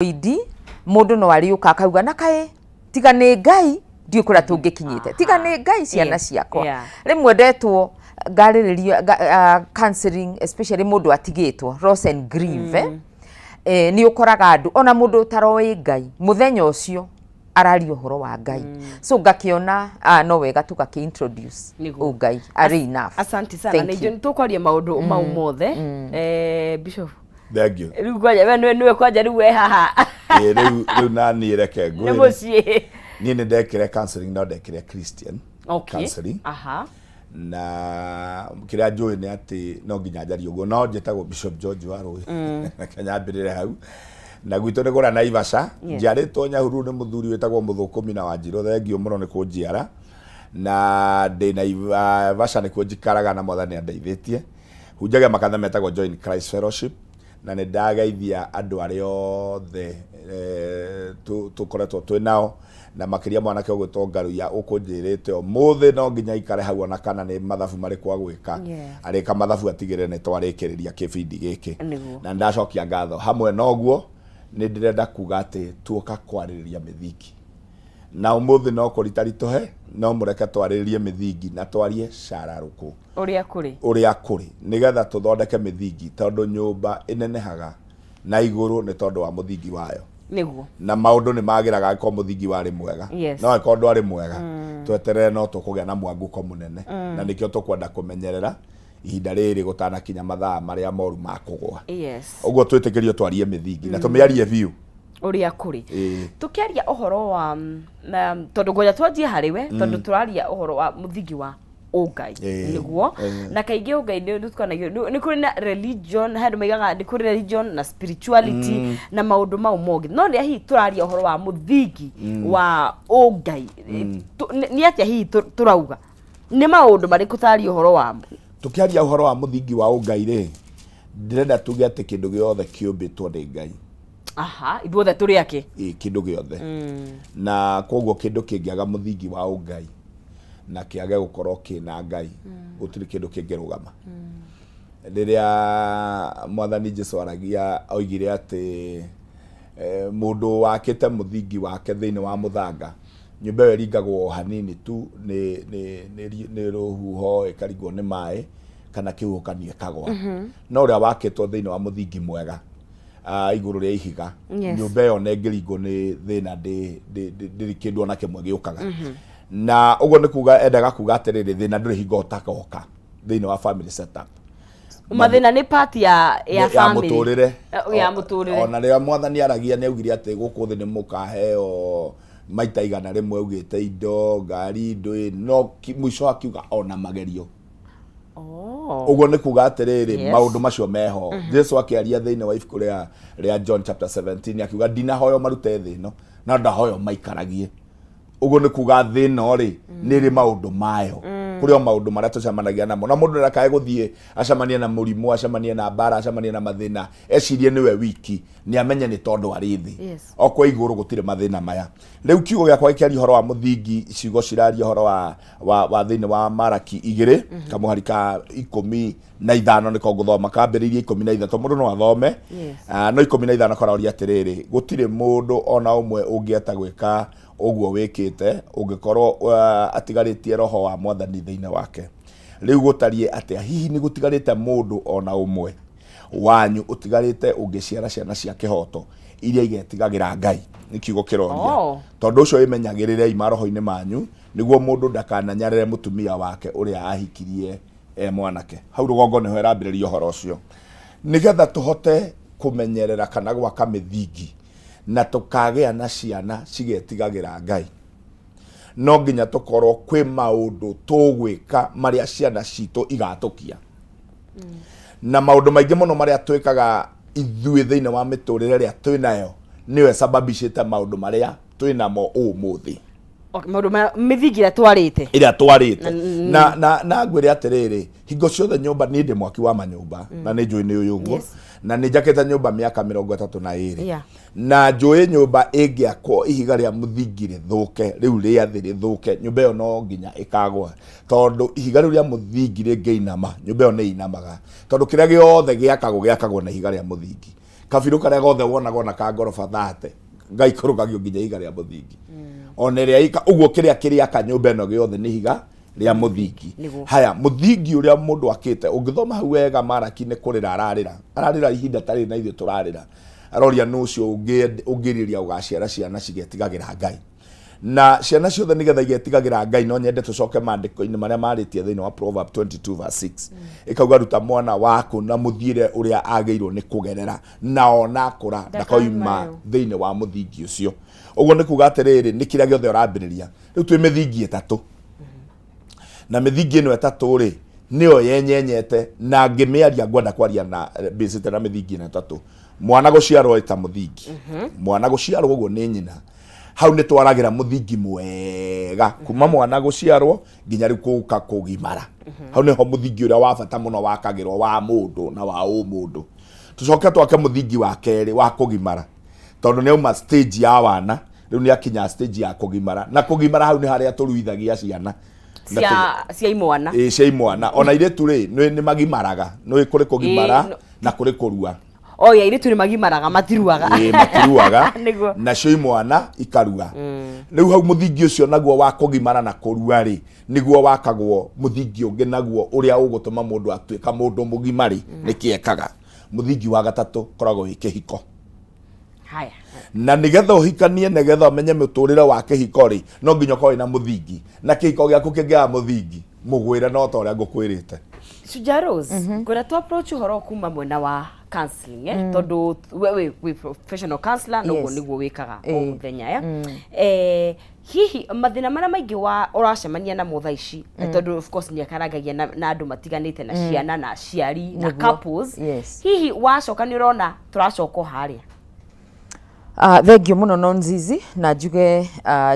Indi mundu no ariuka akauga na kaĩ tiga nĩ Ngai ndiũĩ kũrĩa tũngĩkinyĩte, tiga nĩ Ngai ciana ciakwa. Rĩmwe ndetwo ngarĩrĩria counseling, especially mũndũ atigĩtwo, loss and grief, eh, nĩ ũkoraga andũ ona mũndũ ũtaroĩ Ngai mũthenya ũcio araria ũhoro wa Ngai. So ngakĩona no wega tũgakĩ introduce ũngai arĩ enough. Asante sana. Thank you. Nĩ tũkwaria maũndũ mau mothe. Bishop. Thank you. Rĩu kwanja we nĩwe nĩwe kwanja rĩu we haha. Ĩĩ, rĩu na niĩ reke nĩ ngwĩre. Mũciĩ. Niĩ nĩ ndekire counseling, no ndekire Christian counseling. Na kĩrĩa njũĩ nĩ atĩ no nginya njarie ũguo, no njĩtagwo Bishop George Warũĩ. Reke nyambĩrĩre hau. Na gwitũ nĩ kũrĩa Naivasha. Njiarĩtwo Nyahururu nĩ mũthuri wĩtagwo Mũthũkũmi na Wanjirũ, thengiũ mũno nĩ kũnjiara. Na ndĩ Naivasha nĩkuo njikaraga na Mwathani andeithĩtie. Hunjagia makanitha metagwo Join Christ Fellowship, na nĩ ndageithia andũ arĩa othe tũkoretwo twĩ nao, na makĩria mwanake ũgwĩtwo Ngaruiya ũkũnjĩrĩte ũmũthĩ no nginya aikare hau ona kana nĩ mathabu marĩkũ agwĩka. Arĩka mathabu atigĩrĩre nĩ twarĩkĩrĩria kĩbindi gĩkĩ. Na nĩ ndacokia ngatho. Hamwe na ũguo nĩ ndĩrenda kuga atĩ tuoka kwarĩrĩria mĩthingi. Na ũmũthĩ no kũritaritũhe, no mũreke twarĩrĩrie mĩthingi na twarie cararũkũ. Ũrĩa kũrĩ. Ũrĩa kũrĩ, nĩgetha tũthondeke mĩthingi, tondũ nyũmba ĩnenehaga na igũrũ nĩ tondũ wa mũthingi wayo. Na maũndũ nĩ magĩraga angĩkorwo mũthingi warĩ mwega. No angĩkorwo ndwarĩ mwega, tweterere no tũkũgĩa na mwanguko mũnene. Na nĩkĩo tũkwenda kũmenyerera ihinda rĩrĩ gũtanakinya mathaa marĩa moru ma kũgũa. Ũguo twĩtĩkĩrio twarie mĩthingi na tũmĩarie biũ. Ũrĩa kũrĩ. Tũkĩaria ũhoro wa tondũ ngoja twanjie harĩ we, tondũ tũraria ũhoro wa mũthingi wa ũngai. Nĩguo. Na kaingĩ ũngai nĩ ũtukanagio nĩ kũrĩ na religion, he andũ maigaga nĩ kũrĩ religion na spirituality na maũndũ mau mongĩ, no rĩrĩa hihi tũraria ũhoro wa mũthingi wa ũngai, nĩ atĩa hihi tũrauga? Nĩ maũndũ marĩkũ tũraria ũhoro wamo? Tũkĩaria ũhoro wa mũthingi wa ũngai rĩ, ndĩrenda tuge atĩ kĩndũ gĩothe kĩũmbĩtwo nĩ Ngai. Aha, ithuothe tũrĩ ake. Ĩĩ, kĩndũ gĩothe. Na koguo kĩndũ kĩngĩaga mũthingi wa ũngai na kĩage gũkorwo kĩna Ngai, gũtirĩ kĩndũ kĩngĩrũgama. Rĩrĩa Mwathani Jesu aragia oigire atĩ mũndũ wakĩte mũthingi wake thĩinĩ wa mũthanga, nyũmba ĩyo ĩringagwo o hanini tu nĩ rũhuho, ĩkaringwo nĩ maĩ kana kĩhuhũkanio ĩkagwa. No ũrĩa wakĩtwo thĩinĩ wa mũthingi mwega, igũrũ rĩa ihiga, nyũmba ĩyo ona ĩngĩringwo nĩ thĩna ndĩrĩ kĩndũ ona kĩmwe gĩũkaga. Na ũguo nĩ kuga endaga kuga atĩrĩrĩ, thĩna ndũrĩ hingo ũtagoka thĩinĩ wa family setup. Mathĩna nĩ part ya family. Mũtũrĩre. Ya mũtũrĩre. Ona rĩrĩa Mwathani aragia nĩ augire atĩ gũkũ thĩ nĩ mũkaheo maita 100, augĩte indo, ngari, ndũĩ, no mũico akiuga ona magerio. Ũguo nĩ kuga atĩrĩrĩ, maũndũ macio meho. Jesu akĩaria thĩinĩ wa ibuku rĩa John chapter 17 akiuga ndinahoyo marute thĩ ĩno, no ndahoyo maikaragie. Ũguo nĩ kuga thĩ ĩno rĩ, nĩ ĩrĩ maũndũ mayo. Kũrĩ o maũndũ marĩa tũcemanagia namo, na mũndũ ndakae gũthiĩ acemanie na mũrimũ, acemanie na mbara, acemanie na mathĩna, ecirie nĩwe wiki, nĩ amenye nĩ tondũ arĩ thĩ. O kwa igũrũ gũtirĩ mathĩna maya. Rĩu kiugo gĩakwa gĩkĩaria ũhoro wa mũthingi, ciugo ciraria ũhoro wa thĩinĩ wa Maraki 2, kamũhari ka 15 nĩko ngũthoma, kambĩrĩirie 13, mũndũ no athome. No 15 karoria atĩrĩrĩ, gũtirĩ mũndũ ona ũmwe ũngĩeta gwĩka ũguo wĩkĩte ũngĩkorwo atigarĩtie roho wa Mwathani thĩinĩ wake. Rĩu gũtariĩ atĩa? Hihi nĩ gũtigarĩte mũndũ ona ũmwe wanyu ũtigarĩte ũngĩciara ciana cia kĩhoto iria igetigagĩra Ngai? Nĩ kiugo kĩroria. Tondũ ũcio ĩmenyagĩrĩrei maroho-inĩ manyu, nĩguo mũndũ ndakananyarĩre mũtumia wake ũrĩa ahikirie e mwanake. Hau rũgongo nĩho ĩrambĩrĩria ũhoro ũcio, nĩgetha tũhote kũmenyerera kana gwaka mĩthingi na tũkagĩa na ciana cigetigagĩra Ngai, no nginya tũkorwo kwĩ maũndũ tũgwĩka marĩa ciana citũ igatũkia. Na maũndũ maingĩ mũno marĩa twĩkaga ithuĩ thĩinĩ wa mĩtũrĩre ĩrĩa twĩ nayo nĩyo ĩsababishĩte maũndũ marĩa twĩ namo ũmũthĩ. Okay, maũndũ ma mĩthingi ĩrĩa twarĩte. Ĩrĩa twarĩte. Na ngwĩre atĩrĩrĩ, hingo ciothe nyũmba, niĩ ndĩ mwaki wa manyũmba na nĩ njũĩ nĩ ũyũ ũguo. Na nĩ njakĩte nyũmba mĩaka 32. Na njũĩ nyũmba ĩngĩakwo ihiga rĩa mũthingi rĩthũke, rĩu rĩa thĩ rĩthũke, nyũmba ĩyo no nginya ĩkagwa, tondũ ihiga rĩu rĩa mũthingi rĩngĩinama, nyũmba ĩyo nĩ ĩinamaga, tondũ kĩrĩa gĩothe gĩakagwo gĩakagwo na ihiga rĩa mũthingi. Kabirũ karĩa gothe wonaga ona ka ngoroba thate gaikũrũkagio nginya ihiga rĩa mũthingi. Ona ĩrĩa ika ũguo kĩrĩa kĩrĩaka nyũmba ĩno gĩothe nĩ ihiga rĩa mũthingi. Haya, mũthingi ũrĩa mũndũ akĩte, ũngĩthoma hau wega Maraki nĩ kũrĩra ararĩra. Ararĩra ihinda ta rĩrĩ na ithuĩ tũrarĩra. Aroria nũ ũcio ũngĩrirĩria gũgaciara ciana cigetigagĩra Ngai. Na ciana ciothe nĩgetha igetigagĩra Ngai, no nyende tũcoke maandĩko-inĩ marĩa marĩtie thĩinĩ wa Proverb 22 verse 6. Ĩkauga ruta mwana waku na mũthiĩre ũrĩa agĩrĩirwo nĩ kũgerera, na ona akũra ndakoima thĩinĩ wa mũthingi ũcio. Ũguo nĩ kuga atĩrĩrĩ, nĩ kĩrĩa gĩothe ũrambĩrĩria. Rĩu twĩ mĩthingi ĩtatũ. Na mĩthingi ĩno ĩtatũ rĩ, nĩyo yenyenyete, na ngĩmĩaria ngwenda kwaria na mbĩcĩte na mĩthingi ĩno ĩtatũ. Mwana gũciarwo ĩta mũthingi. Mwana gũciarwo ũguo nĩ nyina. Hau nĩ twaragĩra mũthingi mwega kuma mwana gũciarwo nginya rĩu kũka kũgimara. Hau nĩho mũthingi ũrĩa wa bata mũno wakagĩrwo wa mũndũ na wa ũmũndũ. Tũcoke twake mũthingi wa kerĩ wa kũgimara, tondũ nĩ auma stage ya wana, rĩu nĩ akinya stage ya kũgimara. Na kũgimara hau nĩ harĩa tũruithagia ciana. Na Cia imwana. Ĩĩ, cia imwana. Ona airĩtu rĩ, nĩ magimaraga. Nĩ kũrĩ kũgimara na kũrĩ kũrua. O ya airĩtu nĩ magimaraga, matiruaga. Ĩĩ, matiruaga. Nacio imwana ikarua. Rĩu hau mũthingi ũcio naguo wa kũgimara na kũrua rĩ, nĩguo wakagwo mũthingi ũngĩ naguo ũrĩa ũgũtũma mũndũ atuĩka mũndũ mũgima rĩ, nĩkĩ ekaga. Mũthingi wa gatatũ ũkoragwo wĩ kĩhiko. Haya. Na nĩgetha ũhikanie, nĩgetha ũmenye mũtũrĩre wa kĩhiko rĩ, no nginya ũkorwo wĩna mũthingi. Na kĩhiko gĩaku kĩngĩaga mũthingi, mũgwĩre no ta ũrĩa ngũkwĩrĩte. Shujaa Rose, ngwenda tu approach ũhoro kuma mwena wa counseling, eh? Tondũ we wĩ wĩ professional counselor na ũguo nĩguo wĩkaga o mũthenya, eh? Hihi mathĩna marĩa maingĩ wa ũracemania namo thaa ici, tondũ of course nĩ akarangagia na andũ matiganĩte, na ciana na aciari na couples, hihi wacoka nĩ ũrona tũracoka o harĩa? Thengiũ mũno no Nzizi, na njuge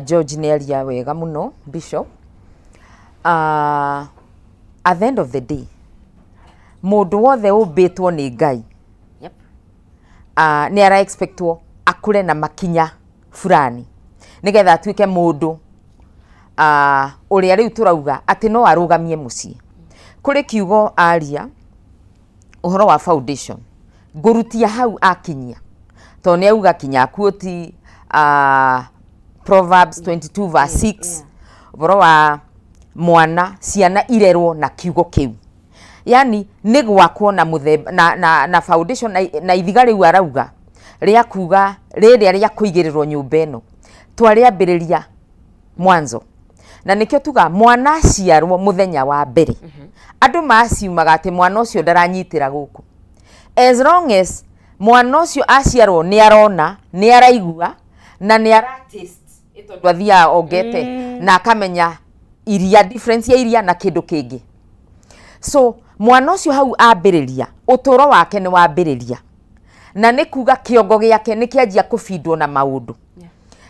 George nĩ aria wega mũno, Bishop. At the end of the day, mũndũ wothe ũmbĩtwo nĩ Ngai nĩ ara expectwo akũre na makinya fulani nĩgetha atuĩke mũndũ ũrĩa rĩu tũrauga atĩ no arũgamie mũciĩ. Kũrĩ kiugo aria ũhoro wa foundation, ngũrutia hau akinyia, tondũ nĩ auga kinya akuoti Proverbs 22 verse 6, ũhoro wa mwana, ciana irerwo na kiugo kĩu, yani nĩ gwakwo na mũthemba na foundation na ithiga rĩu arauga rĩa kuga rĩrĩa rĩa kũigĩrĩrwo nyũmba ĩno twarĩambĩrĩria mwanzo. Na nĩkĩo tuga mwana aciarwo mũthenya wa mbere, andũ maciumaga atĩ mwana ũcio ndaranyitĩra gũkũ. As long as mwana ũcio aciarwo nĩ arona, nĩ araigua na nĩ ara taste, tondũ athiaga ongete na akamenya iria, difference ya iria na kĩndũ kĩngĩ. So mwana ũcio hau ambĩrĩria ũtũũro wake nĩ wambĩrĩria, na nĩ kuga kĩongo gĩake nĩ kĩanjia kũbindwo na maũndũ.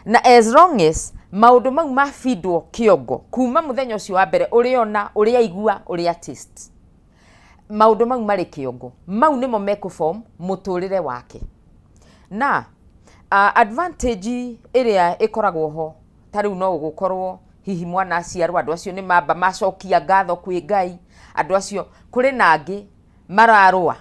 Na as long as maũndũ mau mabindwo kĩongo kuma mũthenya ũcio wa mbere, ũrĩona, ũrĩa aigua, ũrĩa taste, maũndũ mau marĩ kĩongo, mau nĩmo mekũform mũtũrĩre wake. Na advantage ĩrĩa ĩkoragwo ho, ta rĩu no gũkorwo hihi mwana aciarwo, andũ acio nĩ mamba macokia ngatho kwĩ Ngai. Andũ acio, kũrĩ na angĩ mararũa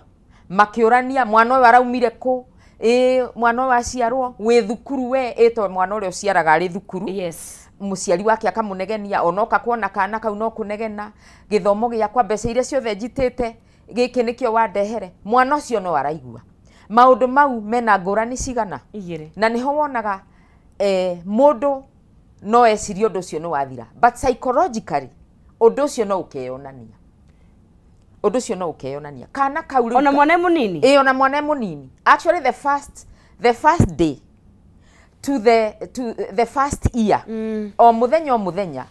makĩũrania mwana ũyũ araumire kũ, ĩ mwana ũyũ aciarwo wĩ thukuru we, ĩ to mwana ũrĩa ũciaraga arĩ thukuru, mũciari wake akamũnegenia, onoka kuona kana kau no kũnegena, gĩthomo gĩakwa, mbeca iria ciothe njitĩte, gĩkĩ nĩkĩo wandehere. Mwana ũcio no araigua maũndũ mau mena ngũrani cigana? Igĩrĩ. Na nĩho wonaga mũndũ no ecirie ũndũ ũcio nĩ wathira, but psychologically ũndũ ũcio no ũkeyonania, ũndũ ũcio no ũkeyonania kana kau rĩu. Ona mwana e mũnini? Ĩĩ, ona mwana e mũnini. Actually the first day to the first year, o mũthenya o mũthenya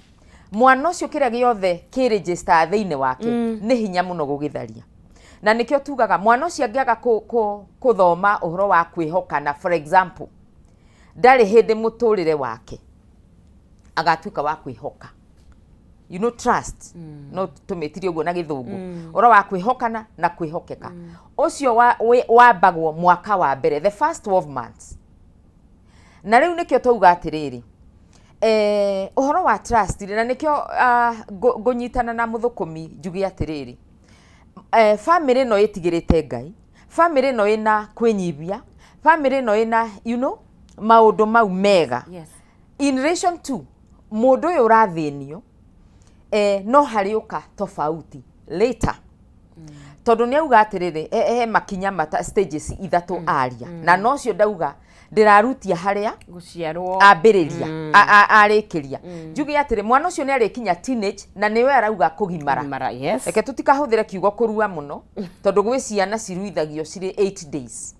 mwana ũcio kĩrĩa gĩothe kĩ register thĩinĩ wake nĩ hinya mũno gũgĩtharia. Na nĩkĩo tugaga mwana ũcio angĩaga kũthoma ũhoro wa kwĩhokana, for example, ndarĩ hĩndĩ mũtũrĩre wake agatuĩka wa kwĩhoka, trust, no tũmĩtire ũguo na gĩthũngũ, ũhoro wa kwĩhokana na kwĩhokeka ũcio wambagwo mwaka wa mbere, the first 12 months. Na rĩu nĩkĩo twauga atĩrĩrĩ, ũhoro wa trust rĩ, na nĩkĩo ngũnyitana na mũthũkũmi njuge atĩrĩrĩ, family ĩno ĩtigĩrĩte Ngai, Family ĩno ĩna kwĩnyibia, family ĩno ĩna maũndũ mau mega. In relation to mũndũ ũyũ ũrathĩnio, no harĩũka tofauti later, tondũ nĩ auga atĩrĩrĩ, he makinya mata stages ithatũ aria, na nocio ndauga ndĩrarutia harĩa Gũciarwo. Ambĩrĩria arĩkĩria njuge atĩrĩ, mwana ũcio nĩ arĩkinya teenage, na nĩwe arauga kũgimara. Mara, yes. Reke tũtikahũthĩre kiugo kũrua mũno, tondũ gwĩ ciana ciruithagio cirĩ 8 days.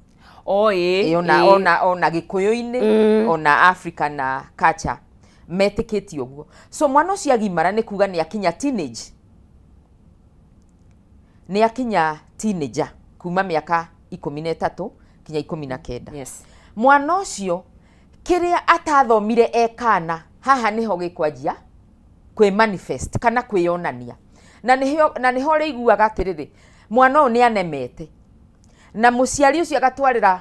O ĩ. Ĩ, ona ona gĩkũyũ-inĩ, ona Africa na culture metĩkĩtie ũguo. So mwana ũcio agimara nĩ kuga nĩ akinya teenage, nĩ akinya teenager kuma mĩaka 13 kinya 19. Mwana ũcio kĩrĩa atathomire e kana, haha nĩho gĩkwanjia kwĩ manifest kana kwĩyonania, na nĩho ũrĩiguaga atĩrĩrĩ, mwana ũyũ nĩ anemete, na mũciari ũcio agatwarĩra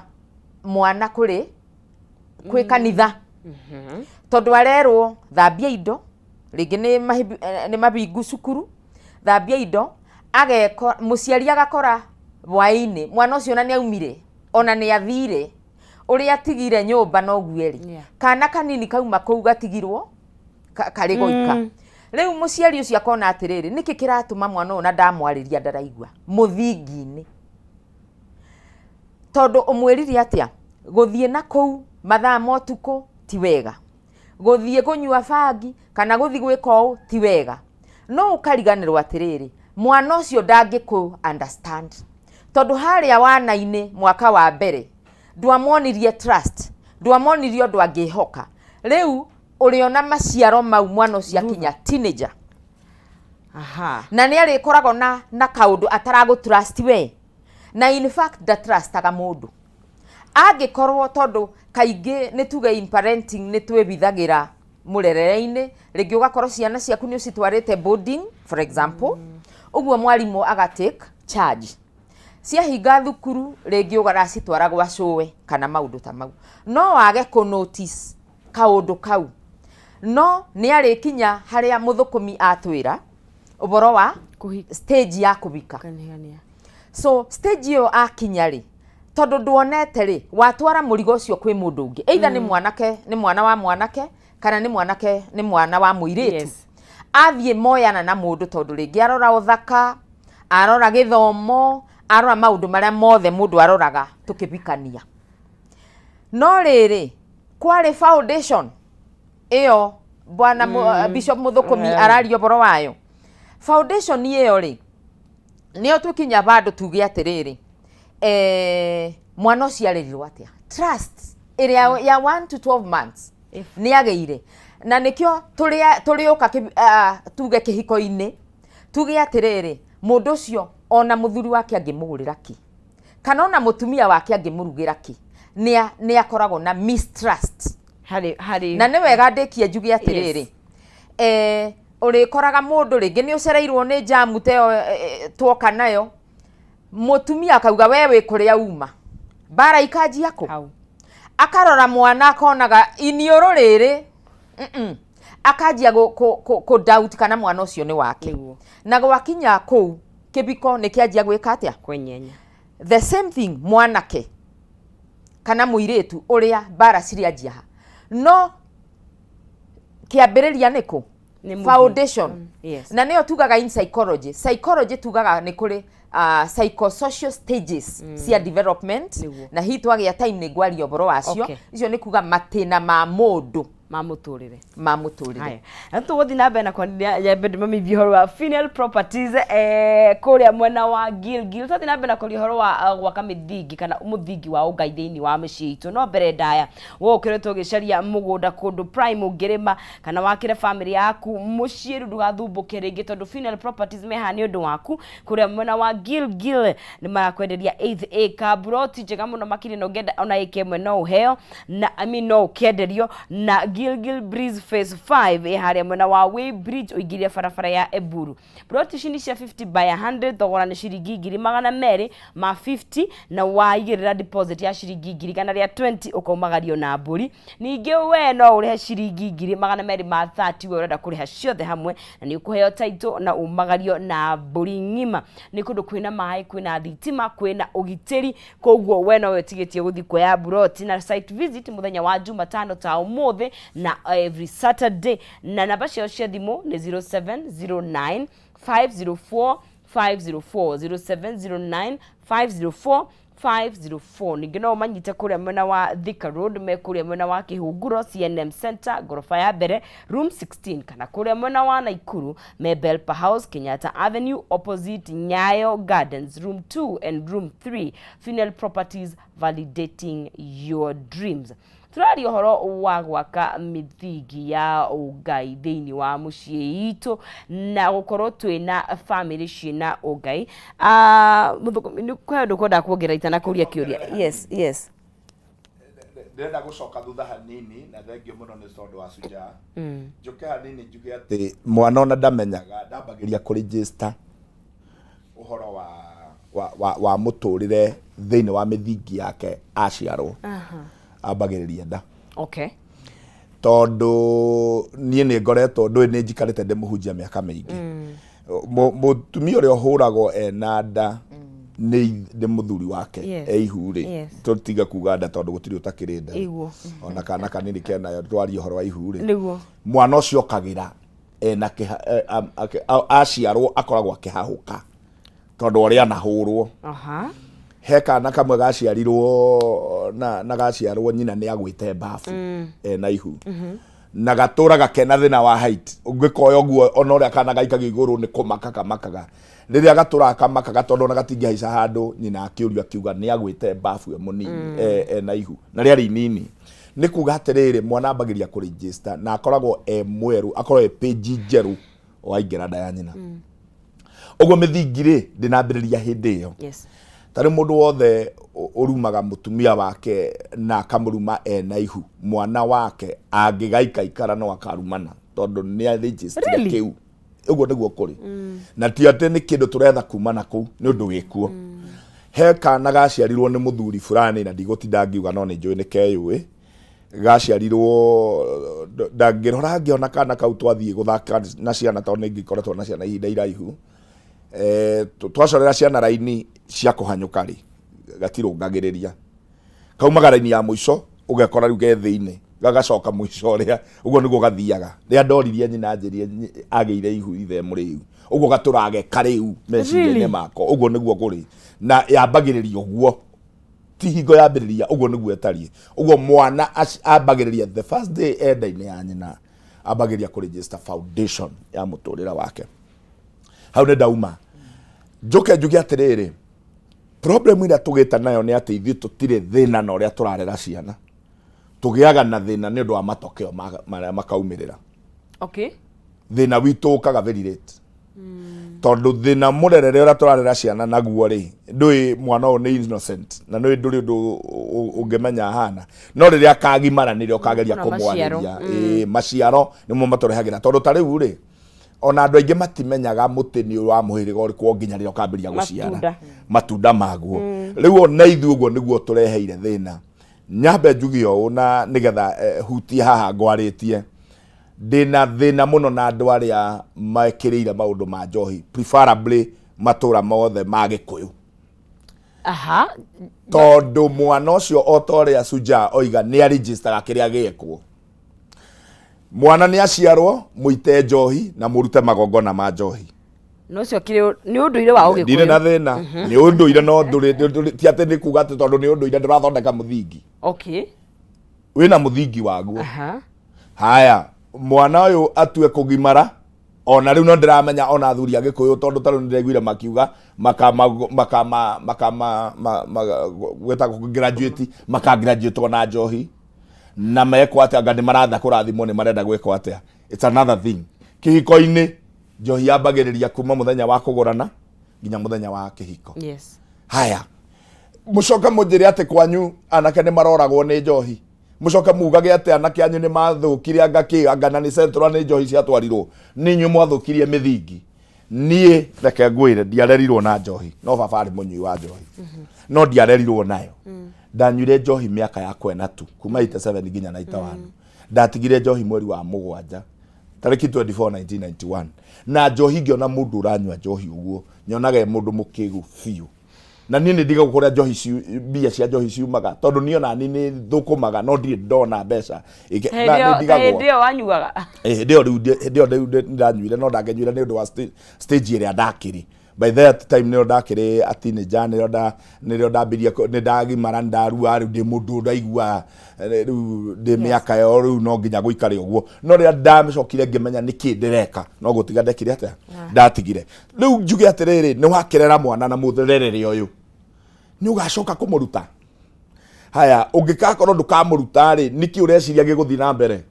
mwana kũrĩ kwĩ kanitha, tondũ arerwo thambia indo, rĩngĩ nĩ mabingu cukuru, thambia indo, ageko mũciari agakora hwaĩ-inĩ mwana ũcio ona nĩ aumire, ona nĩ athire, ũrĩa atigire nyũmba noguo ĩrĩ. Kana kanini kauma kũu gatigirwo karĩ goika. Rĩu mũciari ũcio akona atĩrĩrĩ, nĩkĩ kĩratũma mwana ũyũ na ndamwarĩria ndaraigua mũthingi-inĩ, tondũ ũmwĩrire atĩa gũthiĩ na kũu mathaa ma ũtukũ ti wega, gũthiĩ kũnyua bangi kana gũthiĩ gwĩka ũũ ti wega, no ũkariganĩrwo atĩrĩrĩ, mwana ũcio ndangĩkũ understand, tondũ harĩa wana-inĩ mwaka wa mbere ndwamwonirie trust, ndwamwonirie ũndũ angĩhoka. Rĩu ũrĩona maciaro mau mwana ũcio akinya teenager. Na nĩ arĩkoragwo na kaũndũ ataragũ trust we, na in fact ndatrustaga mũndũ angĩkorwo, tondũ kaingĩ nĩ tuge in parenting nĩ twĩbithagĩra mũrerere-inĩ. Rĩngĩ ũgakorwo ciana ciaku nĩ ũcitwarĩte boarding, for example, ũguo mwarimũ aga take charge, ciahinga thukuru rĩngĩ ũgaracitwara gwa cũwe kana maũndũ ta mau, no wage kũ notice kaũndũ kau, no nĩ arĩkinya harĩa mũthũkũmi atwĩra ũboro wa stage ya kũhika. Kũhikania. So stage ĩyo akinya rĩ, tondũ nduonete rĩ, watwara mũrigo ũcio kwĩ mũndũ ũngĩ, either nĩ mwanake, nĩ mwana wa mwanake, kana nĩ mwanake, nĩ mwana wa mũirĩtu. Athiĩ moyana na mũndũ, tondũ rĩngĩ arora ũthaka, arora gĩthomo, arora maũndũ marĩa mothe mũndũ aroraga tũkĩbikania. No rĩrĩ, kwarĩ foundation ĩyo bwana Bishop Mũthũkũmi araria ũhoro wayo. Foundation ĩyo rĩ, nĩyo tũkinya vandũ tuge atĩrĩrĩ, mwana ũcio arerirwo atĩa? Trust ĩrĩa ya 1 to 12 months nĩ agĩire, na nĩkĩo tũrĩũka tuge kĩhiko-inĩ, tuge atĩrĩrĩ, mũndũ ũcio ona mũthuri wake angĩmũgũrĩra kĩ, kana ona mũtumia wake angĩmũrugĩra kĩ, nĩ akoragwo na mistrust. Harĩ Na nĩ wega ndĩkie njuge atĩrĩrĩ, ũrĩkoraga mũndũ rĩngĩ nĩ ũcereirwo nĩ jamu ta ĩyo, tuoka nayo, mũtumia akauga we wĩ kũrĩa uma, mbara ikanjia kũ Hau. Akarora mwana akonaga iniũrũ rĩrĩ, akanjia kũ doubt kana mwana ũcio nĩ wake. Na gwakinya kũu kĩbiko nĩ kĩanjia gwĩka atĩa? Kwenyenya. The same thing mwanake kana mũirĩtu, ũrĩa mbara cirianjia ha, no kĩambĩrĩria nĩ kũ? Nĩ mũthingi. Foundation. Na nĩyo tugaga in psychology tugaga nĩ kũrĩ psychosocial stages cia development. Na hihi twagĩa time nĩ ngwaria ũhoro wacio. Icio nĩ kuga matĩna ma mũndũ ma mũtũrĩre. Ma mũtũrĩre. Haya, na tũgũthiĩ na mbere na kwanĩria, nyambe ndĩmamithie ũhoro wa Finel Properties, kũrĩa mwena wa Gilgil. Twathiĩ na mbere na kwaria ũhoro wa gwaka mĩthingi kana mũthingi wa ũngai thĩinĩ wa mĩciĩ itũ. No mbere ndaya, we ũkoretwo ũgĩcaria mũgũnda kũndũ prime ũngĩrĩma kana wakĩre family yaku mũciĩ, rĩu ndũgathumbũke rĩngĩ, tondũ Finel Properties me haha nĩ ũndũ waku. Kũrĩa mwena wa Gilgil nĩ marakwenderia eighth acre buroti njega mũno makĩria, na ũngĩenda ona ĩka ĩmwe no ũheo na, I mean, no ũkĩenderio na Gilgil Breeze Phase 5 ĩ harĩa mwena wa Weybridge ũingĩrire barabara ya Eburu. Ploti ici nĩ cia 50 by 100 thogora nĩ ciringi 250,000 na waigĩrĩra deposit ya ciringi 120,000 ũkaumagario na mbũri. Ningĩ we no ũrĩhe ciringi 230,000 we ũrenda kũrĩha ciothe hamwe na nĩ ũkũheo title na umagario na mbũri ng'ima. Nĩ kũndũ kwĩna maĩ, kwĩna thitima, kwĩna ũgitĩri, koguo we no wĩtigĩtie gũthiĩ kuoya mburoti na site visit mũthenya wa Jumatano ta ũmũthĩ na every Saturday, na namba ciao cia thimũ nĩ 0709 504 504, 0709 504 504. Ningĩ no ũmanyite kũrĩa mwena wa Thika Road, me kũrĩa mwena wa Kĩhunguro CNM Center ngoroba ya mbere room 16, kana kũrĩa mwena wa Naikuru me Belpa House, Kenyatta Avenue opposite Nyayo Gardens, room 2 and room 3. Funeral Properties, validating your dreams. Tũraria ũhoro wa gwaka mĩthingi ya ũngai thĩinĩ wa mũciĩ itũ na gũkorwo twĩna famĩlĩ ciĩna ũngai. Mũthũkũmi, nĩ kwĩ ũndũ kwenda kuongerera itanakũria kĩũria? Yes. Ndĩrenda gũcoka thutha hanini, na thengio mũno nĩ tondũ wa Shujaa. Njũke hanini njuge atĩ mwana ona ndamenyaga, ndambagĩria kũregister ũhoro wa mũtũrĩre thĩinĩ wa mĩthingi yake aciarwo, ambagĩrĩria nda. Tondũ niĩ nĩ ngoretwo ndũĩ nĩ njikarĩte ndĩ mũhunjia mĩaka mĩingĩ. Mũtumia ũrĩa ũhũragwo ena nda nĩ mũthuri wake e ihu rĩ, tũtige kuga nda tondũ gũtirĩ ũtakĩrĩ nda. Ona kana kanini kenayo, twarie ũhoro wa ihu rĩ, mwana ũcio okagĩra ena aciarwo akoragwo akĩhahũka tondũ ũrĩa anahũrwo. He kana kamwe gaciarirwo na gaciarwo nyina nĩ agwĩte mbabu ena ihu, na gatũraga kena thĩna wa height. Ũngĩkoya ũguo, ona ũrĩa kana gaikagio igũrũ nĩ kũmaka kamakaga. Rĩrĩa gatũraga kamakaga tondũ ona gatingĩhaica handũ. Nyina akĩũrio akiuga nĩ agwĩte mbabu e mũnini, ena ihu na rĩarĩ inini. Nĩ kuga atĩrĩrĩ, mwana ambagĩria kũregister na akoragwo e mwerũ, akoragwo e page njerũ waingĩra nda ya nyina. Ũguo mĩthingi rĩ ndĩnambĩrĩria hĩndĩ ĩyo. Tarĩ mũndũ wothe ũrumaga mũtumia wake na akamũruma ena ihu, mwana wake angĩgaikaikara no akarumana tondũ nĩ arĩnjĩstire. Really? Kĩu ũguo nĩguo kũrĩ, na ti atĩ nĩ kĩndũ tũretha kuma na kũu, nĩ ũndũ wĩkuo. He kana gaciarirwo nĩ mũthuri fulani, na ndigũtinda ngiuga, no nĩ njũĩ nĩ keyũĩ gaciarirwo. Ndangĩrora ngĩona kana kau, twathiĩ gũthaka na ciana, tondũ nĩ ngĩkoretwo na ciana ihinda iraihu. Twacorera ciana raini cia kũhanyũka rĩ, gatirũngagĩrĩria, kaumaga raini ya mũico, ũgekora rĩu ge thĩinĩ, gagacoka mũico ũrĩa. Ũguo nĩguo gathiaga. Rĩrĩa ndoririe nyina anjĩrie agĩire ihu ithe mũrĩu, ũguo gatũrage karĩu meciria-inĩ Really? mako. Ũguo nĩguo kũrĩ na yambagĩrĩria ũguo, ti hingo yambĩrĩria, ũguo nĩguo ĩtariĩ. Ũguo mwana ambagĩrĩria the first day enda-inĩ ya nyina, ambagĩrĩria kũ foundation ya mũtũrĩre wake. Hau nĩ ndauma njoke njuge atĩrĩrĩ, problem ĩrĩa tũgĩte nayo nĩ atĩ ithuĩ tũtirĩ thĩna na ũrĩa tũrarera ciana. Tũgĩaga na thĩna nĩ ũndũ wa matokeo marĩa makaumĩrĩra. Thĩna witũ ũkaga very late, tondũ thĩna mũrerere ũrĩa tũrarera ciana naguo rĩ, ndũĩ mwana ũyũ nĩ innocent na nĩ ndũrĩ ũndũ ũngĩmenya ahana, no rĩrĩa akagimara nĩrĩo ũkageria Kuna maciaro. kũmwarĩria. Ĩĩ, maciaro nĩmo matũrehagĩra, tondũ ta rĩu rĩ, ona andũ aingĩ matimenyaga mũtĩ nĩ wa mũhĩrĩga ũrĩkũ o nginya rĩrĩa ũkambĩrĩria gũciara Matunda. Matunda maguo. Rĩu ona ithuĩ ũguo nĩguo tũreheire thĩna. Nyambe njuge ũũ na nĩgetha hutie haha ngwarĩtie, ndĩna thĩna mũno na andũ arĩa mekĩrĩire maũndũ ma njohi, preferably matũra mothe ma Gĩkũyũ. Tondũ mwana ũcio, o ta ũrĩa Shujaa oiga, nĩ aregistaga kĩrĩa gĩekwo. Mwana nĩ aciarwo, mũite njohi na mũrute magongona ma njohi. Na ũcio kĩrĩ nĩ ũndũire wa Ndirĩ na Ũgĩkũyũ. Thĩna, nĩ ũndũire, no ti atĩ nĩ kuga atĩ tondũ nĩ ũndũire ndũrathondeka mũthingi. Wĩna mũthingi waguo. Haya, mwana ũyũ atue kũgimara, ona rĩu no ndĩramenya ona athuri a Gĩkũyũ, tondũ tarĩu nĩndĩraiguire makiuga makama makama makama gwĩtagwo graduate, makagraduate na njohi na mekwo atĩa, anga nĩ maratha kũrathimwo, nĩ marenda gwĩkwo atĩa. It's another thing. Kĩhiko-inĩ njohi yambagĩrĩria kuma mũthenya wa kũgũrana nginya mũthenya wa kĩhiko. Haya, mũcoke mũnjĩre atĩ kwanyu anake nĩ maroragwo nĩ njohi. Mũcoke mugage atĩ anake anyu nĩ mathũkire, anga kĩ, anga na nĩ central nĩ njohi ciatwarirwo. Nĩ inyuĩ mwathũkirie mĩthingi. Niĩ reke ngwĩre, ndiarerirwo na njohi, no baba arĩ mũnyui wa njohi, no ndiarerirwo nayo. Ndanyuire njohi mĩaka ya kwena tu, kuma 87 nginya 91. Ndatigire njohi mweri wa mũgwanja tarĩki 24 1991. Na njohi, ngĩona mũndũ ũranyua njohi ũguo, nyonaga e mũndũ mũkĩgu biũ. Na niĩ nĩ ndigagwo kũrĩa njohi mbia cia njohi ciumaga, tondũ niĩ ona niĩ nĩ thũkũmaga, no ndirĩ ndona mbeca na nĩ ndigagwo. Hĩndĩ ĩyo wanyuaga? Eh, hĩndĩ ĩyo rĩu hĩndĩ ĩyo rĩu ndanyuire, no ndangĩnyuire nĩ ũndũ wa stage ĩrĩa ndakĩrĩ. By that time nĩrĩo ndakĩrĩ a teenager, nĩrĩo ndambirie nĩ ndagimara, nĩ ndarua, rĩu ndĩ mũndũ ndaigua rĩu ndĩ mĩaka ĩyo, rĩu no nginya gũikare ũguo. No rĩrĩa ndacokire ngĩmenya nĩkĩ ndĩreka, no gũtiga ndekire atĩa, ndatigire. Rĩu njuge atĩrĩrĩ, nĩ wakĩrera mwana na mũrerere ũyũ, nĩ ũgacoka kũmũruta haya. Ũngĩkakorwo ndũkamũruta rĩ, nĩkĩ ũreciria gĩgũthiĩ na mbere?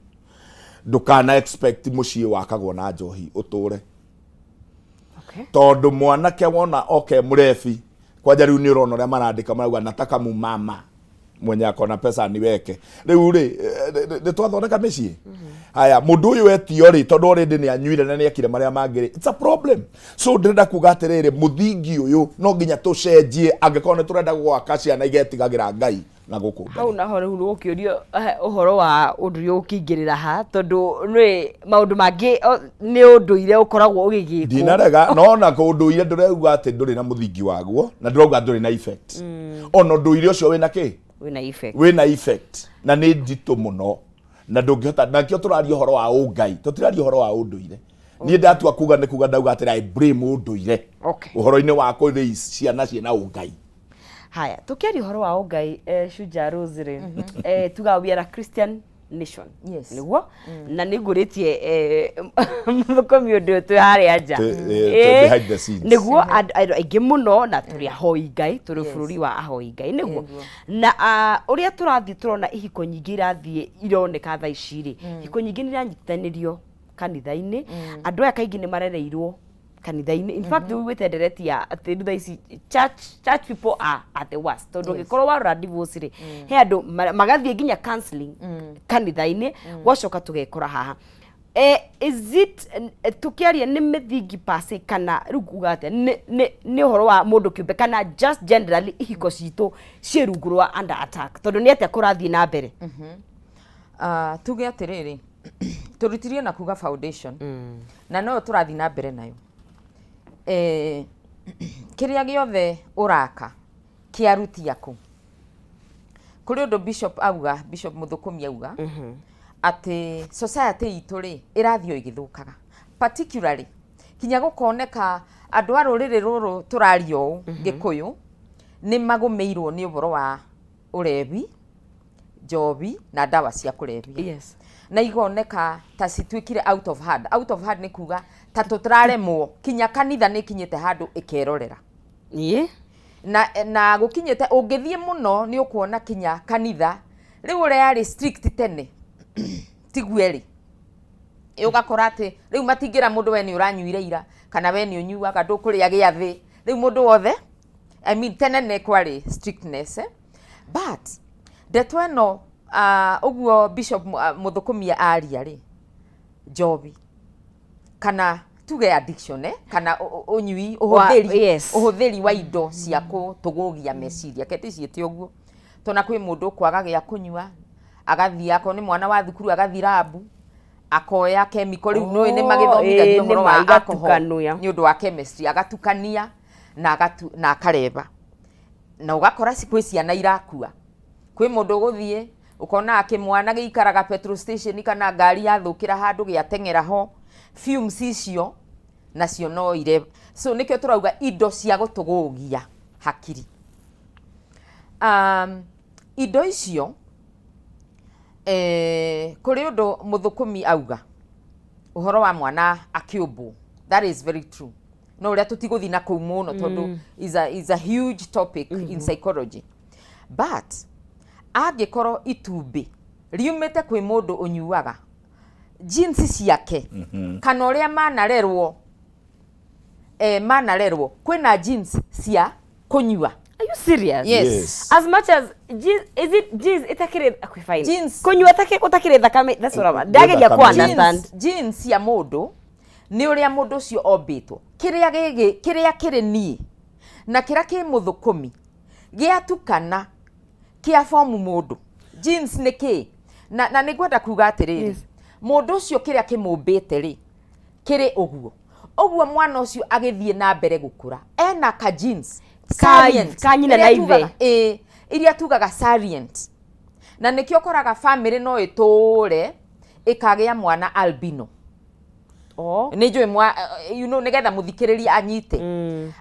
Ndũkana expect mũciĩ wakagwo na njohi ũtũre. Tondũ mwanake wona oke mũrebi kwanja, rĩu nĩ ũrona ũrĩa marandĩka, marauga, "Nataka mumama mwenye akona pesa niweke." Rĩu rĩ, nĩ twathondeka mĩciĩ haya, mũndũ ũyũ etio rĩ, tondũ already nĩ anyuire na nĩ ekire marĩa mangĩ rĩ, it's a problem. So ndĩrenda kuga atĩrĩrĩ, mũthingi ũyũ no nginya tũcenjie angĩkorwo nĩ tũrenda gwaka ciana igetigagĩra Ngai na gũkũ mbere. Hau naho rĩu ũkĩũrio ũhoro wa ũndũire ũkĩingĩrĩra ha, tondũ nĩ maũndũ mangĩ nĩ ũndũire ũkoragwo ũgĩgĩkwo. Ndinarega, no na ũndũire ndũrauga atĩ ndũrĩ na mũthingi waguo, na ndũrauga ndũrĩ na effect. Ona ũndũire ũcio wĩna kĩ? Wĩna effect. Wĩna effect, na nĩ nditũ mũno na ndũngĩhota. Nakĩo tũraria ũhoro wa ũngai, tũtiraria ũhoro wa ũndũire. Niĩ ndatua kuga nĩ kuga ndauga atĩrĩ, I blame ũndũire ũhoro-inĩ wa kũ raise ciana ciĩna ũngai. Haya, tukiaria ũhoro wa ũngai, Shujaa Rose rĩ, tuga we are a Christian nation. Yes. Nĩguo, na nĩ ngũrĩtie mũthũkũmi ũndũ ũyũ twĩ harĩa nja. Behind the scenes. Nĩguo, andũ aingĩ mũno na tũrĩ ahoi Ngai, tũrĩ bũrũri wa ahoi Ngai, nĩguo. Na ũrĩa tũrathiĩ tũrona ihiko nyingĩ irathiĩ ironeka thaa ici rĩ, ihiko nyingĩ nĩ iranyitithanĩrio kanitha-inĩ. Andũ aya kaingĩ nĩ marereirwo kanitha-inĩ. In fact, rĩu ndereti ya atĩ rĩu thaa ici church people are the worst, tondũ ũngĩkorwo warora divorce rĩ, he andũ magathiĩ nginya counseling kanitha-inĩ, gwacoka tũgekora haha. Is it tukiaria nĩ mĩthingi per se, kana rĩu kuga atĩa, nĩ ũhoro wa mũndũ kĩũmbe, kana just generally ihiko citũ ciĩ rungu rwa under attack, tondũ nĩ atĩa kũrathiĩ na mbere? Tuge atĩrĩrĩ, tũrutirie na kuga foundation na noyo tũrathiĩ na mbere nayo. Kĩrĩa gĩothe ũraka kĩarutia kũ? Kũrĩ ũndũ bishop auga, Bishop Mũthũkũmi auga atĩ society itũ rĩ, ĩrathiĩ o ĩgĩthũkaga, particularly kinya gũkoneka andũ a rũrĩrĩ rũrũ tũraria ũũ Gĩkũyũ nĩ magũmĩirwo nĩ ũhoro wa ũrebi, njobi na ndawa cia kũrebia. Na igoneka ta cituĩkire out of hand. Out of hand nĩ kuga ta tũtararemwo, kinya kanitha nĩ ikinyĩte handũ ĩkerorera. Na gũkinyĩte ũngĩthiĩ mũno nĩ ũkuona kinya kanitha rĩu ũrĩa yarĩ strict tene tiguo ĩrĩ. Ũgakora atĩ rĩu matingĩra mũndũ, "We nĩ ũranyuire ira," kana, "We nĩ ũnyuaga, ndũkũrĩa gĩathĩ." Rĩu mũndũ wothe, I mean, tene nĩ kwarĩ strictness, eh? But ndeto ĩno, ũguo Bishop Mũthũkũmia aria rĩ, njobi kana tuge addiction, eh? Kana ũnyui, ũhũthĩri, ũhũthĩri wa indo cia kũtũgũgia meciria, ke ticiĩte ũguo, tona kwĩ mũndũ ũkwaga gĩa kũnyua, agathiĩ, akorwo nĩ mwana wa thukuru, agathiĩ rabu akoya chemical. Rĩu nĩ nĩ magĩthomithagio nĩ ũhoro ma, wa alcohol igatukanio. Nĩ ũndũ wa chemistry, agatukania na akareba, na ũgakora kwĩ ciana irakua. Kwĩ mũndũ ũgũthiĩ ũkona kĩmwana gĩikaraga petrol station, kana ngari yathũkĩra handũ gĩateng'era ho, fumes icio nacio no ire. So nĩkĩo tũrauga indo cia gũtũgũgia hakiri, indo icio, kũrĩ ũndũ mũthũkũmi auga ũhoro wa mwana akĩũmbwo. That is very true, no ũrĩa tũtigũthiĩ na kũu mũno tondũ is a huge topic in psychology. But angĩkorwo itumbĩ riumĩte kwĩ mũndũ ũnyuaga, genes ciake kana ũrĩa manarerwo, manarerwo kwĩna genes cia kũnyua. Are Are you serious? Yes. Yes. As much as jeans, is it jeans itakĩrĩ okay, fine. Jeans. Kũnyua gũtakĩrĩ thakame, that's what I'm ndageria Thakame. ku understand. Genes cia mũndũ nĩ ũrĩa mũndũ ũcio ombĩtwo, kĩrĩa gĩgĩ, kĩrĩa kĩrĩ niĩ na kĩrĩa kĩ mũthũkũmi gĩatukana kĩa bomu mũndũ. Genes nĩ kĩ? Na nĩ ngwenda kuga atĩrĩrĩ, mũndũ ũcio kĩrĩa kĩmũmbĩte rĩ kĩrĩ ũguo ũguo, mwana ũcio agĩthiĩ na mbere gũkũra ena ka genes salient, Ka nyina na iria ithe. Ĩĩ, iria tugaga salient, na nĩkĩo ũkoraga family no ĩtũre ĩkagĩa mwana albino. Nĩ njũĩ mwa nĩgetha mũthikĩrĩria anyite,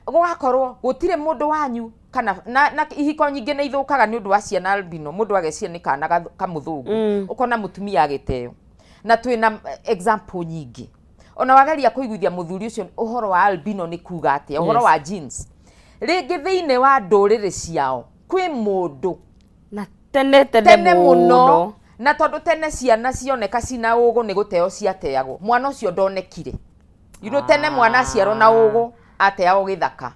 gũgakorwo gũtirĩ mũndũ wanyu kana na ihiko nyingĩ nĩ ithũkaga nĩ ũndũ wa ciana albino. Mũndũ ageciria nĩ kana kamũthũngũ, ũkona mũtumia agĩteo, na twĩna example nyingĩ. Ona wageria kũiguithia mũthuri ũcio ũhoro wa albino nĩ kuga atĩa, ũhoro wa genes, rĩngĩ thĩinĩ wa ndũrĩrĩ ciao kwĩ mũndũ Na tene tene tene mũno mũno. Na tondũ tene ciana cioneka cina ũgũ nĩ gũteo ciateagwo, mwana ũcio ndonekire. Tene mwana aciarwo na ũgũ ateagwo gĩthaka,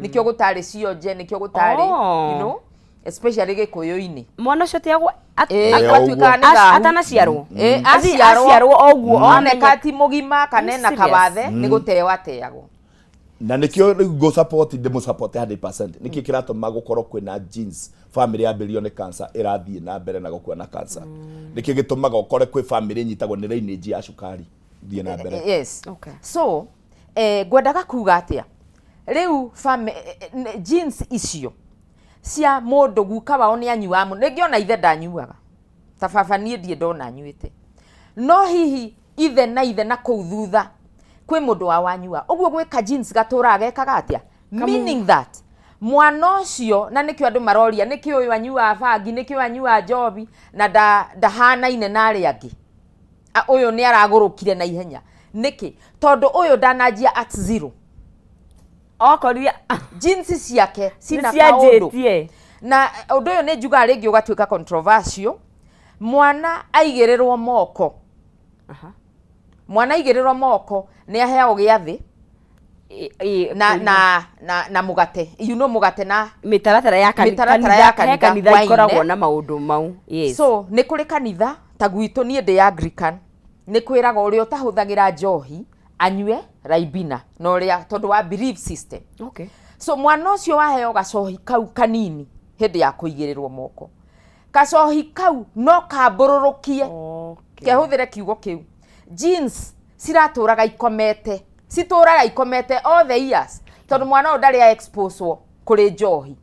nĩkĩo gũtarĩ cionje, nĩkĩo gũtarĩ especially gĩkũyũ-inĩ. Mwana ũcio teagwo Gwatuĩkaga nĩ thahu. Atanaciarwo. Aciarwo. Aciarwo o ũguo oneka ti mũgima kana ena Serious? kawathe, nĩ gũteo ateagwo. Na nĩkĩo rĩu ngũ support, ndĩmũ support 100%. Nĩkĩ kĩratũma gũkorwo kwĩna genes, family yambĩrĩrio nĩ cancer ĩrathiĩ na mbere na gũkua na cancer? Nĩkĩ gĩtũmaga ũkore kwĩ family ĩnyitagwo nĩ lineage ya cukari? Thiĩ na mbere. Yes. So ngwendaga kuga atĩa rĩu, genes icio cia mũndũ, guka wao nĩ anyuaga mũno, rĩngĩ ona ithe ndanyuaga, ta baba niĩ ndirĩ ndona anyuĩte, no hihi ithe na ithe na kũu thutha kwĩ mũndũ wa wanyua ũguo, gwĩka genes gatũraga gekaga atĩa, meaning that mwana ũcio, na nĩkĩo andũ maroria nĩkĩ ũyũ anyuaga bangi, nĩkĩ ũyũ anyuaga njobi na ndahanaine na arĩa angĩ. Ũyũ nĩ aragũrũkire na ihenya nĩkĩ? Tondũ ũyũ ndananjia at zero. Okorire Genes ciake cina kaũndũ. Nĩcianjĩtie. Na ũndũ ũyũ nĩ njugaga rĩngĩ ũgatuĩka controversial. Mwana aigĩrĩrwo moko, mwana aigĩrĩrwo moko nĩ aheagwo gĩathĩ na mũgate, mũgate na Mĩtaratara ya Mĩtaratara ya kanitha, he kanitha kanitha hwaĩ-inĩ. ikoragwo na maũndũ mau, yes. So nĩ kũrĩ kanitha ta gwitũ, niĩ ndĩ Anglican, nĩ kwĩraga ũrĩa ũtahũthagĩra njohi anyue raibina na ũrĩa, tondũ wa belief system. So mwana ũcio waheo gacohi kau kanini hĩndĩ ya kũigĩrĩrwo moko, gacohi kau no kambũrũrũkie, kehũthĩre kiugo kĩu, genes ciratũraga ikomete, citũraga ikomete all the years, tondũ mwana ũyũ ndarĩ exposwo kũrĩ njohi,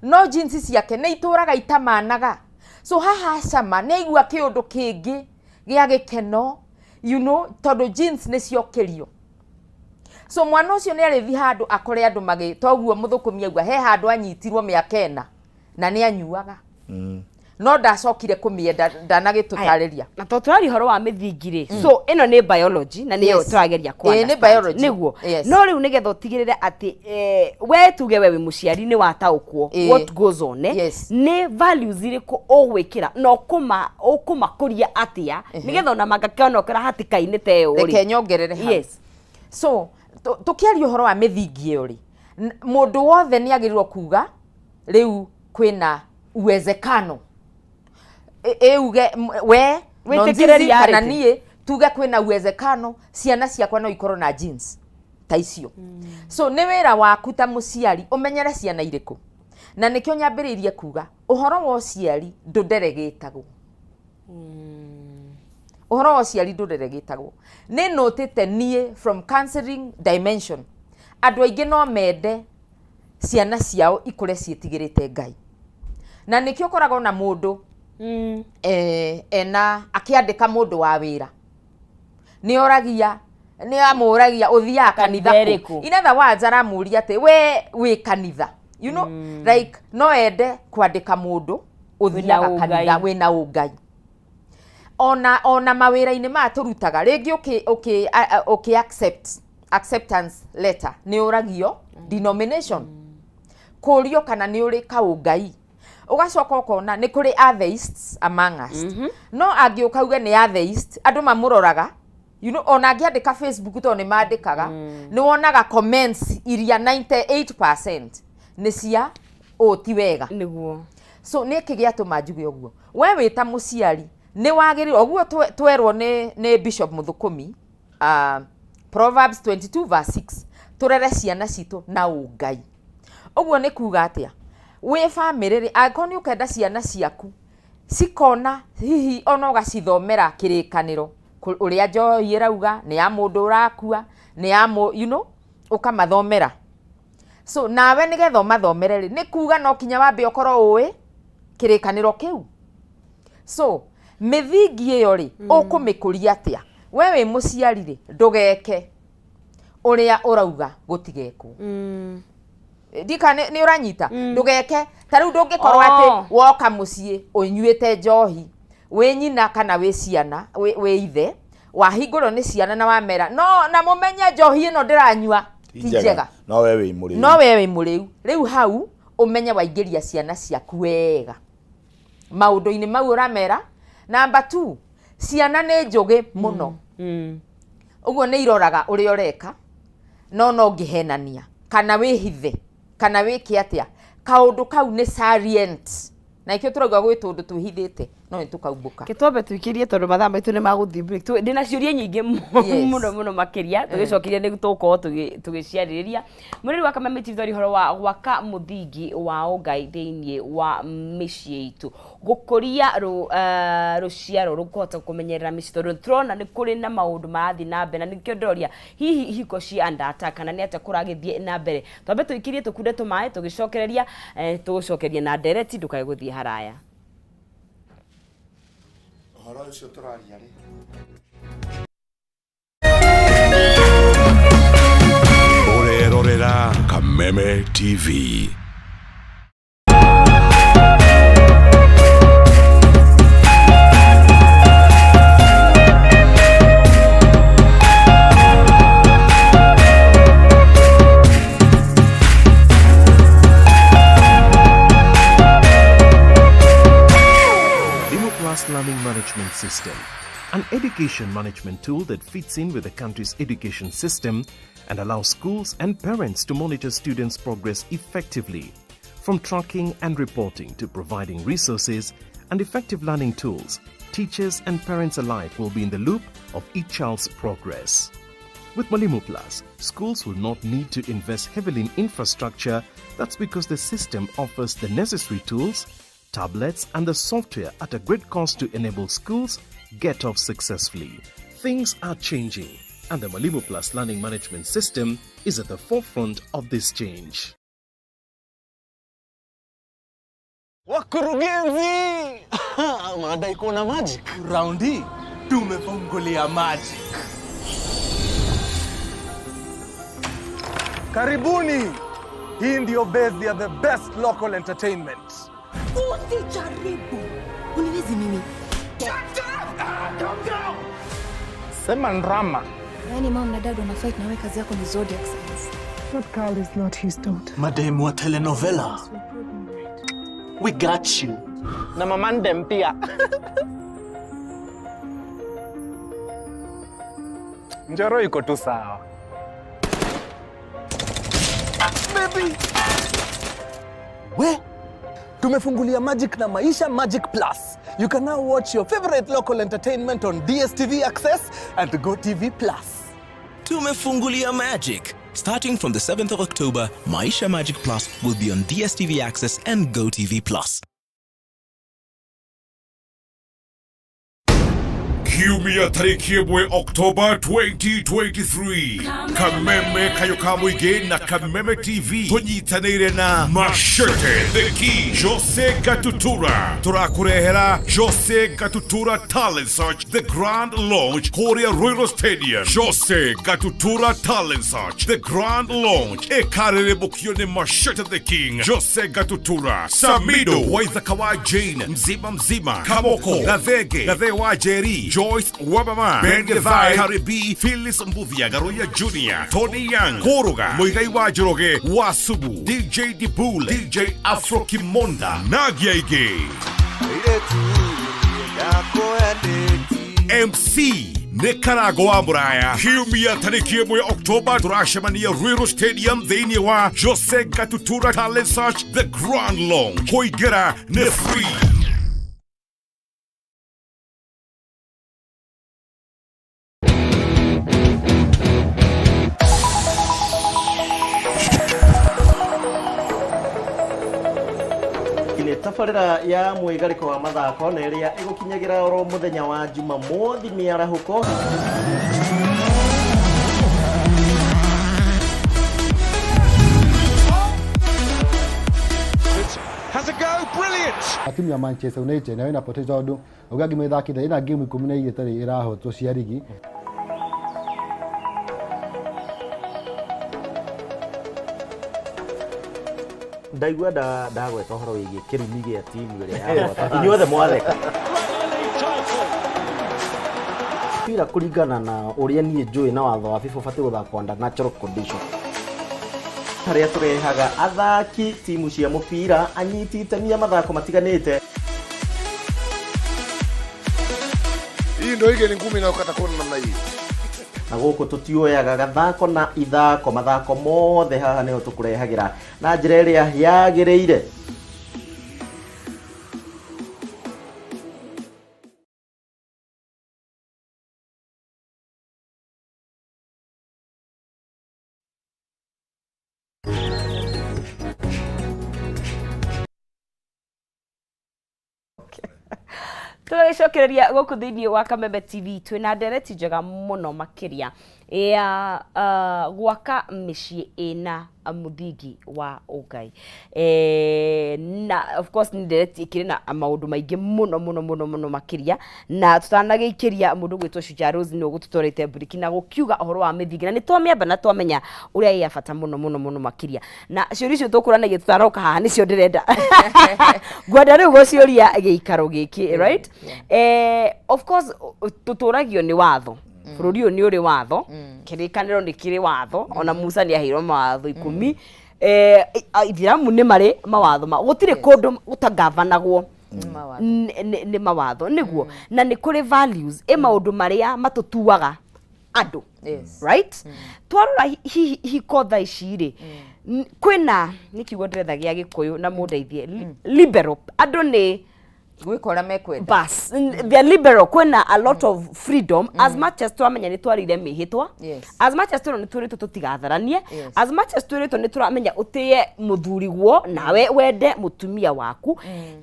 no genes ciake nĩ itũraga itamanaga. So haha cama nĩ aigua kĩũndũ kĩngĩ gĩa gĩkeno, tondũ genes nĩ ciokĩrio. So mwana ũcio nĩ arĩthi handũ akore andũ magĩ toguo mũthũkũmi auga he handũ anyitirwo mĩaka 4 na nĩ anyuaga, no ndacokire kũmĩenda, ndanagĩtũtarĩria. Na to tũraria ũhoro wa mĩthingi rĩ, so ĩno nĩ biology na nĩyo tũrageria kũ Ĩĩ, nĩ understand. Biology. Nĩguo. No rĩu nĩgetha ũtigĩrĩre atĩ we tuge we wĩ mũciari nĩ wataũkwo what goes on, nĩ values irĩkũ ũgwĩkĩra na ũkũmakũria atĩa nĩgetha ona mangakĩonokera hatĩka-inĩ ta ĩyo rĩ? Reke nyongerere hau. So tũkĩaria ũhoro wa mĩthingi ĩyo rĩ, mũndũ wothe nĩ agĩrĩirwo kuga rĩu kwĩna uwezekano. Ĩuge we Wĩtĩkĩre Nonzizi kana reality. niĩ tuge kwĩna uwezekano ciana ciakwa no ikorwo na genes ta icio. So nĩ wĩra waku ta mũciari ũmenyere ciana irĩkũ, na nĩkĩo nyambĩrĩirie kuga ũhoro wa ũciari ndũnderegĩtagwo, ũhoro wa ũciari ndũreregĩtagwo. Nĩ nũtĩte niĩ from counseling dimension, andũ aingĩ no mende ciana ciao ikũre ciĩtigĩrĩte Ngai, na nĩkĩo ũkoragwo na mũndũ ena akĩandĩka mũndũ wa wĩra, nĩ oragia, nĩ amũragia, ũthiaga kanitha Kanitha kũ? ĩrĩkũ? In other words, aramũria atĩ we wĩ kanitha, like no ende kwandĩka mũndũ ũthiaga Wĩna kanitha ũngai. Wĩna ũngai. Ona mawĩra-inĩ maya tũrutaga, rĩngĩ ũkĩ accept acceptance letter nĩ ũragio denomination, kũrio kana nĩ ũrĩ kaũngai. Ũgacoka ũkona nĩ kũrĩ atheists among us, no angĩũka uge nĩ atheist, andũ mamũroraga, ona angĩandĩka Facebook, tondũ nĩ mandĩkaga, nĩ wonaga comments iria 98% nĩ cia Ũũ ti wega. Nĩguo. So nĩkĩ gĩatũma njuge ũguo? We wĩ ta mũciari nĩ wagĩrĩirwo ũguo twerwo nĩ Bishop Mũthũkũmi, Proverbs 22 verse 6, tũrere ciana citũ na ũngai. Ũguo nĩ kuga atĩa? Wĩ bamĩrĩ rĩ, angĩkorwo nĩ ũkenda ciana ciaku cikona hihi ona ũgacithomera kĩrĩkanĩro ũrĩa njohi ĩrauga, nĩ ya mũndũ ũrakua, nĩ ya ũkamathomera. So nawe nĩgetha ũmathomere rĩ, nĩ kuga no kinya wambe ũkorwo ũĩ kĩrĩkanĩro kĩu. So mĩthingi ĩyo rĩ, ũkũmĩkũria atĩa? We wĩ mũciari rĩ, ndũgeke ũrĩa ũrauga gũtigekwo. Ndika nĩ ũranyita? Ndũgeke ta rĩu, ndũngĩkorwo atĩ woka mũciĩ ũnyuĩte njohi, wĩ nyina kana wĩ ciana, wĩ ithe, wahingũrwo nĩ ciana na wamera no na mũmenye njohi ĩno ndĩranyua ti njega. No we wĩ mũrĩu. No we wĩ mũrĩu. Rĩu hau ũmenye waingĩria ciana ciaku wega maũndũ-inĩ mau ũramera. Number 2, ciana nĩ njũgĩ mũno. Ũguo nĩ iroraga ũrĩa ũreka, no ũngĩhenania kana wĩhithe kana wĩke atĩa, kaũndũ kau nĩ salient, na ikĩo tũrauga gwĩ tũndũ twĩhithĩte no nĩ tũkaumbũka. Ke twambe tũikĩrie tondũ mathaa maitũ nĩ magũthiĩ break. Ndĩna ciũria nyingĩ mũno mũno makĩria, tũgĩcokeria nĩ tũgũkorwo tũgĩciarĩrĩria. Mũrĩri wa Kameme TV, twaria ũhoro wa gwaka mũthingi wa ũngai thĩinĩ wa mĩciĩ itũ, gũkũria rũciaro rũkũhota kũmenyerera mĩciĩ, tondũ tũrona nĩ kũrĩ na maũndũ marathiĩ na mbere, na nĩkĩo ndĩroria hihi ihiko ci under attack kana nĩ atĩa kũragĩthiĩ na mbere. Twambe tũikĩrie tũkunde tũmaĩ, tũgĩcokereria tũgũcokeria na ndereti, ndũkae gũthiĩ haraya. Ũhoro ũcio tũraria rĩ. Ũrerorera Kameme TV. Mwalimu Plus Learning Management System, an education management tool that fits in with the country's education system and allows schools and parents to monitor students' progress effectively. From tracking and reporting to providing resources and effective learning tools, teachers and parents alike will be in the loop of each child's progress. With Mwalimu Plus, schools will not need to invest heavily in infrastructure. That's because the system offers the necessary tools, tablets, and the software at a great cost to enable schools get off successfully. Things are changing, and the Mwalimu Plus Learning Management System is at the forefront of this change. Wakurugenzi wanadai kuona magic. Round hii tumefungulia magic. Karibuni. Hii ndio base ya the best local entertainment. Usijaribu uniwezi mimi. Sema ndrama. Yaani mom na dad wana fight na wewe kazi yako ni zodiac signs. That girl is not his daughter. Mademu wa telenovela. We got you. Na mamandem pia. Njoro iko tu sawa. Baby. We tumefungulia Magic na Maisha Magic Plus. You can now watch your favorite local entertainment on DSTV Access and GoTV Plus. Tumefungulia Magic. Starting from the 7th of October, Maisha Magic Plus will be on DSTV Access and GoTV Plus. Kiumia tariki 1 October 2023, Kameme Kayo Muingĩ na Kameme TV tũnyitanĩire na Machete the Key Jose Gatutura, tũrakũrehera Jose Gatutura Talent Search The Grand Launch kũrĩa Ruiru Stadium. Jose Gatutura Talent Search The Grand Launch ĩkarĩrĩmbũkio nĩ Machete the King Jose Gatutura, Samido Waithaka wa Jane, Mzima Mzima, Kamoko Gathege, Gathe wa Jerry, Joyce Wabama, Ben Gethai, Karibi, Phyllis Mbuthia, Garoya Junior, Tony Young, Kũrũga, Muigai wa Njoroge, Wasubu, DJ Dibul, DJ Afro Kimonda, Nagia Ige. MC Nĩ Karango wa Mũraya. Kiumia tarĩki ĩmwe Oktoba tũracemania Ruiru Stadium thĩinĩ wa Jose Gatutura Talent Search The Grand Lounge. Kũingĩra nĩ free. Nĩ tabarĩra ya mwĩgarĩko wa mathako na ĩrĩa ĩgũkinyagĩra oro mũthenya wa Jumamothi mĩarahũko. Has a go, brilliant! Timu ya Manchester United nayo ĩna potential tondũ uga ngima ĩthakĩte ĩna game 12 ĩtarĩ ĩrahotwo cia rigi. Ndaigua ndagweta ũhoro wĩgiĩ kĩrumi gĩa timu ĩrĩa yahota inyuothe mwatheka mpira kũringana na ũrĩa niĩ njũĩ na watho wa FIFA ũbatiĩ gũthakwo under natural condition harĩa tũrehaga athaki timu cia mũbira anyiti itemi a mathako matiganĩte. Hii ndio ile ni ngumi inayokata kona namna hii. Na gũkũ tũtiũyaga gathako na ithako mathako mothe haha nĩho tũkũrehagĩra na njĩra ĩrĩa yagĩrĩire. Tũgagĩcokereria gũkũ thĩinĩ wa Kameme TV twĩna ndereti njega mũno makĩria ya gwaka mĩciĩ ĩna mũthingi wa ũngai. Na of course nĩ ndereti ĩkĩrĩ na maũndũ maingĩ mũno mũno mũno mũno makĩria, na tũtanagĩikĩria mũndũ gwĩtwo Shujaa Rose nĩwe ũgũtũtwarĩte mburiki na gũkiuga ũhoro wa mĩthingi, na nĩ twamĩamba na twamenya ũrĩa ĩ ya bata mũno mũno mũno makĩria. Na ciũria icio tũkũranagia tũtanoka haha nĩcio ndĩrenda ngwenda rĩu gũciũria gĩikaro gĩkĩ, right? Of course tũtũragio nĩ watho, bũrũri ũyũ nĩ ũrĩ watho, kĩrĩkanĩro nĩ kĩrĩ watho, ona Musa nĩ aheirwo mawatho 10. Ithiramu nĩ marĩ mawatho ma gũtirĩ kũndũ gũtangavanagwo nĩ mawatho nĩguo, na nĩ kũrĩ values ĩ maũndũ marĩa matũtuaga andũ, right? Twarora hihi hiko thaa ici rĩ, kwĩna nĩ kiugo ndĩretha gĩa Gĩkũyũ na mũndeithie, liberal andũ nĩ gwĩka ũrĩa mekwenda. Bas, they are liberal, kwĩna a lot of freedom, as much as twamenya nĩ twarĩire mĩhĩtwa, as much as twĩrwo nĩ twĩrĩtwo tũtigatharanie, as much as twĩrĩtwo nĩ tũramenya ũtĩe mũthuriguo nawe wende mũtumia waku.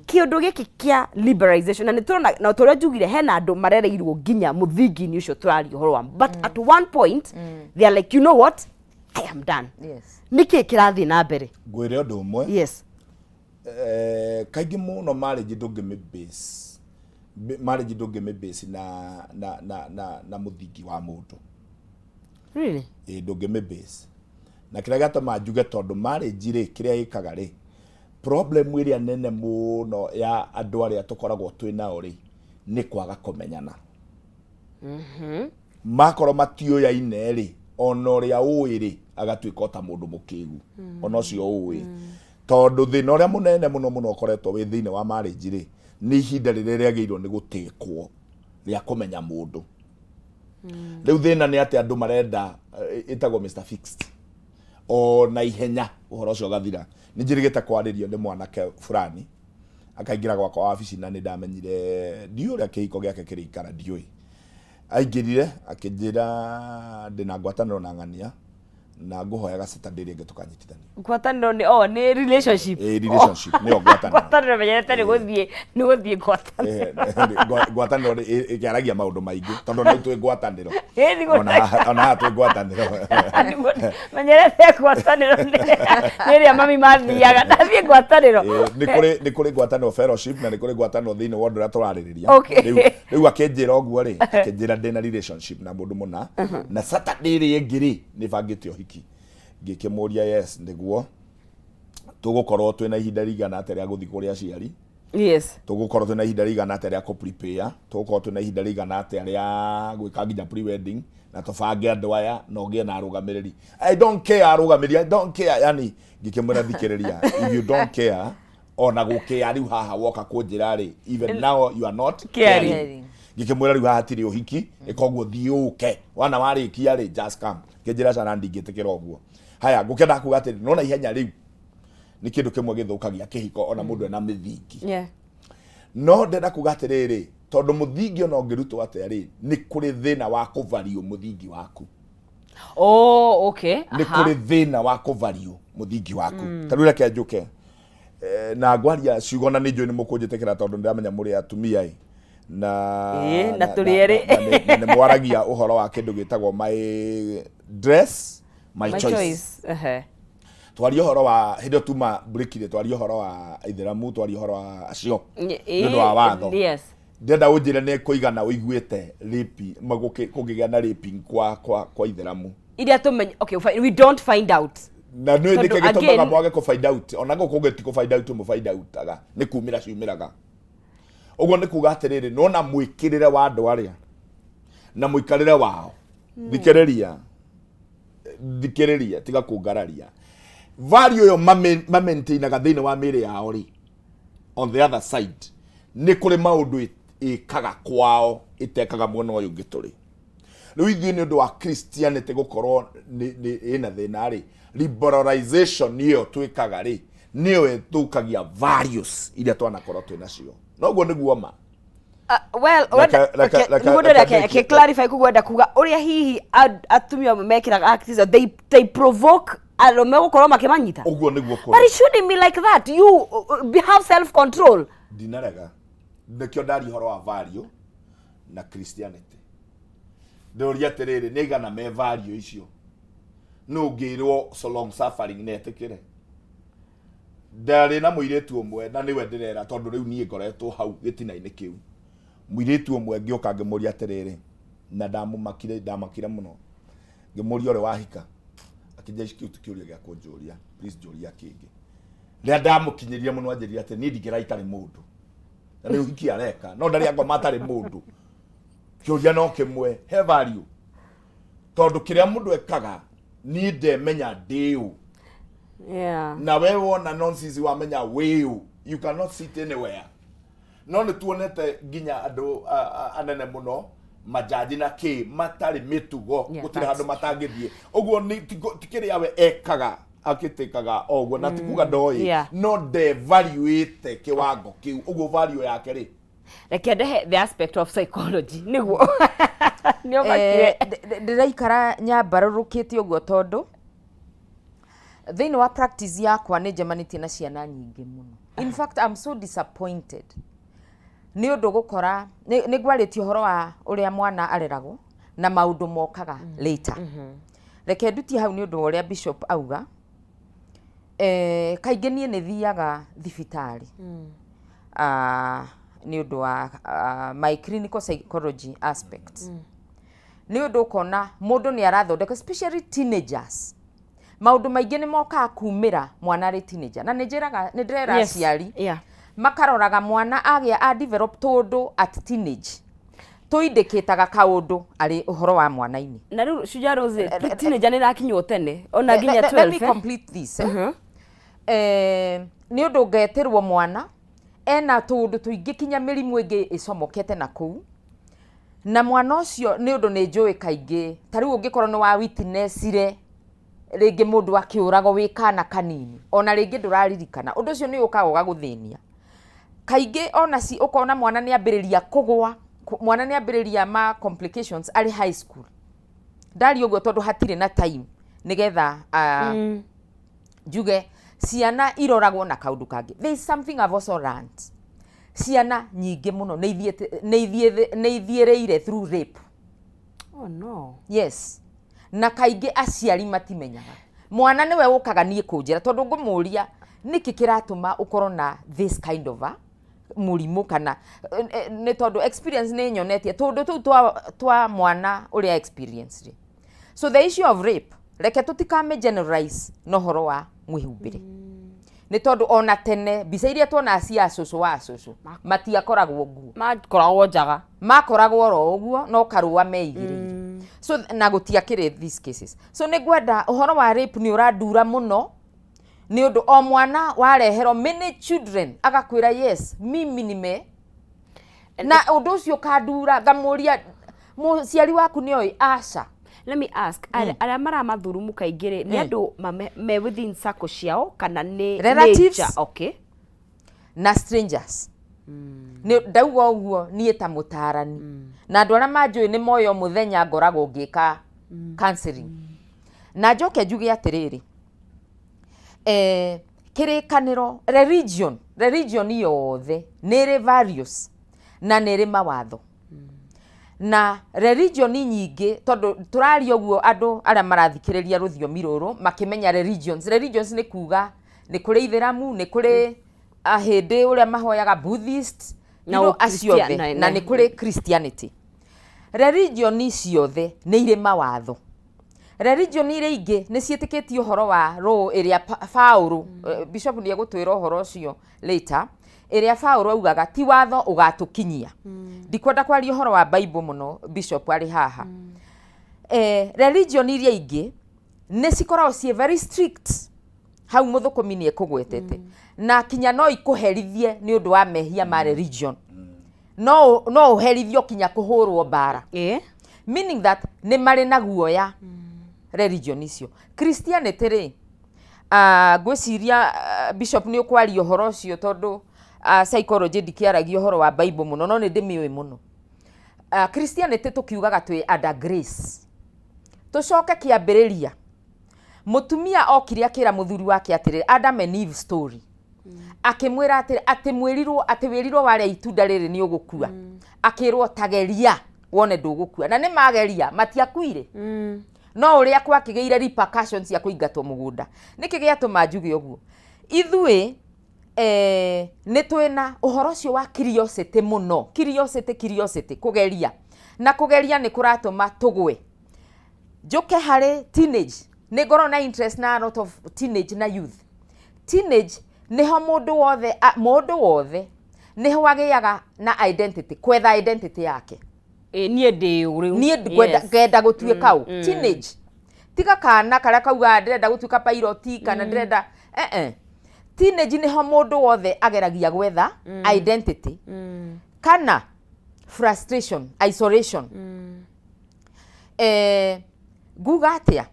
Kĩũndũ gĩkĩ kĩa liberalization na nĩ tũrona na tũrĩa njugire hena andũ marereirwo nginya mũthingi-inĩ ũcio tũraria ũhoro wa, but at one point they are like, you know what, I am done. Nĩkĩ kĩrathiĩ na mbere? Ngwĩre ũndũ ũmwe. Kaingĩ mũno marriage ndũngĩmĩ base, marriage ndũngĩmĩ base na mũthingi wa mũndũ. Really? Ĩĩ, ndũngĩmĩ base. Na kĩrĩa gĩatũma njuge tondũ marriage rĩ, kĩrĩa ĩkaga rĩ, problem ĩrĩa nene mũno ya andũ arĩa tũkoragwo twĩ nao rĩ, nĩ kwaga kũmenyana. Makorwo matiũyaine rĩ, ona ũrĩa ũĩ rĩ, agatuĩka o ta mũndũ mũkĩgu. Ona ũcio ũĩ. Tondũ thĩna ũrĩa mũnene mũno mũno ũkoretwo wĩ thĩinĩ wa marriage rĩ, nĩ ihinda rĩrĩa rĩagĩrĩirwo nĩ gũtĩkwo rĩa kũmenya mũndũ. Rĩu thĩna nĩ atĩ andũ marenda ĩtagwo Mr Fixed. O na ihenya ũhoro ũcio ũgathira. Nĩ njĩrĩgĩte kwarĩrio nĩ mwanake fulani akaingĩra gwakwa wabici na nĩ ndamenyire ndiũĩ ũrĩa kĩhiko gĩake kĩrĩikara, ndiũĩ. Aingĩrire akĩnjĩra ndĩna ngwatanĩro na ng'ania na ngũhoyaga Saturday ĩrĩa ĩngĩ tũkanyitithania. Ngwatanĩro nĩ, oh, nĩ relationship. Ĩĩ, relationship nĩyo ngwatanĩro. Ngwatanĩro menyerete nĩ gũthiĩ, nĩ gũthiĩ ngwatanĩro. Ngwatanĩro ĩkĩaragia maũndũ maingĩ tondũ na twĩ ngwatanĩro. Ĩĩ, nĩ Ona haha twĩ ngwatanĩro. Menyerete ngwatanĩro nĩ ĩrĩa mami mathiaga, ndathiĩ ngwatanĩro. Nĩ kũrĩ ngwatanĩro fellowship na nĩ kũrĩ ngwatanĩro thĩinĩ wa ũndũ ũrĩa tũrarĩrĩria. Rĩu akĩnjĩra ũguo rĩ, akĩnjĩra ndĩna relationship na mũndũ mũna na Saturday ĩrĩa ĩngĩ rĩ, nĩ bangĩte ũhiki. Ngĩkĩmũria yes, nĩguo tũgũkorwo twĩna ihinda rĩigana atĩa rĩa gũthiĩ kũrĩ aciari. Tũgũkorwo twĩna ihinda rĩigana atĩa rĩa kũ prepare, tũgũkorwo twĩna ihinda rĩigana atĩa rĩa gwĩka nginya pre-wedding na tũbange andũ aya na ũgĩe na arũgamĩrĩri. I don't care arũgamĩrĩri, I don't care. Yani ngĩkĩmwĩra thikĩrĩria, if you don't care ona gũkĩa rĩu haha woka kũnjĩra rĩ, even now you are not caring. Ngĩkĩmwĩra rĩu haha hatirĩ ũhiki, ĩka ũguo thiĩ ũke. Wana warĩkia rĩ, just come. Ngĩnjĩra cana ndingĩtĩkĩra ũguo. Haya, ngũkĩenda kuga atĩrĩ, nona ihenya rĩu nĩ kĩndũ kĩmwe gĩthũkagia kĩhiko ona mũndũ ena mĩthingi. No ndenda kuga atĩrĩrĩ, tondũ mũthingi ona ũngĩrutwo atĩa rĩ, nĩ kũrĩ thĩna wa kũvario mũthingi waku. Oh, okay. Nĩ kũrĩ thĩna wa kũvario mũthingi waku. Ta rĩu reke njũke na ngwaria ciugo na nĩ njũĩ nĩ mũkũnjĩtĩkĩra tondũ ndĩramenya mũrĩ atumia ĩ na Ĩĩ, na tũrĩ erĩ. Na nĩ mwaragia ũhoro wa kĩndũ gĩtagwo my dress my My choice. choice. Ehe. Twaria ũhoro wa hĩndĩ ĩyo tuma break-rĩ, twaria ũhoro wa aithĩramu, twaria ũhoro wa acio nĩ ũndũ wa watho. Ndĩrenda ũnjĩre nĩ kũigana ũiguĩte rape, kũngĩgĩa na raping kwa ithĩramu. Iria tũmenye, okay, fine, we don't find out. Na nĩ Tondũ nĩkĩ gĩtũmaga mwage kũ find out? Ona gũkũ ũngĩ ti kũ find out mũ find outaga, nĩ kumĩra ciumĩraga. Ũguo nĩ kuga atĩrĩrĩ, nĩwona mwĩkĩrĩre wa andũ arĩa na mũikarĩre wao. Thikĩrĩria, thikĩrĩria, tiga kũngararia. Value ĩyo mamaintainaga thĩinĩ wa mĩĩrĩ yao rĩ, on the other side nĩ kũrĩ maũndũ ĩkaga kwao ĩtekaga mwena ũyũ ũngĩ tũrĩ. Rĩu ithuĩ nĩ ũndũ wa Christianity gũkorwo ĩna thĩna rĩ, liberalization ĩyo twĩkaga rĩ, nĩyo ĩthũkagia values iria twanakorwo twĩ nacio. Noguo nĩguo ma. Well, nĩguo reke clarify koguo wenda kuga ũrĩa hihi atumia amwe mekĩraga acts, they provoke arũme gũkorwo makĩmanyita. Ũguo nĩguo kũrĩ. But it shouldn't be like that. You have self control. Ndinarega. Nĩkĩo ndaria ũhoro wa value na Christianity. Ndĩũria atĩrĩrĩ, nĩ aigana me value icio? Nũ ũngĩrwo so long suffering na etĩkĩre? Ndarĩ na mũirĩtu ũmwe na nĩwe ndĩrera tondũ rĩu niĩ ngoretwo hau gĩtina-inĩ kĩu. Mũirĩtu ũmwe ngĩũka ngĩmũria atĩrĩrĩ, na ndamũmakire, ndamakire mũno. Ngĩmũria ũrĩ wahika? Akĩnjĩra kĩu ti kĩũria gĩa kũnjũria, please njũria kĩngĩ. Rĩrĩa ndamũkinyĩrire mũno anjĩrire atĩ niĩ ndingĩra itarĩ mũndũ. Na nĩ ũhiki areka, no ndarĩ angoma atarĩ mũndũ. Kĩũria no kĩmwe, he value. Tondũ kĩrĩa mũndũ ekaga, niĩ ndemenya ndĩũ. Na we wona nonsense wamenya wĩũ. You cannot sit anywhere. No nĩ tuonete nginya andũ anene mũno, majaji na kĩ, matarĩ mĩtugo, gũtirĩ handũ matangĩthiĩ. Ũguo nĩ ti kĩrĩa we ekaga, akĩtĩkaga o ũguo, na ti kuga ndoĩ, no ndevaluĩte kĩwango kĩu. Ũguo value yake rĩ. Reke ndehe the aspect of psychology nĩguo. Nĩ ũmakire. Ndĩraikara nyambarũrũkĩte ũguo tondũ thĩinĩ wa practice yakwa nĩ njemanĩtie na ciana nyingĩ mũno. In fact, I'm so disappointed. Nĩ ũndũ gũkora, nĩ ngwarĩtie ũhoro wa ũrĩa mwana areragwo na maũndũ mokaga later. Reke ndutie hau nĩ ũndũ wa ũrĩa Bishop auga. Kaingĩ niĩ nĩ thiaga thibitarĩ. Nĩ ũndũ wa my clinical psychology aspect. Nĩ ũndũ ũkona mũndũ nĩ arathondeka, especially teenagers. Maũndũ maingĩ nĩ mokaga kumĩra mwana arĩ teenager. Na nĩ njĩraga, nĩ ndĩrera aciari. Makaroraga mwana agĩa a develop tũndũ at teenage. Tũindĩkĩtaga kaũndũ arĩ ũhoro wa mwana-inĩ. Na rĩu Shujaa Rose, teenager nĩ ĩrakinywo tene, ona nginya Let me 12, eh? complete this. Nĩ ũndũ ngetĩrwo mwana ena tũũndũ tũingĩ kinya mĩrimũ ĩngĩ ĩcomokete na kũu. Na mwana ũcio nĩ ũndũ nĩ njũĩ kaingĩ, ta rĩu ũngĩkorwo nĩ wa witnessire rĩngĩ mũndũ akĩũragwo wĩ kana kanini, ona rĩngĩ ndũraririkana, ũndũ ũcio nĩ ũkaga ũgagũthĩnia. Kaingĩ ona ci, ũkona mwana nĩ ambĩrĩria kũgwa, mwana nĩ ambĩrĩria ma complications arĩ high school. Ndaria ũguo tondũ hatirĩ na time nĩgetha, njuge ciana iroragwo na kaũndũ kangĩ. There is something I've also learned. Ciana nyingĩ mũno nĩ ithiĩrĩire through rape. Oh no. Yes. Na kaingĩ aciari matimenyaga. Mwana nĩwe ũkaga niĩ kũnjĩra tondũ ngũmũria nĩkĩ kĩratũma ũkorwo na this kind of a mũrimũ kana nĩ tondũ experience nĩ nyonetie tũndũ tũu twa mwana ũrĩa experience rĩ. So the issue of rape, reke tũtikame generalize na ũhoro wa mwĩhumbĩre. Nĩ tondũ ona tene mbica iria tuonaga cia cũcũ wa cũcũ matiakoragwo nguo. Makoragwo njaga. Makoragwo oro ũguo no karũa meigĩrĩire. So na gũtiakĩrĩ these cases. So nĩ ngwenda ũhoro wa rape nĩ ũrandura mũno nĩ ũndũ o mwana wareherwo many children agakwĩra yes mimi nime. Na ũndũ ũcio ũkandura, ngamũria, mũciari waku nĩ oĩ? Aca. Let me ask, arĩa maramathurumu kaingĩ rĩ, nĩ andũ me within circle ciao kana nĩ Relatives. nature? Okay. Na strangers. Nĩ ndauga ũguo niĩ ta mũtaarani, na andũ arĩa manjũĩ nĩ moĩ o mũthenya ngoragwo ngĩka counseling. Na njoke njuge atĩrĩrĩ, kĩrĩkanĩro, religion yothe nĩ ĩrĩ values na nĩ ĩrĩ mawatho. Na religion nyingĩ, tondũ tũraria ũguo andũ arĩa marathikĩrĩria rũthiomi rũrũ makĩmenya religions. Religions nĩ kuga nĩ kũrĩ ithĩramu, nĩ kũrĩ ahĩndĩ ũrĩa mahoyaga, Buddhist, Na you know, acio othe, na nĩ kũrĩ Christianity. Religion ciothe nĩ irĩ mawatho. Religion iria ingĩ nĩ ciĩtĩkĩtie ũhoro wa law ĩrĩa Paũlũ, Bishop nĩ egũtwĩra ũhoro ũcio later, ĩrĩa Paũlũ augaga ti watho ũgatũkinyia. Ndikwenda kwaria ũhoro wa Bible mũno Bishop arĩ haha. Religion iria ingĩ nĩ cikoragwo ciĩ very strict, hau mũthũkũmi nĩ ekũgwetete, na kinya no ikũherithie nĩ ũndũ wa mehia ma religion. No ũherithio kinya kũhũrwo mbara, meaning that nĩ marĩ na guoya religion icio. Christianity rĩ, ngwĩciria Bishop nĩ ũkwaria ũhoro ũcio, tondũ psychology ndikĩaragia ũhoro wa Bible mũno, no nĩ ndĩmĩũĩ mũno. Christianity tũkiugaga twĩ under grace. Tũcoke kĩambĩrĩria, mũtumia okire akĩra mũthuri wake atĩrĩrĩ, Adam and Eve story, akĩmwĩra atĩrĩ, atĩ mwĩrirwo atĩ wĩrirwo warĩa itunda rĩrĩ nĩ ũgũkua. Akĩrwo tageria wone ndũgũkua, na nĩ mageria matiakuire, no ũrĩa gwakĩgĩire repercussions cia kũingatwo mũgũnda. Nĩkĩ gĩatũma njuge ũguo? Ithuĩ nĩ twĩna ũhoro ũcio wa curiosity mũno, curiosity, curiosity, kũgeria na kũgeria nĩ kũratũma tũgwe. Njũke harĩ teenage, nĩ ngoragwo na interest na a lot of teenage na youth. Teenage nĩho mũndũ wothe, mũndũ wothe nĩho agĩaga na identity, kwetha identity yake. Ĩ, niĩ ndĩ ũ rĩu? Niĩ ngwenda gũtuĩka ũ? Teenage, tiga kana karĩa kaugaga ndĩrenda gũtuĩka pilot kana ndĩrenda, Teenage nĩho mũndũ wothe ageragia gwetha identity kana frustration, isolation. Nguga atĩa?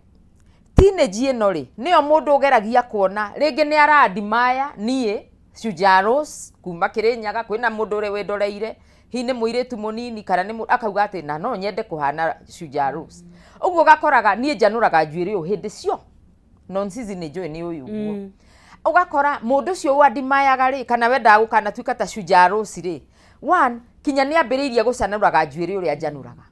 Teenage ĩno rĩ, nĩyo mũndũ ũgeragia kuona rĩngĩ nĩ arandimaya niĩ Shujaa Rose kuma Kĩrĩnyaga, kwĩna mũndũ ũrĩa wĩndoreire, hihi nĩ mũirĩtu mũnini kana nĩ akauga atĩ na no nyende kũhana Shujaa Rose. Ũguo ũgakoraga niĩ njanũraga njuĩrĩ ũũ hĩndĩ cio non-season, nĩ njũĩ nĩ ũyũ ũguo. Ũgakora mũndũ ũcio wandimayaga rĩ, kana wendaga gũkanatuĩka ta Shujaa Rose rĩ, one kinya nĩ ambĩrĩirie gũcanũraga njuĩrĩ ũrĩa njanũraga,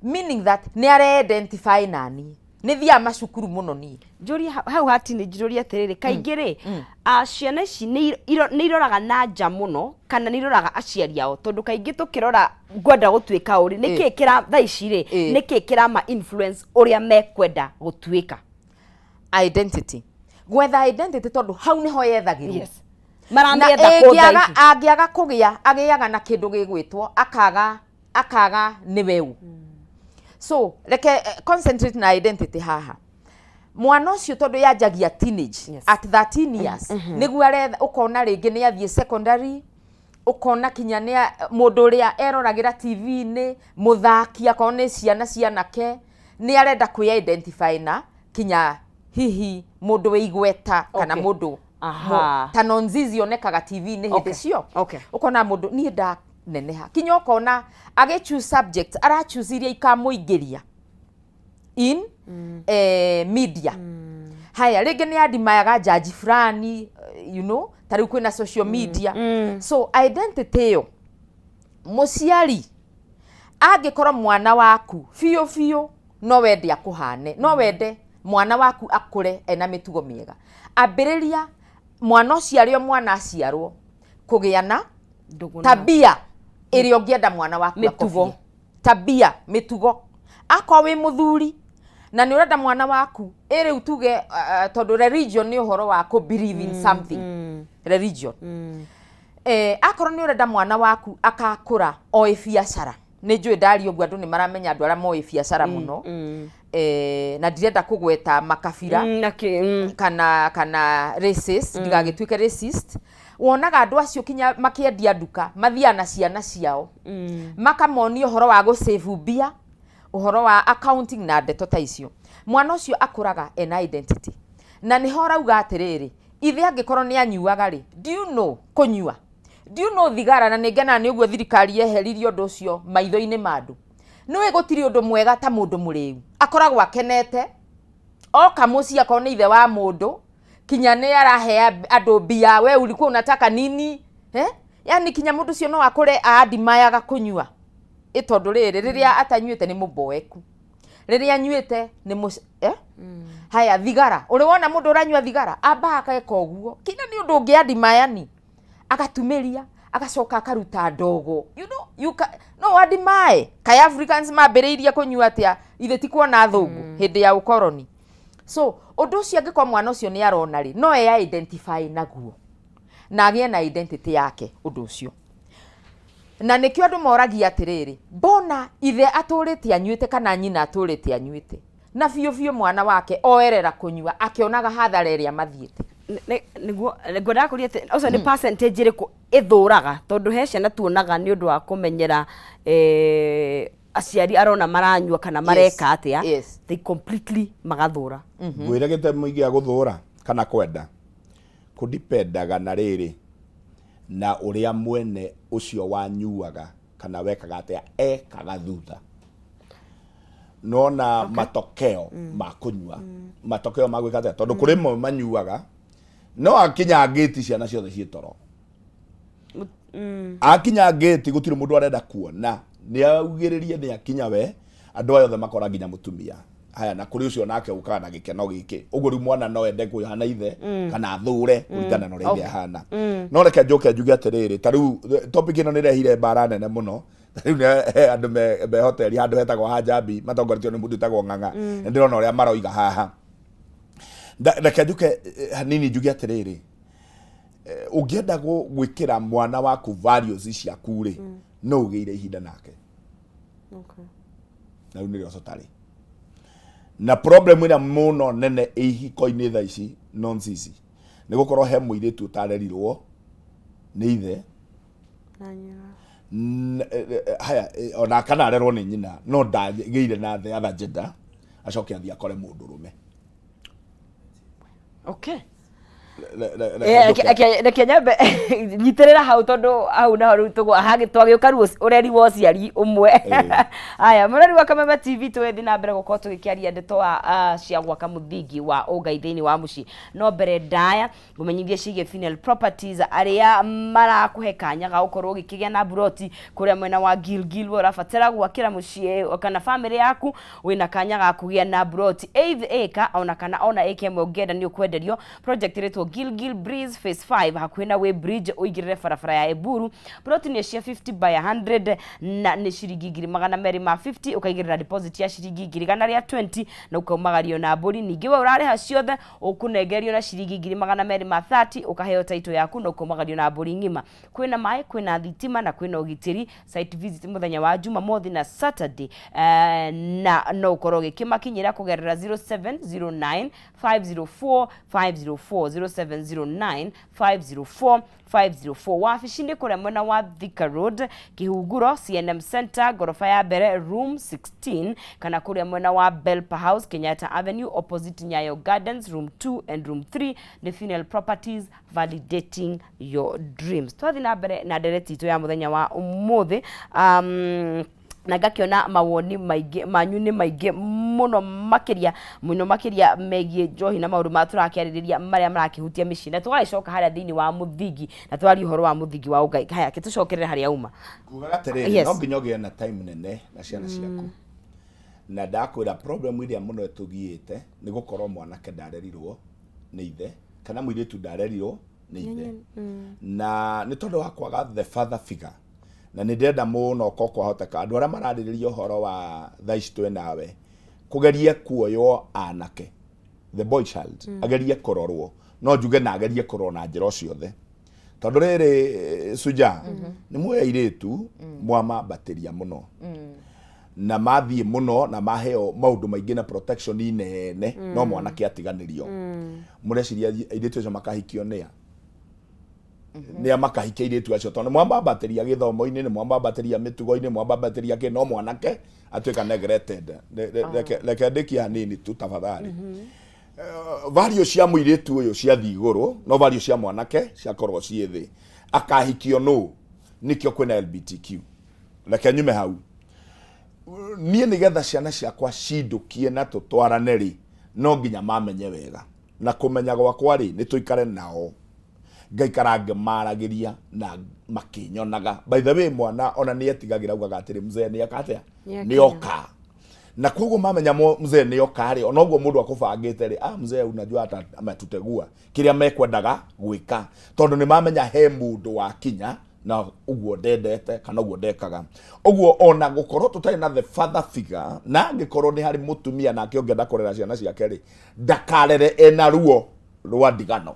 meaning that nĩ are-identify naniĩ. Nĩ thiaga macukuru mũno niĩ. Njũrie hau ha teenage, njũrie atĩrĩrĩ, kaingĩ rĩ, ciana ici nĩ iroraga na nja mũno kana nĩ iroraga aciari ao? Tondũ kaingĩ tũkĩrora ngwenda gũtuĩka ũrĩ, nĩ kĩĩ kĩra thaa ici rĩ, nĩ kĩĩ kĩrama influence ũrĩa mekwenda gũtuĩka? Identity, gwetha identity, tondũ hau nĩho yethagĩrwo. Na Maramĩetha kũ thaa ĩngĩaga ici? Angĩaga kũgĩa, agĩaga na kĩndũ gĩgwĩtwo akaga nĩwe ũ. So reke concentrate na identity haha. Mwana ũcio, tondũ yanjagia teenage, at 13 years nĩguo aretha. Ũkona rĩngĩ nĩ athiĩ secondary, ũkona kinya nĩ mũndũ ũrĩa eroragĩra TV-inĩ, mũthaki, akorwo nĩ ciana cianake, nĩ arenda kwĩ identify na kinya hihi mũndũ wĩ igweta kana mũndũ ta Nonzizi onekaga TV-inĩ hĩndĩ cio. Ũkona mũndũ niĩ ndaneneha, kinya ũkona agĩ choose subject, ara choose iria ikamũingĩria in media. Haya, rĩngĩ nĩ andimayaga jaji fulani, ta rĩu kwĩna social media. So identity ĩyo, mũciari angĩkorwo mwana waku biũ biũ no wende akũhane, no wende mwana waku akũre ena mĩtugo mĩega, ambĩrĩria mwana ũcio arĩ o mwana aciarwo kũgĩa na Ndũgũ tabia ĩrĩa ũngĩenda mwana waku Mĩtugo. akobie. Tabia, mĩtugo. Akorwo wĩ mũthuri na nĩ ũrenda mwana waku ĩ rĩu tuge, tondũ religion nĩ ũhoro wa kũ believe in something, religion, akorwo nĩ ũrenda mwana waku akakũra oĩ biacara, nĩ njũĩ ndaria ũguo andũ nĩ maramenya andũ arĩa moĩ biacara mũno, na ndirenda kũgweta makabira Na kĩ kana racist, ndigagĩtuĩke racist. Wonaga andũ acio kinya makĩendia nduka mathiaga na ciana ciao, makamonia ũhoro wa gũsave mbia, ũhoro wa accounting na ndeto ta icio. Mwana ũcio akũraga ena identity, na nĩho ũrauga atĩrĩrĩ, ithe angĩkorwo nĩ anyuaga rĩ, do you know kũnyua, do you know thigara? Na nĩ ngenaga nĩ ũguo thirikari yeheririe ũndũ ũcio maitho-inĩ ma andũ. Nĩũĩ gũtirĩ ũndũ mwega ta mũndũ mũrĩu akoragwo akenete oka mũciĩ, akorwo nĩ ithe wa mũndũ, kinya nĩ arahe andũ mbia, we ulikuwa unataka nini, eh? Yani kinya mũndũ ũcio no akũre aadimayaga kũnyua, ĩ tondũ rĩrĩ, rĩrĩa atanyuĩte nĩ mũboeku, rĩrĩa anyuĩte nĩ mũc eh? Haya, thigara, ũrĩ wona mũndũ ũranyua thigara ambaga akeka ũguo, kinya nĩ ũndũ ũngĩ adimayani, agatumĩria, agacoka akaruta ndogo, you know, you can, no adimae. Kaĩ Africans mambĩrĩirie kũnyua atĩa? Ithe ti kuona athũngũ hĩndĩ ya ũkoroni? So ũndũ ũcio angĩkorwo mwana ũcio nĩ arona rĩ, no e identify naguo na agĩe na identity yake ũndũ ũcio. Na nĩkĩo andũ moragia atĩrĩrĩ, mbona ithe atũrĩte anyuĩte kana nyina atũrĩte anyuĩte, na biũ biũ mwana wake oerera kũnyua akĩonaga hathara ĩrĩa mathiĩte? Nĩguo ngwendaga kũria atĩ ũcio nĩ percentage ĩrĩkũ ĩthũraga, tondũ he ciana tuonaga nĩ ũndũ wa kũmenyera aciari arona maranyua kana mareka atĩa, they completely magathũra. Ngwĩre gĩtemi gĩa gũthũra kana kwenda kũdipendaga na rĩrĩ, na ũrĩa mwene ũcio wanyuaga kana wekaga atĩa ekaga thutha, nona matokeo ma kũnyua, matokeo ma gwĩka atĩa, tondũ kũrĩ mo manyuaga no akinya ngĩti ciana ciothe ciĩ toro, akinya ngĩti gũtirĩ mũndũ arenda kuona, nĩ augĩrĩrie nĩ akinya we, andũ aya othe makora nginya mũtumia. Haya, na kũrĩ ũcio nake ũkaga na gĩkeno gĩkĩ ũguo, rĩu mwana no ende kũhana ithe kana athũre kũringana na ũrĩa ithe ahana. No reke njoke njuge atĩrĩrĩ, ta rĩu topic ĩno nĩ ĩrehire mbara nene mũno. Ta rĩu he andũ me hoteli handũ hetagwo Hanjambi, matongoretio nĩ mũndũ wĩtagwo Ng'ang'a. Nĩ ndĩrona ũrĩa maroiga haha. Reke njuke hanini njuge atĩrĩrĩ, ũngĩenda gwĩkĩra mwana waku values ciaku rĩ, no ũgĩire ihinda nake. Na rĩu nĩrĩo cotarĩ na problem ĩrĩa mũno nene ihiko-inĩ thaa ici nonsense, nĩ gũkorwo he mũirĩtu ũtarerirwo nĩ ithe. Haya, ona kana arerwo nĩ nyina, no ndagĩire na the other gender, acoke athiĩ akore mũndũ rũme. Reke nyambe nyitĩrĩra hau, tondũ hau naho rĩu twagĩũka rĩu ũreri wa ũciari ũmwe. Aya, mũreri wa Kameme TV, tũgĩthiĩ na mbere gũkorwo tũgĩkĩaria ndeto cia gwaka mũthingi wa ũngai thĩinĩ wa mũciĩ. No mbere ndaya ngũmenyithie ciĩgiĩ Finel Properties, arĩa marakũhe kanya ga gũkorwo ũgĩkĩgĩa na buroti kũrĩa mwena wa Gilgil. We ũrabatara gwakĩra mũciĩ kana bamĩrĩ yaku, wĩna kanya ga kũgĩa na buroti eighth acre ona kana ona acre ĩmwe ũngĩenda nĩ ũkwenderio. Project ĩrĩtwo Gilgil Breeze Phase 5, hakuhĩ na Way Bridge ũingĩrĩre barabara ya Eburu. Ploti nĩ cia 50 by 100 na nĩ ciringi 250,000, ũkaigĩrĩra deposit ya ciringi 120,000 na ũkaumagario na mbũri. Ningĩ we ũrarĩha ciothe, ũkũnengerio na ciringi 230,000, ũkaheo title yaku na ũkaumagario na mbũri ng'ima. Kwĩna maĩ, kwĩna thitima na kwĩna ũgitĩri. Site visit mũthenya wa Jumamothi na Saturday, na no ũkorwo ũgĩkĩmakinyĩra kũgerera 0709 504 504, 0709 504 504. Wabici nĩ kũrĩa mwena wa Thika Road, Kĩhunguro, CNM Center, ngoroba ya mbere, room 16, kana kũrĩa mwena wa Belpa House, Kenyatta Avenue, opposite Nyayo Gardens, room 2 and room 3. Nĩ Finel Properties, validating your dreams. Twathiĩ na mbere na ndereti itũ ya mũthenya wa ũmũthĩ, na ngakĩona mawoni maingĩ manyu nĩ maingĩ mũno makĩria mũno makĩria megiĩ njohi na maũndũ ma tũrakĩarĩrĩria marĩa marakĩhutia mĩciĩ, na tũgagĩcoka harĩa thĩinĩ wa mũthingi na twaria ũhoro wa mũthingi wa ũngai. Haya, kĩtũcokerere harĩa uma. Ngugaga atĩrĩrĩ, no nginya ũgĩe na time nene na ciana ciaku. Na ndakwĩra problem ĩrĩa mũno ĩtũgiĩte nĩ gũkorwo mwanake ndarerirwo nĩ ithe kana mũirĩtu ndarerirwo nĩ ithe, na nĩ tondũ wa kwaga the father figure. Na nĩ ndĩrenda mũno ko kwahoteka andũ arĩa mararĩrĩria ũhoro wa thaa ici twĩ nawe kũgerie kuoywo anake, the boy child, agerie kũrorwo, no njuge na agerie kũrorwo na njĩra o ciothe, tondũ rĩrĩ suja nĩ muoya airĩtu mwamambatĩria mũno na mathiĩ mũno na maheo maũndũ maingĩ na protection nene, no mwanake atiganĩrio. Mũreciria airĩtu acio makahikio nĩa? Nĩa makahikia airĩtu acio? Tondũ nĩ mwambambatĩria gĩthomo-inĩ, nĩ mwambambatĩria mĩtugo-inĩ, mwambambatĩria kĩ, no mwanake atuĩka neglected. Reke ndĩkie hanini tu tafadhali. Value cia mũirĩtu ũyũ ciathiĩ igũrũ, no value cia mwanake ciakorwo ciĩ thĩ. Akahikio nũ? Nĩkĩo kwĩna LBTQ. Reke nyume hau. Niĩ nĩgetha ciana ciakwa cindũkie na tũtwarane rĩ, no nginya mamenye wega. Na kũmenya gwakwa rĩ, nĩ tũikare nao, ngaikara ngĩmaragĩria na makĩnyonaga. By the way, mwana ona nĩ etigagĩra, augaga atĩrĩ, mzee nĩ eka atĩa? Nĩ oka. Na koguo mamenya mzee nĩ oka rĩ, ona ũguo mũndũ akũbangĩte rĩ, ah, mzee unajua hata ametutegua kĩrĩa mekwendaga gwĩka, tondũ nĩ mamenya he mũndũ wakinya na ũguo ndendete kana ũguo ndekaga ũguo. Ona gũkorwo tũtarĩ na the father figure, na angĩkorwo nĩ harĩ mũtumia nake ũngĩenda kũrera ciana ciake rĩ, ndakarere ena ruo rwa ndigano,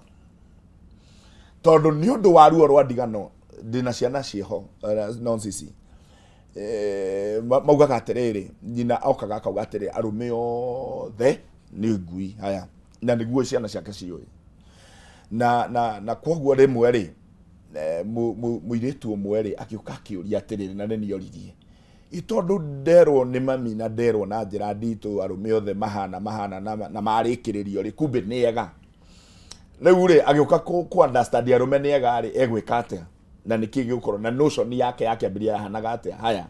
tondũ nĩ ũndũ wa ruo rwa ndigano. Ndĩna ciana ciĩho no cici maugaga atĩrĩrĩ, nyina okaga akauga atĩrĩ, arũme othe nĩ ngui. Haya, na nĩguo ciana ciake ciũĩ. Na koguo rĩmwe rĩ, mũirĩtu ũmwe rĩ, agĩũka akĩũria atĩrĩrĩ, na nĩ nioririe ĩ, tondũ nderwo nĩ mami na nderwo na njĩra nditũ arũme othe mahana mahana na marĩkĩrĩrio rĩ, kumbe nĩ ega. Rĩu rĩ, agĩũka kũ understand arũme nĩ ega rĩ, egwĩka atĩa na nĩkĩ gĩgũkorwo na notion yake yakĩambĩrĩria yahanaga atĩa? Haya,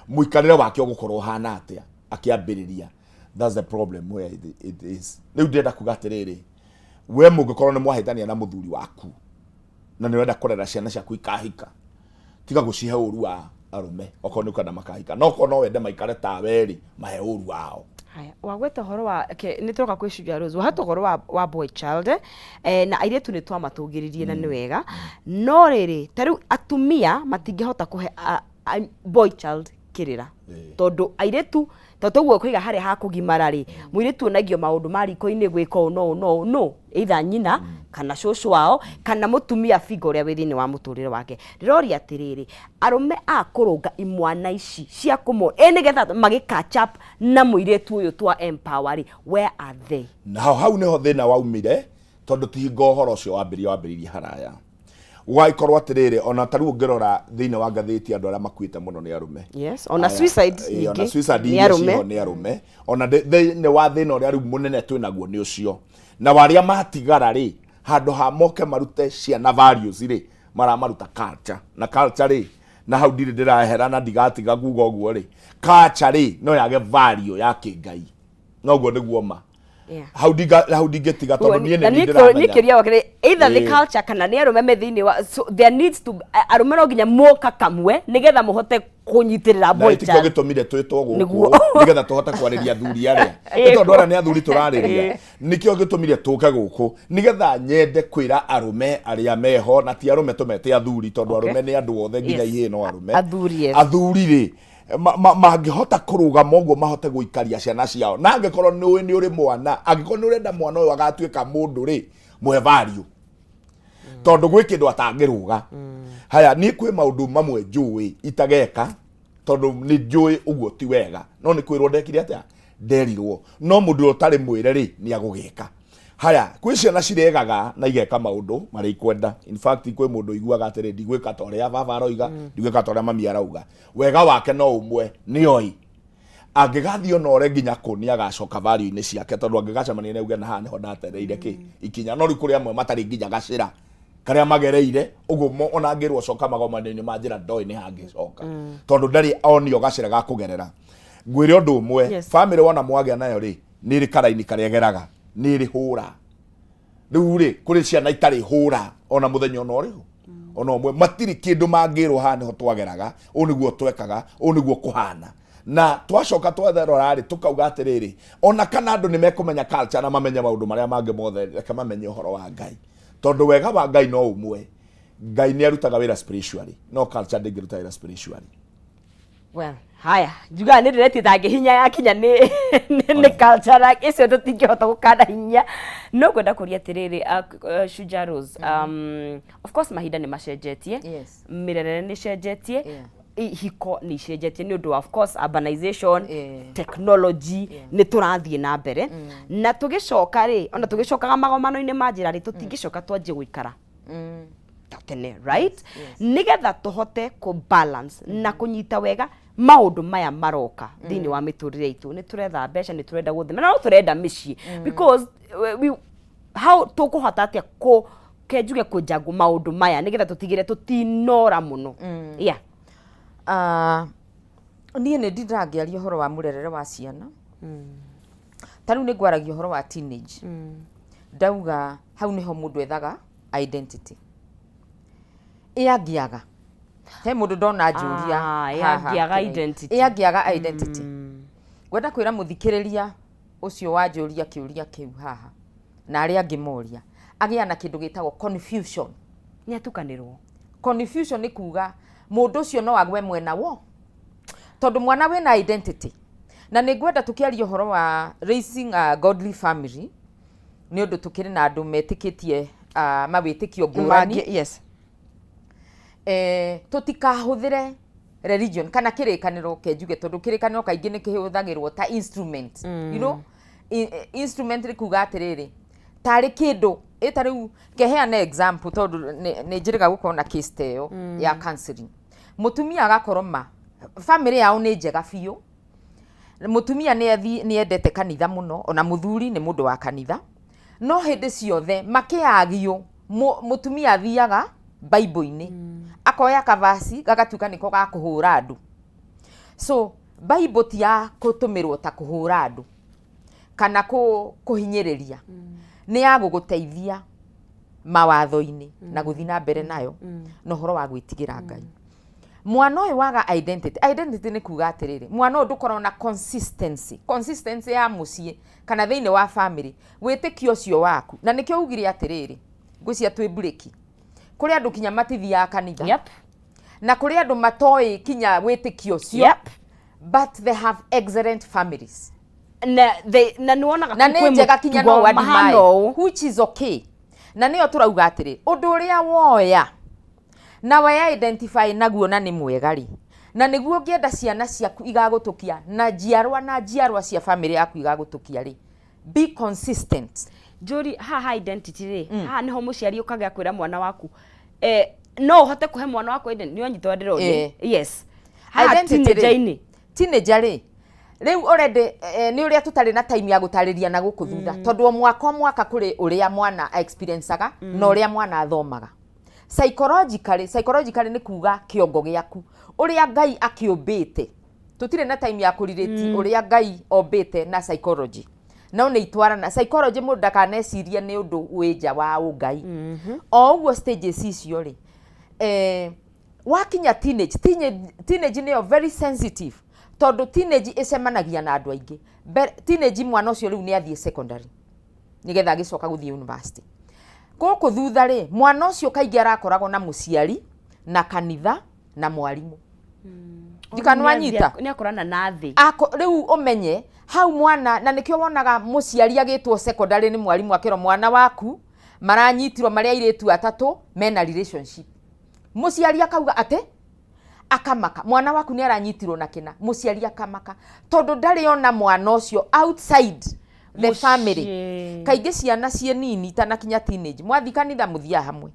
mũikarĩre wake ũgũkorwo ũhana atĩa akĩambĩrĩria? That's the problem where it is. Rĩu ndĩrenda kuga atĩrĩrĩ, we mũngĩkorwo nĩ mwahĩtania na mũthuri waku na nĩ ũrenda kũrera ciana ciaku ikahika, tiga gũcihe ũru wa arũme. Okorwo nĩ ũkwenda makahika, no okorwo no wende maikare tawe rĩ, mahe ũru wao. Haya, wagweta ũhoro wa ke, nĩ tũroka kwĩ Shujaa Rose. Wahata ũhoro wa boy child, na airĩtu nĩ twamatũgĩririe na nĩ wega, no rĩrĩ, ta rĩu atumia matingĩhota kũhe boy child kĩrĩra, tondũ airĩtu to toguo kũiga harĩa ha kũgimara rĩ, mũirĩtu onagio maũndũ ma riko-inĩ, gwĩka ũũ no ũũ no ũũ, no either nyina kana cũcũ wao kana mũtumia bingo ũrĩa wĩ thĩinĩ wa mũtũrĩre wake. Ndĩroria atĩrĩrĩ, arũme a kũrũnga imwana ici cia kũmo ĩ nĩgetha magĩ catch up na mũirĩtu ũyũ twa empower rĩ, where are they? Naho hau nĩho thĩna waumire, tondũ ti hingo ũhoro ũcio wambĩrĩria, wambĩrĩirie haraya. Gũgagĩkorwo atĩrĩrĩ, ona ta rĩu ũngĩrora thĩinĩ wa ngathĩti, andũ arĩa makuĩte mũno nĩ arũme. Yes, ona Aya, suicide ona ningĩ suicide nĩ iria arũme. ciho nĩ arũme. Ona thĩinĩ wa thĩna ũrĩa rĩu mũnene twĩ naguo nĩ ũcio. Na warĩa matigara rĩ, handũ ha moke marute ciana values rĩ, maramaruta culture. Na culture rĩ, na hau ndirĩ ndĩrahera na ndigatiga kuga ũguo rĩ, culture rĩ no yage value ya kĩngai. Noguo nĩguo ma. Hau hau ndingĩtiga, tondũ niĩ Na nĩ niĩ ndĩramenya. kĩũria gwakwa nĩ either the culture kana nĩ arũme me thĩinĩ wa, so there needs to arũme no nginya moka kamwe nĩgetha mũhote kũnyitĩrĩra Na boy ĩtikĩo child. gĩtũmire twĩtwo gũkũ, nĩgetha tũhote kwarĩria athuri arĩa, nĩ tondũ arĩa nĩ athuri tũrarĩria. Nĩkĩo gĩtũmire tũke gũkũ, nĩgetha nyende kwĩra arũme arĩa meho, na ti arũme tũmete athuri, tondũ arũme nĩ andũ othe nginya ihĩĩ no arũme. Athuri, yes. Athuri rĩ, mangĩhota kũrũgama ũguo mahote gũikaria ciana ciao, na angĩkorwo nĩ ũĩ nĩ ũrĩ mwana, angĩkorwo nĩ ũrenda mwana ũyũ agatuĩka mũndũ rĩ, mũhe value, tondũ gwĩ kĩndũ atangĩrũga. Haya, niĩ kwĩ maũndũ mamwe njũĩ itageka, tondũ nĩ njũĩ ũguo ti wega, no nĩ kwĩrwo ndekire atĩa, nderirwo. No mũndũ ũrĩa ũtarĩ mwĩre rĩ, nĩ agũgĩka. Haya, kwĩ ciana ciregaga na igeka maũndũ marĩa ikwenda. In fact, kwĩ mũndũ ũiguaga atĩrĩ, ndigwĩka ta ũrĩa baba aroiga, ndigwĩka ta ũrĩa mami arauga. Wega wake no ũmwe, nĩ oĩ angĩgathiĩ ona ore nginya kũ, nĩ agacoka value-inĩ ciake, tondũ angĩgacemania nĩ auge, na haha nĩho ndatereire kĩ ikinya. No rĩu kũrĩ amwe matarĩ nginya gacĩra karĩa magereire ũguo, ona angĩrwo coka magomano-inĩ ma njĩra, ndoĩ nĩ hangĩcoka, tondũ ndarĩ onio gacĩra ga kũgerera. Ngwĩre ũndũ ũmwe. Family wona mwagĩa nayo rĩ, nĩ ĩrĩ karaini karĩa geraga, nĩ ĩrĩ hũra. Rĩu rĩ, kũrĩ ciana itarĩ hũra ona mũthenya ona ũrĩkũ ona ũmwe, matirĩ kĩndũ mangĩrwo haha nĩho twageraga, ũũ nĩguo twekaga, ũũ nĩguo kũhana. Na twacoka twatherora rĩ, tũkauga atĩrĩrĩ, ona kana andũ nĩ mekũmenya culture na mamenye maũndũ marĩa mangĩ mothe, reke mamenye ũhoro wa Ngai, tondũ wega wa Ngai no ũmwe. Ngai nĩ arutaga wĩra spiritually, no culture ndĩngĩruta wĩra spiritually. Well, haya, njugaga nĩ ndĩretie tangĩ hinya yakinya nĩ culture na ĩcio tũtingĩhota gũkanda hinya. No ngwenda kũria atĩrĩrĩ, Shujaa Rose, of course mahinda nĩ macenjetie, mĩrerere nĩ ĩcenjetie, ihiko nĩ icenjetie nĩ ũndũ wa, of course, urbanization, technology, nĩ tũrathiĩ na mbere. Na tũgĩcoka rĩ, ona tũgĩcokaga magomano-inĩ ma njĩra rĩ, tũtingĩcoka twanjie gũikara. Ta tene, right? Nĩgetha tũhote kũ balance na kũnyita wega maũndũ maya maroka thĩinĩ wa mĩtũrĩre itũ, nĩ tũretha mbeca, nĩ tũrenda gũthema, na no tũrenda mĩciĩ, because we, how tũkũhota atĩa kũ kenjuge kũnjangu maũndũ maya nĩgetha tũtigĩre tũtinora mũno, yeah? Ah, niĩ nĩ ndindaga ngĩaria ũhoro wa mũrerere wa ciana. Ta rĩu nĩ ngwaragia ũhoro wa teenage, ndauga hau nĩho mũndũ ethaga identity. Ĩ angĩaga, he mũndũ ndona njũria. Ah, ĩ haha angĩaga kĩrĩa- identity. Ĩ angĩaga identity. Ngwenda kwĩra mũthikĩrĩria ũcio wanjũria kĩũria kĩu haha na arĩa angĩ moria, agĩa na kĩndũ gĩtagwo confusion. Nĩ atukanĩrwo. Confusion nĩ kuga mũndũ ũcio no agwe mwena wo, tondũ mwana wĩna identity, na nĩ ngwenda tũkĩaria ũhoro wa raising a godly family, nĩ ũndũ tũkĩrĩ na andũ metĩkĩtie mawĩtĩkio ngũrani. Yes. Tũtikahũthĩre religion kana kĩrĩkanĩro, kenjuge, tondũ kĩrĩkanĩro kaingĩ nĩ kĩhũthagĩrwo ta instrument. Instrument nĩ kuga atĩrĩrĩ, tarĩ kĩndũ ĩ ta rĩu keheana example, tondũ nĩ njĩrĩga gũkorwo na case ta ĩyo ya counseling. Mũtumia agakorwo ma family yao nĩ njega biũ, mũtumia nĩ endete kanitha mũno, ona mũthuri nĩ mũndũ wa kanitha, no hĩndĩ ciothe makĩagio mũtumia athiaga Bible-inĩ, akoya kavaci gagatuĩka nĩko ga kũhũra andũ. So Bible ti ya kũtũmĩrwo ta kũhũra andũ kana kũhinyĩrĩria, nĩ ya gũgũteithia mawatho-inĩ na gũthiĩ na mbere nayo na ũhoro wa gwĩtigĩra Ngai. Mwana ũyũ waga identity, identity nĩ kuga atĩrĩrĩ, mwana ũyũ ndũkoragwo na consistency, consistency ya mũciĩ kana thĩinĩ wa family, wĩtĩkio ũcio waku. Na nĩkĩo ugire atĩrĩrĩ, ngwĩcia twĩ mburĩki, kũrĩ andũ kinya matithiaga kanitha na kũrĩ andũ matoĩ kinya wĩtĩkio ũcio, but they have excellent families. Na they, na nĩ wonaga Na nĩ kwĩ njega kinya no mũtugo wadi mahana maĩ ũũ. Which is okay. Na nĩyo tũrauga atĩrĩ, ũndũ ũrĩa woya na we identify naguo na nĩ mwega rĩ, na nĩguo ũngĩenda ciana ciaku igagũtũkia na njiarwa na njiarwa cia family yaku igagũtũkia rĩ, be consistent. Njũri haha, identity rĩ, haha nĩho mũciari ũkagĩa kwĩra mwana waku, no ũhote kũhe mwana waku identity, nĩ wanyita ndĩroria? Yes, haha Identity rĩ, teenager-inĩ. Teenager rĩ, rĩu already nĩ ũrĩa tũtarĩ na time ya gũtarĩria na gũkũ thutha, tondũ o mwaka o mwaka kũrĩ ũrĩa mwana experienceaga na ũrĩa mwana athomaga psychologically. Psychologically nĩ kuga kĩongo gĩaku ũrĩa Ngai akĩũmbĩte. Tũtirĩ na time ya kũrirĩti ũrĩa Ngai ombĩte na psychology, no nĩ itwarana. Psychology, mũndũ ndakanecirie nĩ ũndũ wĩ nja wa ũngai. O ũguo stages icio rĩ, wakinya teenage, teenage nĩyo very sensitive, tondũ teenage ĩcemanagia na andũ aingĩ. Teenage mwana ũcio rĩu nĩ athiĩ secondary nĩgetha agĩcoka gũthiĩ university. Gũkũ thutha rĩ, mwana ũcio kaingĩ arakoragwo na mũciari na kanitha na mwarimũ. Ndikanwanyita. Nĩ akorana na thĩ. Rĩu ũmenye hau mwana, na nĩkĩo wonaga mũciari agĩtwo secondary nĩ mwarimũ, akĩrwo mwana waku maranyitirwo marĩ airĩtu atatũ mena relationship. Mũciari akauga atĩ akamaka, mwana waku nĩ aranyitirwo na kĩna. Mũciari akamaka tondũ ndarĩ ona mwana ũcio outside the family. Mũciĩ. Kaingĩ ciana ciĩ nini itanakinya teenage, mwathiĩ kanitha mũthiaga hamwe,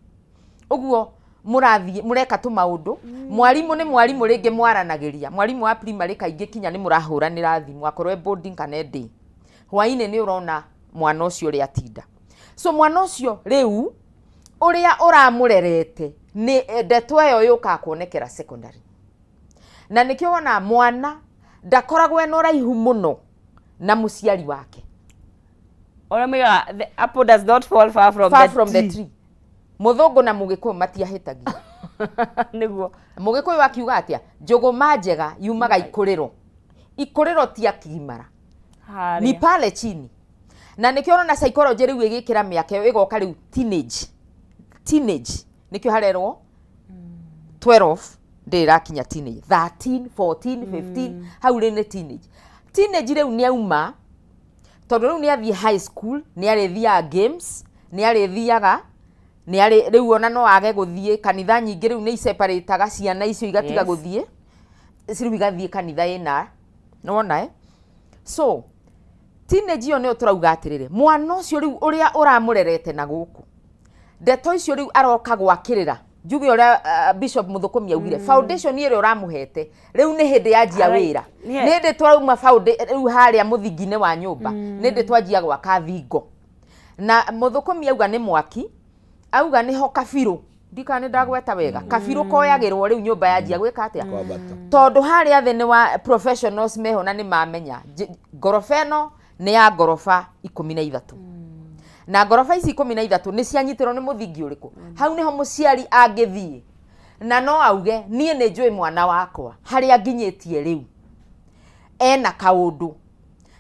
ũguo mũrathiĩ mũreka tũmaũndũ, mwarimũ nĩ mwarimũ, rĩngĩ mwaranagĩria mwarimũ wa primary, kaingĩ kinya nĩ mũrahũranĩra thimũ, akorwo e boarding kana e day. Hwainĩ nĩ ũrona mwana ũcio ũrĩa atinda. So mwana ũcio rĩu ũrĩa ũramũrerete nĩ ndeto ĩyo yũkaga kuonekera secondary, na nĩkĩo wonaga mwana ndakoragwo ena ũraihu mũno na mũciari wake. Ũrĩa moigaga, "The apple does not fall far from far the from the tree." tree. Mũthũngũ na mũgĩkũyũ matiahĩtagia. Nĩguo. Mũgĩkũyũ akiuga atĩa? Njũgũma njega yumaga ikũrĩro. Ikũrĩro ti akigimara, ni Harĩa. pale chini. Na nĩkĩo ũrona psychology rĩu ĩgĩkĩra mĩaka ĩyo ĩgoka rĩu teenage. Teenage nĩkĩo harerwo 12 ndĩrĩ ĩrakinya teenage, 13, 14, 15, hau rĩ nĩ teenage. Teenage rĩu nĩ auma, tondũ rĩu nĩ athiĩ high school, nĩ arĩthiaga games, nĩ arĩthiaga, nĩ arĩ rĩu ona no age gũthiĩ kanitha. Nyingĩ rĩu nĩ iseparataga ciana icio, igatiga gũthiĩ, rĩu igathiĩ kanitha ĩna nĩwona, eh? So teenage ĩyo nĩyo tũrauga atĩrĩrĩ, mwana ũcio rĩu ũrĩa ũramũrerete na gũkũ Ndeto icio rĩu aroka gwakĩrĩra, njuge ũrĩa Bishop Mũthũkũmi augire, foundation ĩrĩa ũramũhete rĩu nĩ hĩndĩ yanjia wĩra. Nĩ hĩndĩ twauma rĩu harĩa mũthingi-inĩ wa nyũmba, nĩ hĩndĩ twanjia gwaka thingo. Na Mũthũkũmi auga nĩ mwaki, auga nĩho kabirũ, ndikana nĩ ndagweta wega, kabirũ koyagĩrwo rĩu nyũmba yanjia gwĩka atĩa? Kwambata. Tondũ harĩa thĩ nĩ wa professionals meho na nĩ mamenya ngoroba ĩno nĩ ya ngoroba 13, na ngoroba ici 13 nĩ cianyitĩrwo nĩ mũthingi ũrĩkũ. Hau nĩho mũciari angĩthiĩ na no auge, niĩ nĩ njũĩ mwana wakwa harĩa nginyĩtie rĩu ena kaũndũ,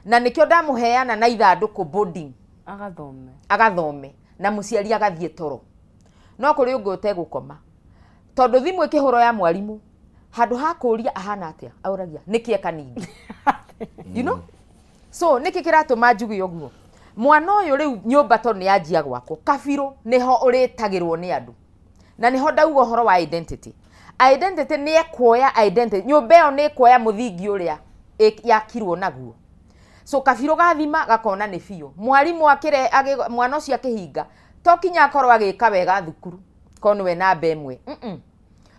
na nĩkĩo ndamũheana na ithandũkũ boarding agathome, agathome, na mũciari agathiĩ toro. No kũrĩ ũngĩ ũtegũkoma, tondũ thimũ ĩkĩhũrwo ya mwarimũ, handũ ha kũũria ahana atĩa, aũragia nĩkĩ eka ningĩ, you know? So nĩkĩ kĩratũma njuge ũguo? Mwana ũyũ rĩu nyũmba tondũ nĩ yanjia gwakwo, kabirũ nĩho ũrĩtagĩrwo nĩ andũ, na nĩho ndauga ũhoro wa identity. Identity nĩ ekuoya identity, nyũmba ĩyo nĩ ĩkuoya mũthingi ũrĩa yakirwo naguo. So kabirũ gathima gakona nĩ biũ mwarimũ akĩre mwana ũcio akĩhinga, to kinya akorwo agĩka wega thukuru korwo nĩwe namba ĩmwe.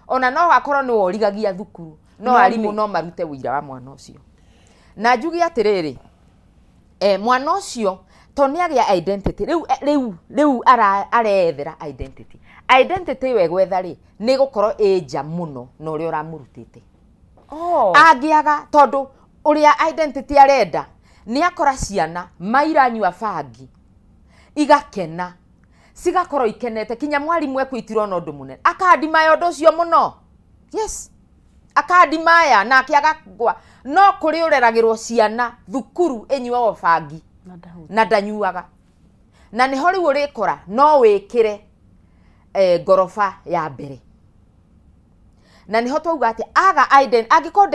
Ona no akorwo nĩwe ũrigagia thukuru, no arimũ no marute ũira wa mwana ũcio. Na njuge atĩrĩrĩ, mwana ũcio to nĩ agĩa identity rĩu, rĩu areyethera identity. Identity ĩyo egwetha rĩ, nĩ ĩgũkorwo ĩ nja mũno na ũrĩa ũramũrutĩte. Angĩaga, tondũ ũrĩa identity arenda nĩ akora ciana mairanyua bangi igakena, cigakorwo ikenete, kinya mwarimũ ekuo itirona ũndũ mũnene, akandimaya ũndũ ũcio mũno. Yes, akandimaya nake agagwa. No kũrĩ ũreragĩrwo ciana thukuru ĩnyuagwo bangi na ndanyuaga, na nĩho rĩu ũrĩkora no wĩkĩre ngoroba ya mbere. Na nĩho twauga atĩ aga angĩkorwo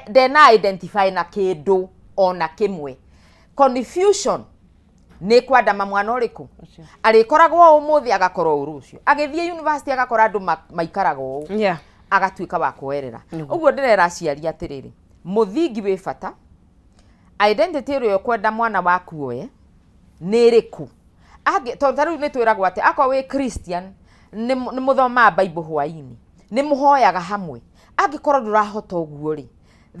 ndena identify na kĩndũ ona kĩmwe, confusion nĩ kwandama mwana ũrĩkũ arĩkoragwo ũmũthĩ, agakorwo ũrũcio agĩthiĩ university, agakora andũ maikaraga ũũ, agatuĩka wa kuoerera. Ũguo ndĩrera aciari atĩrĩrĩ, mũthingi wĩ bata. Identity ĩrĩa ũkwenda mwana waku oe nĩ ĩrĩkũ? Tondũ ta rĩu nĩ twĩragwo atĩ akorwo wĩ Christian, nĩ mũthomaga Bible hwaĩ-inĩ, nĩ mũhoyaga hamwe. Angĩkorwo ndũrahota ũguo rĩ,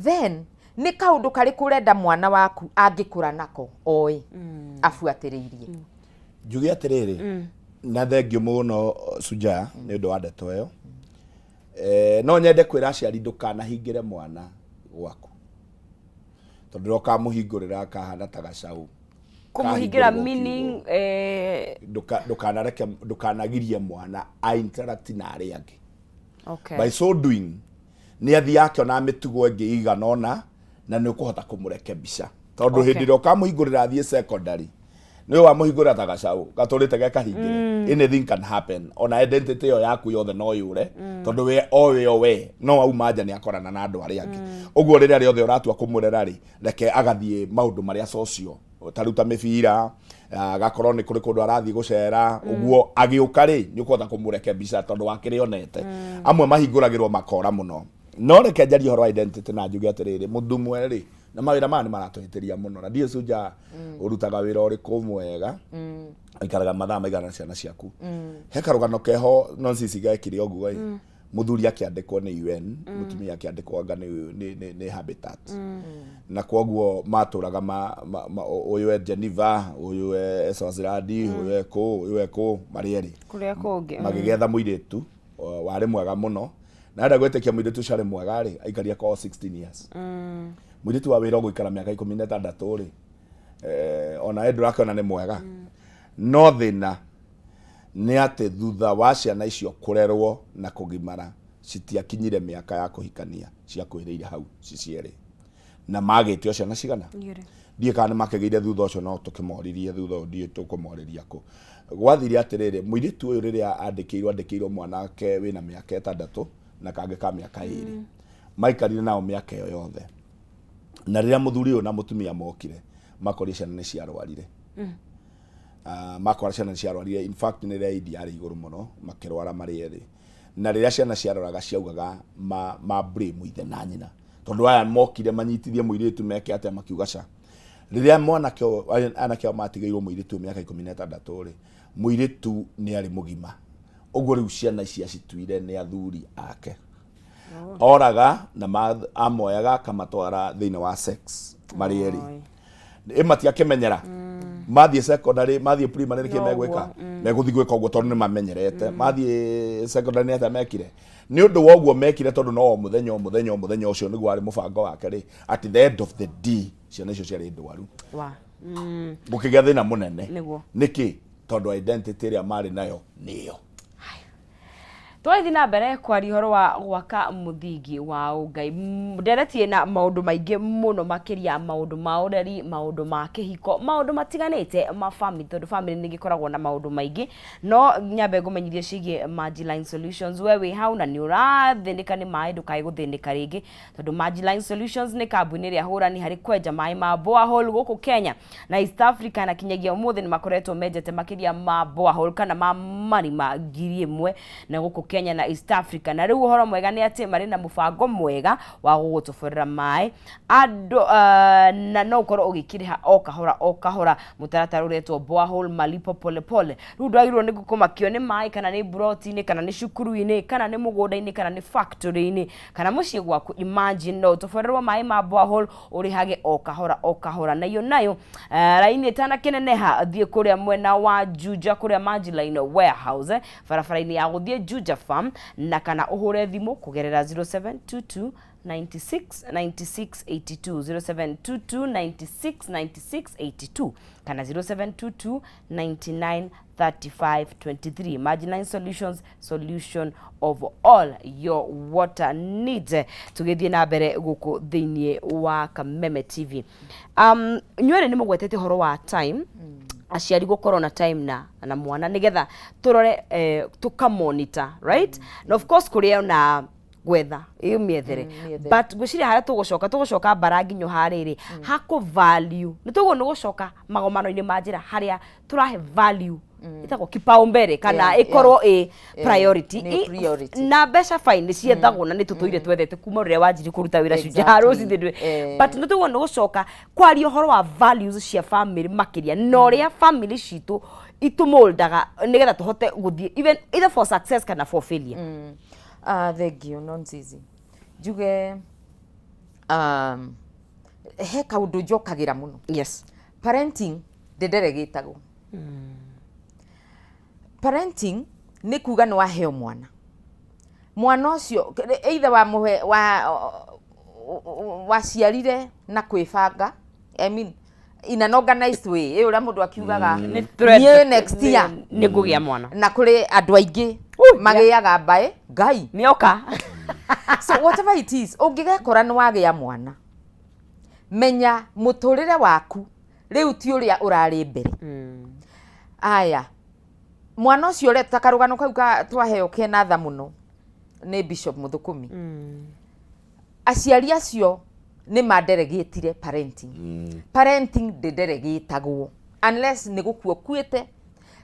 then nĩ kaũndũ karĩkũ ũrenda mwana waku angĩkũra nako oĩ abuatĩrĩirie? Njuge atĩrĩrĩ, na thengiũ mũno Sujaa nĩ ũndũ wa ndeto ĩyo. No nyende kwĩra aciari, ndũkanahingĩre mwana gwaku, tondũ rĩrĩa ũkamũhingũrĩra akahana ta gacaũ Kũmũhingĩra kahingũrĩrwo meaning kiugũ. Ndũkanareke, ndũkanagirie mwana a interact na arĩa angĩ. By so doing, nĩ athiaga akĩona mĩtugo ĩngĩ igana ũna, na nĩ ũkũhota kũmũrekebisha, tondũ hĩndĩ ĩrĩa ũkamũhingũrĩra athiĩ secondary, nĩ wamũhingũrĩra ta gacaũ gatũrĩte ge kahingĩre, anything can happen. Ona identity ĩyo yaku yothe no yũre, tondũ we o we o we no auma nja nĩ akorana na andũ arĩa angĩ. Ũguo rĩrĩa rĩothe ũratua kũmũrera rĩ, reke agathiĩ maũndũ marĩa social, ta rĩu ta mĩbira, agakorwo nĩ kũrĩ kũndũ arathiĩ gũcera. Ũguo agĩũka rĩ, nĩ ũkũhota kũmũrekebisha tondũ wakĩrĩ onete. Amwe mahingũragĩrwo makora mũno. No reke njarie ũhoro wa identity na njuge atĩrĩrĩ, mũndũ ũmwe rĩ, na mawĩra maya nĩ maratũhĩtĩria mũno, na ndiũĩ Suja ũrutaga wĩra ũrĩkũ mwega, ũikaraga mathaa maigana na ciana ciaku. He karũgano keho nonsense gekire ũguo ĩ, mũthuri akĩandĩkwo nĩ UN, mũtumia akĩandĩkwo anga nĩ Habitat, na kwoguo matũraga ũyũ e Geneva, ũyũ e Swaziland, ũyũ e kũ, ũyũ e kũ, marĩ erĩ kũrĩa kũngĩ. Magĩgetha mũirĩtu warĩ mwega mũno, na enda gwĩtĩkia mũirĩtu ũcio arĩ mwega rĩ, aikaria kwao 16 years. Mũirĩtu wa wĩra ũgũikara mĩaka 16 rĩ, ona we ndũrakĩona nĩ mwega. No thĩna nĩ atĩ thutha wa ciana icio kũrerwo na kũgimara, citiakinyire mĩaka ya kũhikania, ciakuhĩrĩire hau ci cierĩ, na magĩte o ciana cigana. Igĩrĩ. Ndiĩ kana nĩ makĩgĩire thutha ũcio, no tũkĩmoririe thutha ũyũ, ndiĩ tũkũmorĩria kũ. Gwathire atĩrĩrĩ, mũirĩtu ũyũ rĩrĩa andĩkĩirwo mwanake wĩna mĩaka 6 na kangĩ ka mĩaka 2. Maikarire nao mĩaka ĩyo yothe, na rĩrĩa mũthuri ũyũ na mũtumia mokire, makorire ciana nĩ ciarwarire. Makora ciana nĩ ciarwarire, in fact nĩ rĩrĩa yarĩ igũrũ mũno, makĩrwara marĩ erĩ. Na rĩrĩa ciana ciaroraga, ciaugaga ma blame ithe na nyina, tondũ aya mokire manyitithie mũirĩtu meke atĩa, makiuga ca. Rĩrĩa mwanake ũyũ, anake ao matigĩirwo mũirĩtu ũyũ mĩaka 16 rĩ, mũirĩtu nĩ arĩ mũgima. Ũguo rĩu ciana ici acituire nĩ athuri ake. Oraga na amoyaga akamatwara thĩinĩ wa sex marĩ erĩ. Ĩ matiakĩmenyera. Mathiĩ secondary, mathiĩ primary nĩkĩ megwĩka? Megũthiĩ gwĩka ũguo tondũ nĩ mamenyerete. Mathiĩ secondary nĩ atĩa mekire? Nĩ ũndũ wa ũguo mekire tondũ no o mũthenya o mũthenya o mũthenya ũcio nĩguo warĩ mũbango wake rĩ, at the end of the day ciana icio ciarĩ ndwaru. Wa. Gũkĩgĩa thĩna mũnene. Nĩguo. Nĩkĩ? Tondũ identity ĩrĩa marĩ nayo nĩyo. Twathiĩ na mbere kwaria ũhoro wa gwaka mũthingi wa ũngai. Ndereti ĩna maũndũ maingĩ mũno makĩria maũndũ ma ũreri, maũndũ ma kĩhiko, maũndũ matiganĩte ma family tondũ family nĩ gĩkoragwo na maũndũ maingĩ. No nyambe ngũmenyithie ciĩgiĩ Majiline Solutions. We wĩ hau na nĩ ũrathĩnĩka nĩ maĩ ndũkae gũthĩnĩka rĩngĩ tondũ Majiline Solutions nĩ kambuni ĩrĩa hũrani harĩ kwenja maĩ ma borehole gũkũ Kenya na East Africa na kinyagia ũmũthĩ nĩ makoretwo menjete makĩria ma borehole kana ma marima 1000 na gũkũ Kenya na East Africa. Na rĩu ũhoro mwega nĩ atĩ marĩ na mũbango mwega wa gũgũtoborera maĩ andũ, na no ũkorwo ũgĩkĩrĩha o kahora o kahora, mũtaratara ũretwo borehole malipo pole pole. Rĩu ndwagĩrĩirwo nĩ kũmakio nĩ maĩ kana nĩ mburoti-inĩ kana nĩ cukuru-inĩ kana nĩ mũgũnda-inĩ kana nĩ factory-inĩ kana mũciĩ gwaku. Imagine no ũtoborerwo maĩ ma borehole ũrĩhage o kahora o kahora. Na iyo nayo raini ĩtanakĩneneha, thiĩ kũrĩa mwena wa Juja kũrĩa Majiline Warehouse, barabara-inĩ ya gũthiĩ Juja Farm, na kana ũhũre thimũ kũgerera 0722 96 96 82, 0722 96 96 82 kana 0722 99 35 23. Majiline Solutions, solution of all your water needs. Tũgĩthiĩ na mbere gũkũ thĩinĩ wa Kameme TV, inyuerĩ nĩ mũgwetete ũhoro wa time, aciari gũkorwo na time na mwana nĩgetha tũrore, tũkamonitor, right? Na of course kũrĩ ona gwetha ĩ mĩethere. Mĩethere. But ngwĩciria harĩa tũgũcoka mbara nginyo harĩrĩ hakũ value nĩ tũguo nĩ gũcoka magomano-inĩ ma njĩra harĩa tũrahe value ĩtagwo kipaumbele kana ĩkorwo ĩ priority. Nĩ priority. Na mbeca fine nĩ ciethagwo na nĩ tũtũire twethete kuma rĩrĩa wanjirie kũruta wĩra Shujaa rũcinĩ ndwe, but nĩ tũguo nĩ gũcoka kwaria ũhoro wa values cia family makĩria na ũrĩa family citũ itũmoldaga nĩgetha tũhote gũthiĩ even either for success kana for failure. Ah, thank you, Nonzizi. Njuge he kaũndũ njokagĩra mũno. Parenting ndĩnderegĩtagwo. Parenting nĩ kuga nĩ waheo mwana. Mwana ũcio either wamũhe wa waciarire na kwĩbanga, I mean in an organized way, ĩ ũrĩa mũndũ akiugaga Nĩ niĩ next year nĩ ngũgĩa mwana. Na kũrĩ andũ aingĩ magĩaga mbaĩ Ngai nĩoka. So whatever it is, ũngĩgekora nĩ wagĩa mwana, menya mũtũrĩre waku rĩu ti ũrĩa ũrarĩ mbere. Aya, mwana ũcio ũreta karũgano kau ka twaheo kena tha mũno nĩ Bishop Mũthũkũmi. Aciari acio nĩ manderegĩtire parenting. Parenting ndĩnderegĩtagwo unless nĩ gũkua ũkuĩte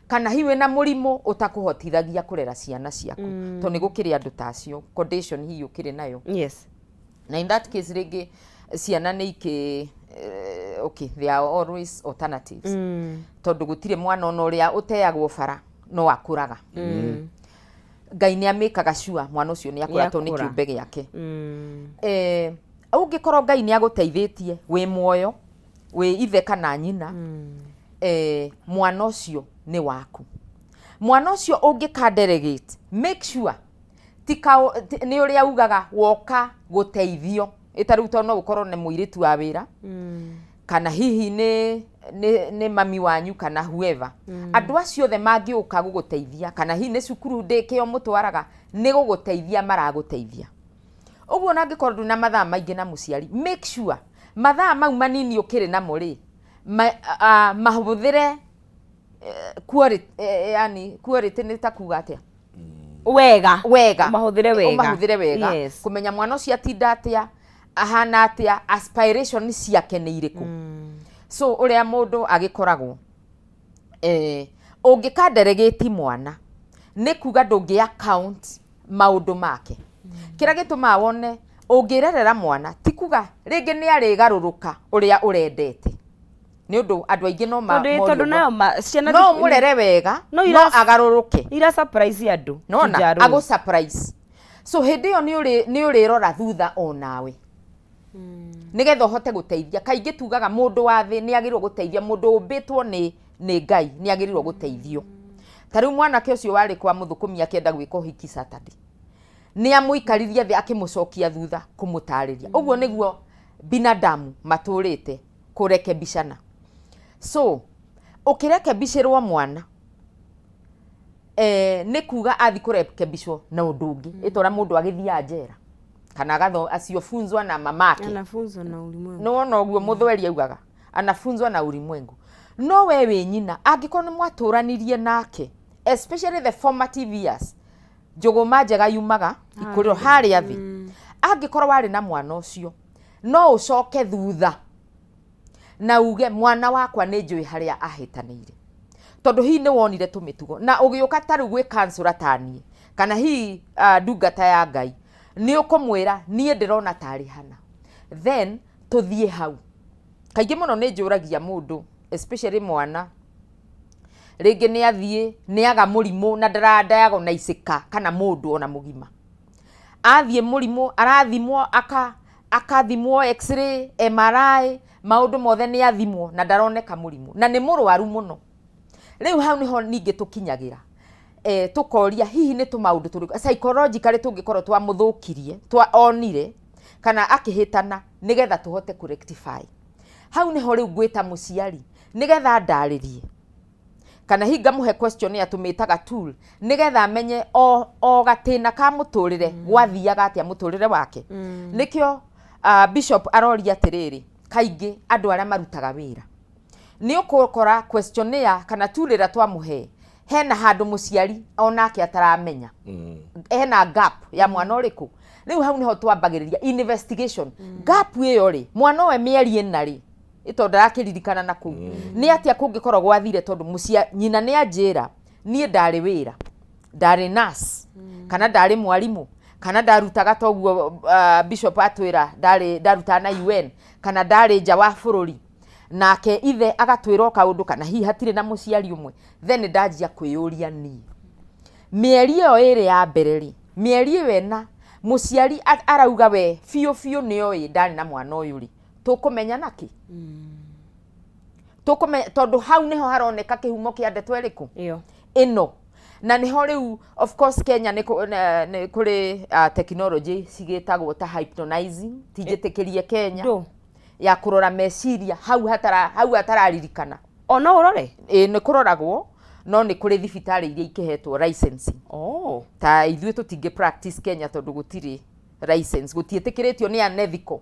kana hihi wĩna mũrimũ ũtakũhotithagia kũrera ciana ciaku, tondũ nĩ gũkĩrĩ andũ ta acio, condition hihi ũkĩrĩ nayo, na in that case rĩngĩ ciana nĩ ikĩ okay, there are always alternatives, tondũ gũtirĩ mwana ona ũrĩa ũteagwo bara no akũraga. Ngai nĩ amĩkaga sure mwana ũcio nĩ akũra tondũ nĩ Nĩakũra. kĩũmbe gĩake. Ũngĩkorwo Ngai nĩ agũteithĩtie wĩ muoyo, wĩ ithe kana nyina, mwana ũcio nĩ waku. Mwana ũcio ũngĩka delegate, make sure ti nĩ ũrĩa ugaga woka gũteithio ĩta rĩu, tondũ no ũkorwo nĩ mũirĩtu wa wĩra kana hihi nĩ mami wanyu kana whoever. Andũ acio othe mangĩũka gũgũteithia kana hihi nĩ cukuru ndĩkĩo mũtwaraga, nĩ gũgũteithia maragũteithia ũguo. Na angĩkorwo ndũrĩ na mathaa maingĩ na mũciari, make sure mathaa mau manini ũkĩrĩ namo rĩ, mahũthĩre quality, yani quality nĩ ta kuga atĩa? Wega. Wega. Ũmahũthĩre wega. Ũmahũthĩre wega. Kũmenya mwana ũcio atinda atĩa, ahana atĩa, aspiration ciake nĩ irĩkũ. So ũrĩa mũndũ agĩkoragwo, ũngĩka delegate mwana nĩ kuga ndũngĩ account maũndũ make. Kĩrĩa gĩtũmaga wone ũngĩrerera mwana ti kuga rĩngĩ nĩ arĩgarũrũka ũrĩa ũrendete. Nĩ ũndũ andũ aingĩ no ma- Tondũ morio tondũ ũguo. nayo ma- ciana No ũmũrere wega no no ira- agarũrũke. Ira surprise andũ. Nona Shujaa Rose. agũ surprise. So hĩndĩ ĩyo nĩ ũrĩrora thutha onawe nĩgetha ũhote gũteithia. Kaingĩ tugaga mũndũ wa thĩ nĩ agĩrĩirwo gũteithia mũndũ ũmbĩtwo nĩ Ngai, nĩ agĩrĩirwo gũteithio. Ta rĩu mwanake ũcio warĩ kwa mũthũkũmi akĩenda gwĩka ũhiki Saturday, nĩ amũikaririe thĩ akĩmũcokia thutha kũmũtarĩria. Ũguo nĩguo binadamu matũrĩte kũrekebicana. So ũkĩrekebicĩrwo mwana nĩ kuga athi kũrekebicwo na ũndũ ũngĩ, ĩtora mũndũ agĩthiaga njera kana agatho asiofunzwa na mamake. Anafunzwa na ulimwengu. Nĩwona ũguo mũthweri augaga anafunzwa na ulimwengu. No we wĩ nyina angĩkorwo nĩ mwatũranirie nake, especially the formative years, njũgũma njega yumaga ikũrĩro harĩa thĩ. Angĩkorwo warĩ na mwana ũcio, no ũcoke thutha na uge mwana wakwa nĩ njũĩ harĩa ahĩtanĩire, tondũ hihi nĩ wonire tũmĩtugo na ũgĩũka ta rĩu gwĩ kansũra ta niĩ kana hihi ndungata ya Ngai, nĩ ũkũmwĩra niĩ ndĩrona tarĩ hana, then tũthiĩ hau. Kaingĩ mũno nĩ njũragia mũndũ, especially mwana, rĩngĩ nĩ athiĩ nĩ aga mũrimũ na ndaradiagnoicĩka kana mũndũ ona mũgima athiĩ mũrimũ arathimwo akathimwo x-ray, MRI, maũndũ mothe nĩ athimwo na ndaroneka mũrimũ na nĩ mũrwaru mũno. Rĩu hau nĩho ningĩ tũkinyagĩra tũkoria hihi nĩ tũmaũndũ tũrĩkũ psychologically tũngĩkorwo twamũthũkirie, twaonire kana akĩhĩtana, nĩgetha tũhote kũ rectify. Hau nĩho rĩu ngwĩta mũciari nĩgetha ndarĩrie kana hihi ngamũhe question ya tũmĩtaga tool nĩgetha amenye o gatĩna ka mũtũrĩre gwathiaga atĩa mũtũrĩre wake. Nĩkĩo bishop aroria atĩrĩrĩ, kaingĩ andũ arĩa marutaga wĩra nĩ ũkũkora questionnaire kana tool ĩrĩa twamũhe hena handũ mũciari onake ataramenya, hena gap ya mwana ũrĩkũ. Rĩu hau nĩho twambagĩrĩria investigation. Gap ĩyo rĩ, mwana ũyũ mĩeri 4 rĩ, tondũ ndarakĩririkana na kũu nĩ atĩa kũngĩkorwo gwathire, tondũ nyina nĩ anjĩra niĩ ndarĩ wĩra, ndarĩ nurse kana ndarĩ mwarimũ kana ndarutaga toguo bishop atwĩra ndarĩ ndarutaga na UN kana ndarĩ nja wa bũrũri, nake ithe agatwĩra o kaũndũ kana hihi hatirĩ na mũciari ũmwe. Then ndanjia kwĩyũria niĩ mĩeri ĩyo 2 ya mbere rĩ, mĩeri ĩyo 4 mũciari arauga we biũ biũ nĩoĩ ndarĩ na mwana ũyũ rĩ, tũkũmenya nakĩ? Tũkũmenya tondũ hau nĩho haroneka kĩhumo kĩa ndeto ĩrĩkũ ĩno. Na nĩho rĩu of course Kenya nĩ kũrĩ technology cigĩtagwo ta hypnotizing, ti njĩtĩkĩrie Kenya ya kũrora meciria hau hatara, hau hatararirikana. O no ũrore? Ĩ, nĩ kũroragwo, no nĩ kũrĩ thibitarĩ iria ikĩhetwo licensing. Ta ithuĩ tũtingĩ practice Kenya tondũ gũtirĩ license, gũtiĩtĩkĩrĩtio nĩ unethical.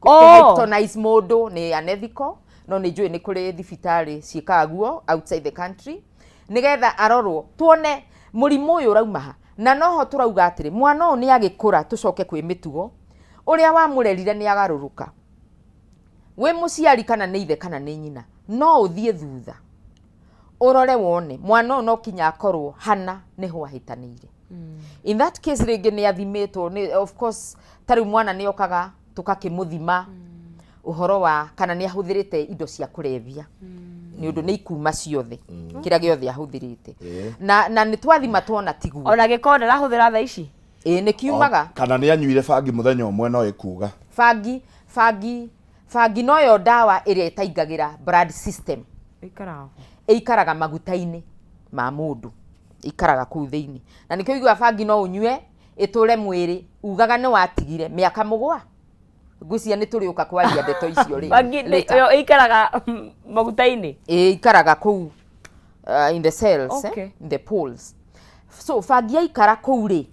Kũhypnotize mũndũ nĩ unethical, no nĩ njũĩ nĩ kũrĩ thibitarĩ ciĩkaga guo outside the country nĩgetha arorwo tuone mũrimũ ũyũ ũrauma ha. Na noho tũrauga atĩrĩ, mwana ũyũ nĩ agĩkũra, tũcoke kwĩ mĩtugo ũrĩa wamũrerire nĩ agarũrũka. Wĩ mũciari kana nĩ ithe kana nĩ nyina, no ũthiĩ thutha ũrore wone mwana ũyũ no kinya akorwo hana nĩho ahĩtanĩire. In that case rĩngĩ nĩ athimĩtwo nĩ, of course ta rĩu mwana nĩ okaga tũgakĩmũthima ũhoro wa kana nĩ ahũthĩrĩte indo cia kũrebia, nĩ ũndũ nĩ ikuma ciothe kĩrĩa gĩothe ahũthĩrĩte na nĩ twathima tuona tiguo. Ona gĩkorwo ndarahũthĩra thaa ici. Ĩĩ, nĩ kiumaga. Kana nĩ anyuire bangi mũthenya ũmwe no ĩkuga. Bangi noyo ndawa ĩrĩa ĩtaingagĩra blood system. Ĩikaraga Ĩikaraga maguta-inĩ ma mũndũ, ĩikaraga kũu thĩinĩ, na nĩkĩo ũiguaga bangi no ũnyue ĩtũre mwĩrĩ, ugaga nĩ watigire mĩaka 7. Ngwĩciria nĩ tũrĩũka kwaria ndeto icio rĩ. Bangi later. Ĩyo ĩikaraga maguta-inĩ. Ĩĩ, ikaraga kũu in the cells, in the poles. So bangi yaikara kũu rĩ,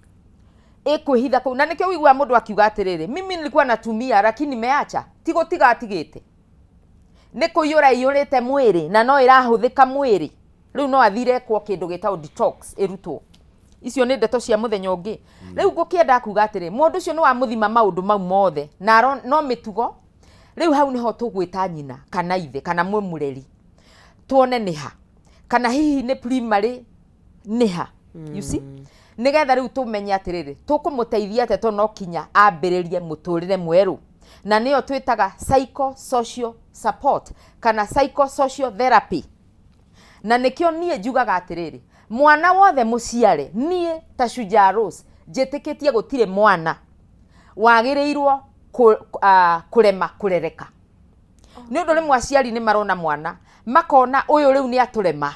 ĩkwĩhitha kũu, na nĩkĩo ũiguaga mũndũ akiuga atĩrĩrĩ, mimi nilikuwa natumia lakini nimeacha. Ti gũtiga atigĩte, nĩ kũiyũra iyũrĩte mwĩrĩ na no ĩrahũthĩka mwĩrĩ. Rĩu no athire ekwo kĩndũ gĩtagwo detox ĩrutwo. Icio nĩ ndeto cia mũthenya ũngĩ. Rĩu ngũkĩenda kuga atĩrĩ, mũndũ ũcio nĩ wamũthima maũndũ mau mothe na no mĩtugo. Rĩu hau nĩho tũgwĩta nyina kana ithe kana mũmũreri tuone nĩ ha, kana hihi nĩ primary nĩ ha, you see, nĩgetha rĩu tũmenye atĩrĩrĩ, tũkũmũteithia atĩa, tondũ no kinya ambĩrĩrie mũtũrĩre mwerũ. Na nĩyo twĩtaga psychosocial support kana psychosocial therapy. Na nĩkĩo niĩ njugaga atĩrĩrĩ, mwana wothe mũciare, niĩ ta Shujaa Rose njĩtĩkĩtie gũtirĩ mwana wagĩrĩirwo kũrema kũrereka. Nĩ ũndũ rĩmwe aciari nĩ marona mwana makona ũyũ rĩu nĩ atũrema.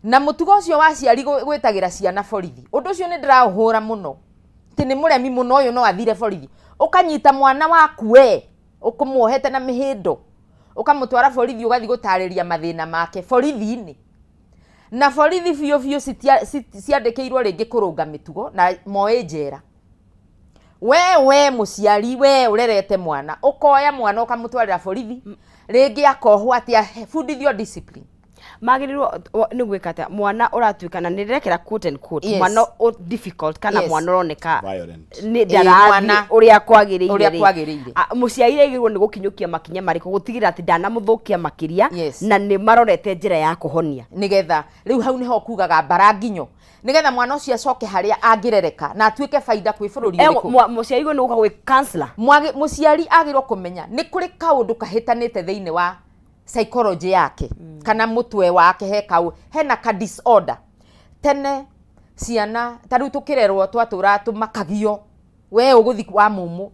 Na mũtugo ũcio wa aciari gwĩtagĩra ciana borithi, ũndũ ũcio nĩ ndĩraũhũra mũno, atĩ nĩ mũremi mũno ũyũ no athire borithi. Ũkanyita mwana waku we, ũkũmuohete na mĩhĩndo, ũkamũtwara borithi ũgathiĩ gũtarĩria mathĩna make borithi-inĩ. Na borithi biũ biũ ciandĩkĩirwo rĩngĩ kũrũnga mĩtugo na moĩ njera. We we mũciari, we ũrerete mwana, ũkoya mwana ũkamũtwarĩra borithi, rĩngĩ akohwo atĩ abundithio discipline. Magĩrĩirwo nĩ gwĩka atĩa mwana ũratuĩka, na nĩ ndĩrekĩra quote and quote, mwana difficult kana mwana ũroneka Violent. nĩ ndarathiĩ Mwana ũrĩa kwagĩrĩire ũrĩa rĩ. kwagĩrĩire. Mũciari agĩrĩirwo nĩ gũkinyũkia makinya marĩkũ gũtigĩrĩra atĩ ndanamũthũkia makĩria na nĩ marorete njĩra ya kũhonia? Nĩgetha rĩu hau nĩho kugaga mbara nginyo, nĩgetha mwana ũcio acoke harĩa angĩrereka na atuĩke baida kwĩ bũrũri ũrĩkũ. Mũciari nĩ gũka gwĩ counselor. Mũciari agĩrĩirwo kũmenya nĩ kũrĩ kaũndũ kahĩtanĩte thĩinĩ wa psychology yake kana mũtwe wake, he kau hena ka disorder. Tene ciana ta rĩu tũkĩrerwo twatũraga tũmakagio, we ũgũthi wa mumu.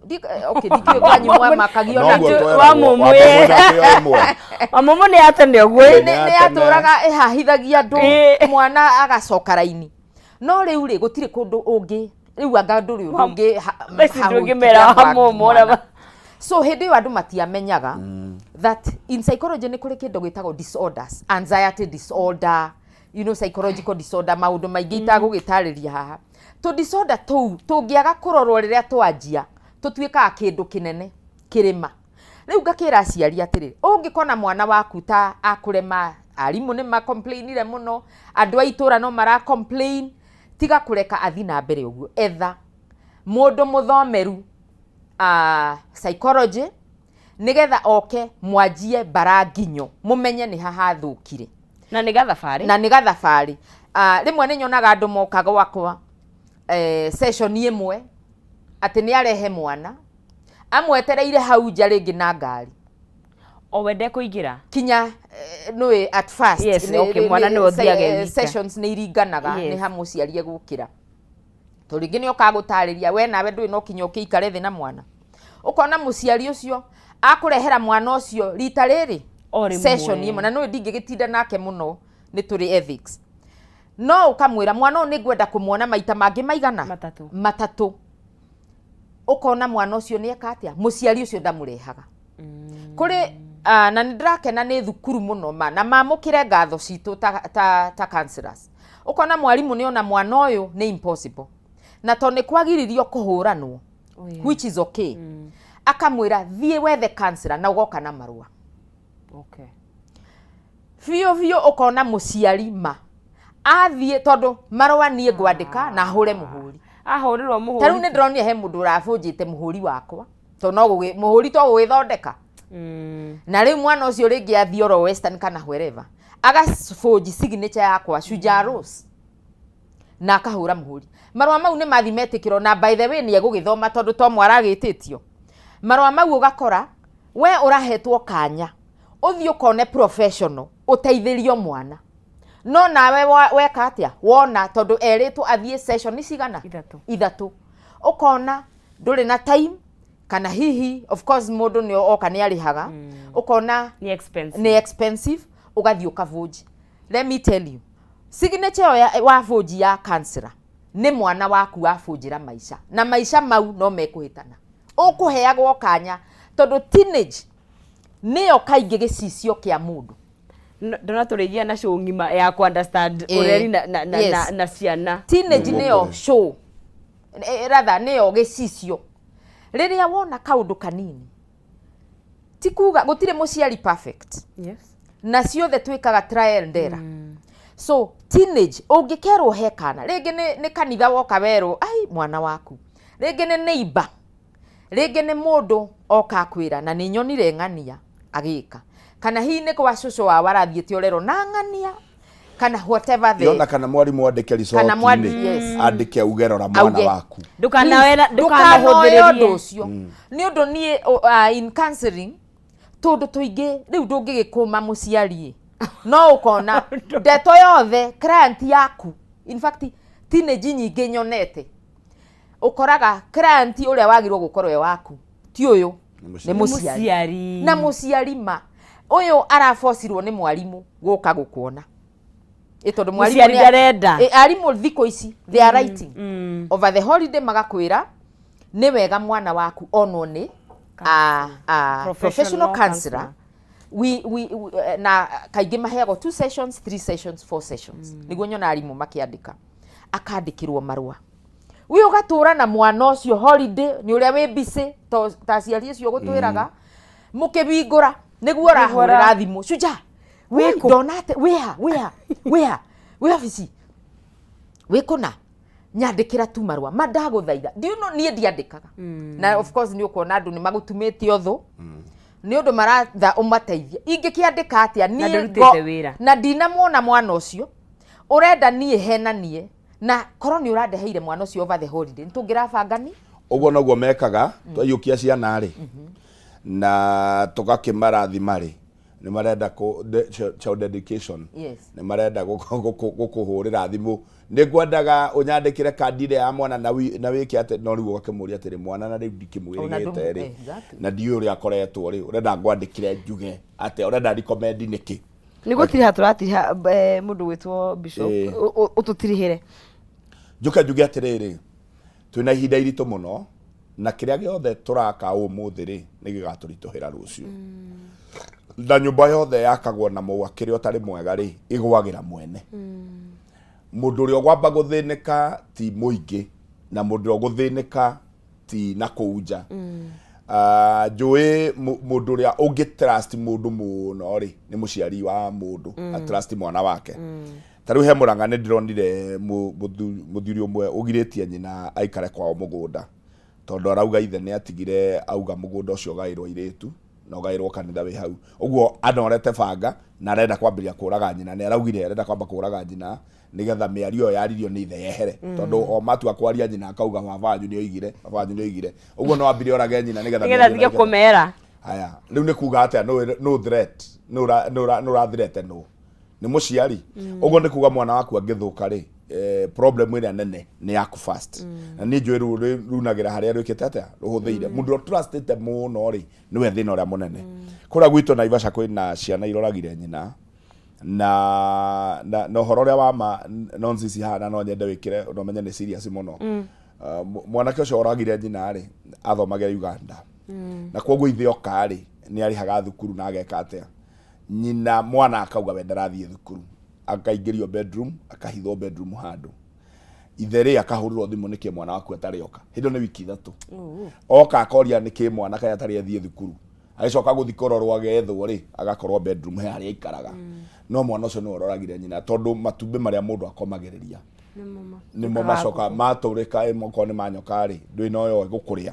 Okay, ndikĩũĩ kwanyu mwamakagio na Noguo kĩ. tweragwo, Wa mumu, wamba ĩ. mwĩna kĩo ĩmwe. Wa mumu nĩ atene ũguo, ĩ. Nĩ yatũraga ĩhahithagia andũ, mwana agacoka raini. No rĩu rĩ, gũtirĩ kũndũ ũngĩ rĩu anga ndũrĩ ũndũ ũngĩ Basi ndũngĩmera wa mumu ũrĩa So hĩndĩ ĩyo andũ matiamenyaga that in psychology nĩ kũrĩ kĩndũ gĩtagwo disorders, anxiety disorder, psychological disorder, maũndũ maingĩ itagũgĩtarĩria haha. Tũ disorder tũu tũngĩaga kũrorwo rĩrĩa twanjia, tũtuĩkaga kĩndũ kĩnene kĩrĩma. Rĩu ngakĩra aciari atĩrĩ, ũngĩkona mwana waku ta akũrema, arimũ nĩ macomplainire mũno, andũ a itũra no mara complain, tiga kũreka athi na mbere ũguo. Etha mũndũ mũthomeru psychology, nĩgetha oke mwanjie mbara nginyo, mũmenye nĩ ha hathũkire. Na nĩ gathabarĩ. Na nĩ gathabarĩ. Rĩmwe nĩ nyonaga andũ moka gwakwa session ĩmwe, atĩ nĩ arehe mwana, amwetereire hau nja rĩngĩ na ngari. O we ndekũingĩra? Kinya nĩũĩ at first. Yes, okay, mwana nĩwe ũthiaga wika. Sessions nĩ iringanaga, nĩ ha mũciari egũkĩra. Tondũ rĩngĩ nĩ okaga gũtarĩria, we nawe ndũrĩ no kinya ũkĩikare thĩ na mwana. Ũkona mũciari ũcio akũrehera mwana ũcio rita rĩrĩ O rĩmwe. session ĩmwe, na nĩũĩ ndingĩgĩtinda nake mũno, nĩ tũrĩ ethics. No ũkamwĩra mwana ũyũ nĩ ngwenda kũmuona maita mangĩ maigana? Matatũ. Matatũ. Ũkona mwana ũcio nĩ eka atĩa? Mũciari ũcio ndamũrehaga. Kũrĩ na nĩ ndĩrakena nĩ thukuru mũno ma, na mamũkĩre ngatho citũ ta counselors. Ũkona mwarimũ nĩ ona mwana ũyũ nĩ impossible. Na tondũ nĩ kwagiririo kũhũranwo, which is okay. Akamwĩra thiĩ wethe counselor na ũgoka na marũa. Biũ biũ ũkona mũciari ma athiĩ, tondũ marũa niĩ ngwandĩka na hũre mũhũri. Ahũrĩrwo mũhũri. Ta rĩu nĩ ndĩronire he mũndũ ũrabũnjĩte mũhũri wakwa, tondũ no mũhũri to gũgĩthondeka. Na rĩu mwana ũcio rĩngĩ athiĩ oro Western kana wherever, agabũnji signature yakwa Shujaa Rose na akahũra mũhũri. Marũa mau nĩ mathi metĩkĩrwo, na by the way nĩ egũgĩthoma tondũ to mwaragĩtĩtio. Marũa mau ũgakora we ũrahetwo kanya ũthiĩ ũkone professional ũteithĩrio mwana. No nawe weka atĩa? Wona tondũ erĩtwo athiĩ session cigana? Ithatũ. Ithatũ. Ũkona ndũrĩ na time, kana hihi of course mũndũ nĩ oka nĩ arĩhaga. Ũkona Nĩ expensive. Nĩ expensive, ũgathiĩ ũkabũnji. Let me tell you, signature ĩyo wabũnji ya counselor nĩ mwana waku wabũnjĩra maica, na maica mau no mekũhĩtana. Ũkũheagwo kanya tondũ teenage nĩyo kaingĩ gĩcicio kĩa mũndũ. Ndona tũrĩgia na show ng'ima ya ku understand ũreri na ciana. Teenage nĩyo show, rather nĩyo gĩcicio. Rĩrĩa wona kaũndũ kanini, ti kuga gũtirĩ mũciari perfect. Na ciothe twĩkaga trial and error. So teenage ũngĩkerwo he kana, rĩngĩ nĩ kanitha woka werwo ai mwana waku, rĩngĩ nĩ neighbor, rĩngĩ nĩ mũndũ oka akwĩra na nĩ nyonire ng'ania agĩka, kana hihi nĩ kwa cũcũ wao arathiĩte ũrerwo na ng'ania. Kana whatever the Yona kana mwarimu andĩke Kana riboti-inĩ, yes. andĩke auge rora mwana Auge. waku. Ndũkanawera- Ndũkanoe ũndũ ndũkanahũthĩrĩrie. ũcio, nĩ ũndũ niĩ in counseling tũndũ tũingĩ rĩu ndũngĩgĩkũma mũciari, no ũkona ndeto yothe client yaku. In fact, teenage nyingĩ nyonete ũkoraga client ũrĩa wagĩrĩirwo gũkorwo e waku ti ũyũ, nĩ mũciari. Mũciari. Na mũciari ma ũyũ arabocirwo nĩ mwarimũ gũka gũkuona, ĩ tondũ mwarimũ Mũciari ndarenda. Ĩ, arimũ thikũ ici they are writing over the holiday, magakwĩra nĩ wega mwana waku onwo nĩ a professional counselor. We, na kaingĩ maheagwo two sessions, three sessions, four sessions, nĩguo nyona arimũ makĩandĩka, akandĩkĩrwo marũa. We ũgatũra na mwana ũcio holiday nĩ ũrĩa wĩ busy ta aciari acio gũtwĩraga mũkĩbingũra nĩguo ũrahũrĩra thimũ, "Shuja, wĩ ndona atĩ wĩha wĩha wĩha wĩ obici wĩ kũna, nyandĩkĩra tu marũa ma ndagũthaitha." Do you know niĩ ndiandĩkaga? Na of course nĩ ũkuona andũ nĩ magũtumĩte ũthũ nĩ ũndũ maratha ũmateithie. Ingĩkĩandĩka atĩa Na niĩ ndũrutĩte wĩra. Na ndinamuona mwana ũcio, ũrenda niĩ henanie na korwo nĩ ũrandeheire mwana ũcio over the holiday nĩ tũngĩrabanga ni. Ũguo noguo mekaga twaiyũkia ciana rĩ na tũgakĩmarathima rĩ, nĩ marenda child dedication. Nĩ marenda gũkũhũrĩra thimũ, "Nĩ ngwendaga ũnyandĩkĩre kandi ĩrĩa ya mwana na na wĩke atĩ." No rĩu ũgakĩmũria atĩrĩ, "Mwana na rĩu ndikĩmwĩrĩgĩte rĩ, na ndiũĩ ũrĩa akoretwo rĩ, ũrenda ngwandĩkĩre njuge atĩa? Ũrenda recommend nĩkĩ?" Nĩ gũtiriha tũratiriha, mũndũ gwĩtwo Bishop. Ũtũtirihĩre. Njuke njuge atĩrĩrĩ, twĩna ihinda iritũ mũno, na kĩrĩa gĩothe tũraka ũmũthĩ rĩ, nĩ gĩgatũritũhĩra rũciũ. Na nyũmba yothe yakagwo na mũgakĩrĩa ũtarĩ mwega rĩ, ĩgwagĩra mwene. Mũndũ ũrĩa ũgwamba gũthĩnĩka ti mũingĩ, na mũndũ ũrĩa ũgũthĩnĩka ti na kũu nja. Ah, njũĩ mũndũ ũrĩa ũngĩ trust mũndũ mũno rĩ, nĩ mũciari wa mũndũ. Trust mwana wake. Ta rĩu he Mũrang'a nĩ ndĩronire mũthuri ũmwe ũgirĩtie nyina aikare kwao mũgũnda, tondũ arauga ithe nĩ atigire auga mũgũnda ũcio ũgaĩrwo airĩtu na ũgaĩrwo kanitha wĩ hau. Ũguo anorete banga na arenda kwambĩrĩria kũraga nyina. Nĩ araugire arenda kwamba kũraga nyina nĩgetha mĩario ĩyo yaririo nĩ ithe yehere, tondũ o matua kwaria nyina akauga, "Baba wanyu nĩ oigire, baba wanyu nĩ oigire." Ũguo no ambire orage nyina nĩgetha nĩgetha mĩario atige ĩno kũmera. Haya, rĩu nĩ kuga atĩa? Nũ threat? Nũ ũrathirete? Nũ nĩ mũciari? Ũguo nĩ kuga mwana waku angĩthũka rĩ, problem ĩrĩa nene nĩ yaku first. Na niĩ njũĩ rũu runagĩra harĩa rwĩkĩte atĩa, rũhũthĩire mũndũ ũrĩa trustĩte mũno rĩ, nĩwe thĩna ũrĩa mũnene. Kũrĩa gwitũ Naivasha kwĩna ciana iroragire nyina na ũhoro ũrĩa wa ma nonsense haha, na no nyende wĩkĩre na ũmenye nĩ serious mũno. Mwanake ũcio oragire nyina rĩ, athomagĩra Uganda, na koguo ithe oka rĩ, nĩ arĩhaga thukuru na ageka atĩa. Nyina mwana akauga we ndarathiĩ thukuru, akaingĩrio bedroom, akahithwo bedroom handũ. Ithe rĩ, akahũrĩrwo thimũ, "Nĩkĩ mwana waku atarĩ oka?" Hĩndĩ ĩyo nĩ wiki 3. Oka akoria nĩkĩ mwana kaĩ atarĩ athiĩ thukuru. Agĩcoka gũthiĩ kũrorwo, agethwo rĩ, agakorwo bedroom he harĩa aikaraga. No mwana ũcio nĩwe ũroragire nyina, tondũ matumbĩ marĩa mũndũ akomagĩrĩria nĩmo macoka matũrĩka. Ĩmwe okorwo nĩ manyoka rĩ, ndũĩ no yo ĩgũkũrĩa.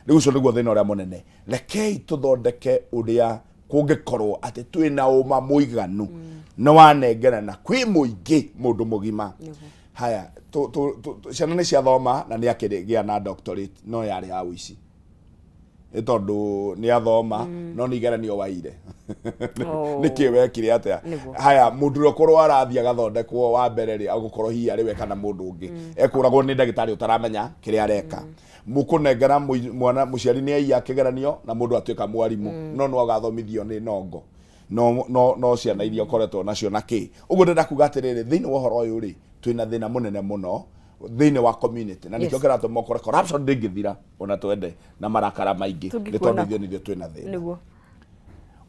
Rĩu ũcio nĩguo thĩna ũrĩa mũnene. Rekei tũthondeke ũrĩa kũngĩkorwo atĩ twĩna ũma mũiganu nĩ wanengerana kwĩ mũingĩ mũndũ mũgima. Haya, ciana nĩ ciathoma na nĩ akĩgĩa na doctorate, no yarĩ ya ũici, nĩ tondũ nĩ athoma no nĩ igeranio waire. Nĩkĩ wekire atĩa? Haya, mũndũ ũrĩa ũkorwo arathiĩ agathondekwo wa mbere rĩ, agũkorwo hihi arĩ we kana mũndũ ũngĩ ekũragwo nĩ ndagĩtarĩ ũtaramenya kĩrĩa areka. Mũkũnengera mwana, mũciari nĩ aiya kĩgeranio na mũndũ atuĩka mwarimũ, no no agathomithio nĩ nongo no ciana iria ũkoretwo nacio na kĩ. Ũguo ndĩrenda kuga atĩrĩrĩ, thĩinĩ wa ũhoro ũyũ rĩ, twĩna thĩna mũnene mũno thĩinĩ wa community, na nĩkĩo kĩratũma ũkore corruption ndĩngĩthira ona twende na marakara maingĩ, nĩ Tũngĩkuona. tondũ ithuĩ nithuĩ twĩna thĩna.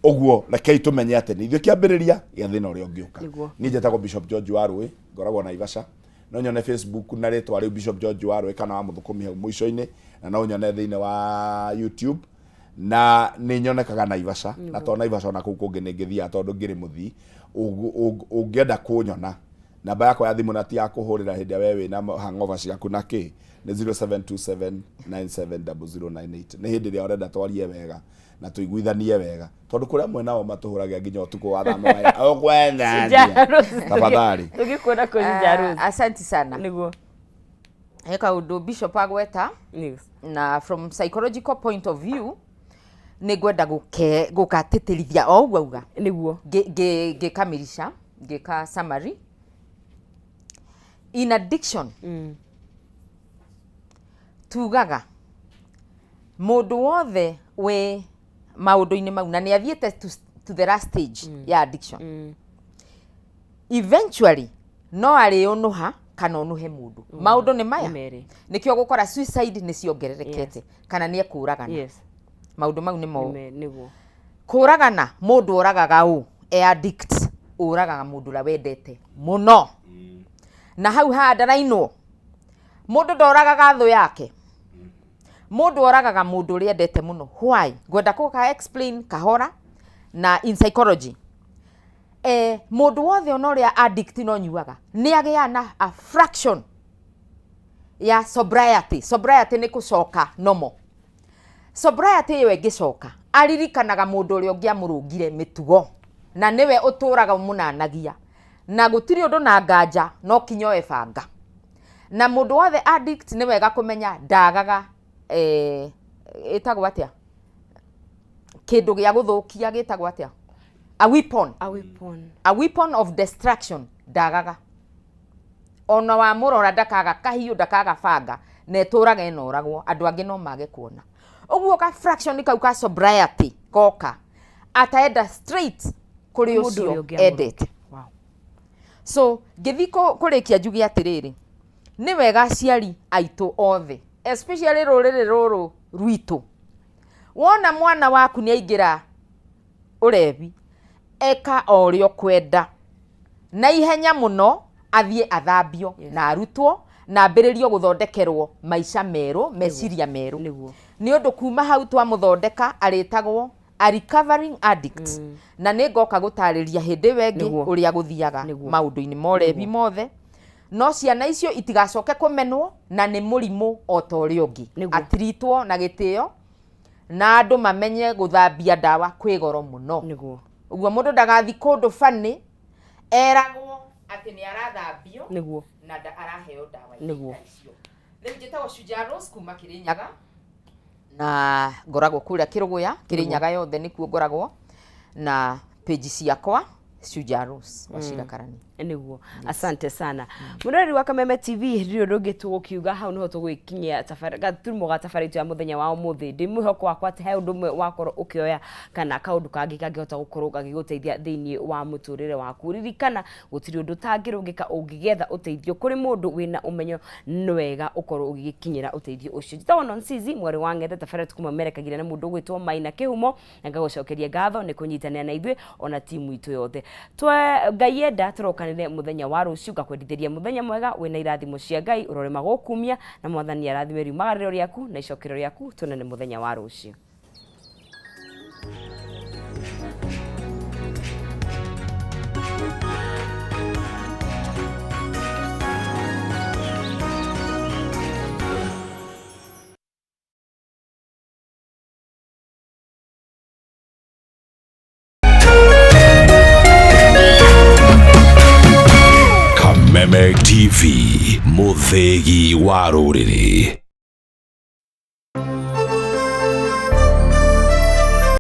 Ũguo rekei tũmenye atĩ nĩ ithuĩ kĩambĩrĩria gĩa thĩna ũrĩa ũngĩũka. Niĩ njĩtagwo Bishop George Warũĩ, ngoragwo Naivasha. No nyone Facebook na rĩtwa rĩu Bishop George Warũĩ kana wa mũthũkũmi hau mũico-inĩ, na no nyone thĩinĩ wa YouTube, na nĩ nyonekaga Naivasha, na to Naivasha, ona kũu kũngĩ nĩ ngĩthiaga tondũ ngĩrĩ mũthii. Ũngĩenda kũnyona Namba yakwa ya thimũ na ti ya kũhũrĩra hĩndĩ ĩrĩa we wĩna hangover ciaku na kĩ nĩ 0727970098. Nĩ hĩndĩ ĩrĩa ũrenda twarie wega na tũiguithanie wega tondũ kũrĩa amwe nao matũhũragia nginya ũtukũ wa thaa mũgwanja ũkwenda atĩa? Tafadhali. Tũngĩkuona kũ Shujaa Rose? Asante sana. Nĩguo. He kaũndũ Bishop agweta na from psychological point of view nĩ ngwenda gũgatĩtĩrithia o ũguo auga. Nĩguo. Ngĩkamirisha, ngĩka summary. In addiction, tugaga mũndũ wothe wĩ maũndũ-inĩ mau na nĩ athiĩte to the last stage ya addiction, eventually no arĩũnũha kana ũnũhe mũndũ. Maũndũ nĩ maya. Nĩ merĩ. Nĩkĩo gũkora suicide nĩ ciongererekete kana nĩ ekũragana. Maũndũ mau nĩmo. Nĩguo. Kũragana mũndũ oragaga ũ e addict, ũragaga mũndũ ũrĩa wendete mũno. Na hau haha ndarainwo mũndũ ndoragaga thũ yake, mũndũ oragaga mũndũ ũrĩa endete mũno. Why? Ngwenda kũka explain kahora na in psychology. Mũndũ wothe ona ũrĩa addict no nyuaga nĩ agĩaga na a fraction ya sobriety. Sobriety nĩ gũcoka normal. Sobriety ĩyo ĩngĩcoka aririkanaga mũndũ ũrĩa ũngĩ amũrũngire mĩtugo na nĩwe ũtũraga ũmũnanagia na gũtirĩ ũndũ na nganja no kinya oe banga. Na mũndũ wothe addict nĩ wega kũmenya ndagaga, ĩtagwo atĩa kĩndũ gĩa gũthũkia gĩtagwo atĩa? A weapon. A weapon. A weapon of destruction ndagaga. Ona wamũrora ndakaga kahiũ, ndakaga banga, na ĩtũraga ĩnoragwo, andũ angĩ no mage kuona. Ũguo ka fraction kau ka sobriety goka ataenda straight kũrĩ Mũndũ ũcio ũrĩa ũngĩ amũrũnge. endete. Wow. So ngĩthiĩ kũrĩkia njuge atĩrĩrĩ, nĩ wega aciari aitũ othe, especially rũrĩrĩ rũrũ rwitũ, wona mwana waku nĩ aingĩra ũrebi, eka o ũrĩa ũkwenda na ihenya mũno athiĩ athambio na arutwo na ambĩrĩrio gũthondekerwo maica merũ, meciria merũ. Nĩ ũndũ kuma hau twamũthondeka arĩtagwo a recovering addict. Na nĩ ngoka gũtarĩria hĩndĩ ĩyo ĩngĩ ũrĩa gũthiaga maũndũ-inĩ ma ũrebi mothe. No ciana icio itigacoke kũmenwo na nĩ mũrimũ o ta ũrĩa ũngĩ. Atiritwo na gĩtĩo na andũ mamenye gũthambia ndawa kwĩ goro mũno. Ũguo mũndũ ndagathi kũndũ bani eragwo atĩ nĩ arathambio na araheo ndawa icio. Rĩu njĩtagwo Shujaa Rose kuma Kĩrĩnyaga na ngoragwo kũrĩa Kĩrũgũya, Kĩrĩnyaga yothe nĩkuo ngoragwo, na page ciakwa Shujaa Rose Wachira Karani. Nĩguo. Asante sana. Mũroreri wa Kameme TV, rĩrĩ ũndũ ũngĩ tũgũkiuga hau nĩho tũgũgĩkinyia gaturumo ga tabarĩra itũ ya mũthenya wa ũmũthĩ. Ndĩ mwĩhoko wakwa atĩ he ũndũ ũmwe wakorwo ũkĩoya kana kaũndũ kangĩ kangĩhota gũkorwo gagĩgũteithia thĩinĩ wa mũtũrĩre waku. Ririkana gũtirĩ ũndũ ũtangĩrũngĩka ũngĩgetha ũteithio kũrĩ mũndũ wĩna ũmenyo, nĩ wega ũkorwo ũgĩgĩkinyĩra ũteithio ũcio. Njĩtagwo Nonsizi mwarĩ wa Ng'ethe, tabarĩra tũkũmamerekagia na mũndũ ũgwĩtwo Maina Kĩhumo, na ngagũcokeria ngatho nĩ kũnyitanĩra na ithuĩ ona timu itũ yothe. Ngai enda tũrokanĩre mũthenya wa rũciũ, ngakwendithĩria mũthenya mwega wĩna irathimo cia Ngai, ũrore magũkumia na Mwathani arathime riumagarĩro rĩaku na icokero rĩaku. Tuonane mũthenya wa rũciũ. Kameme TV, mũthĩgi wa rũrĩrĩ.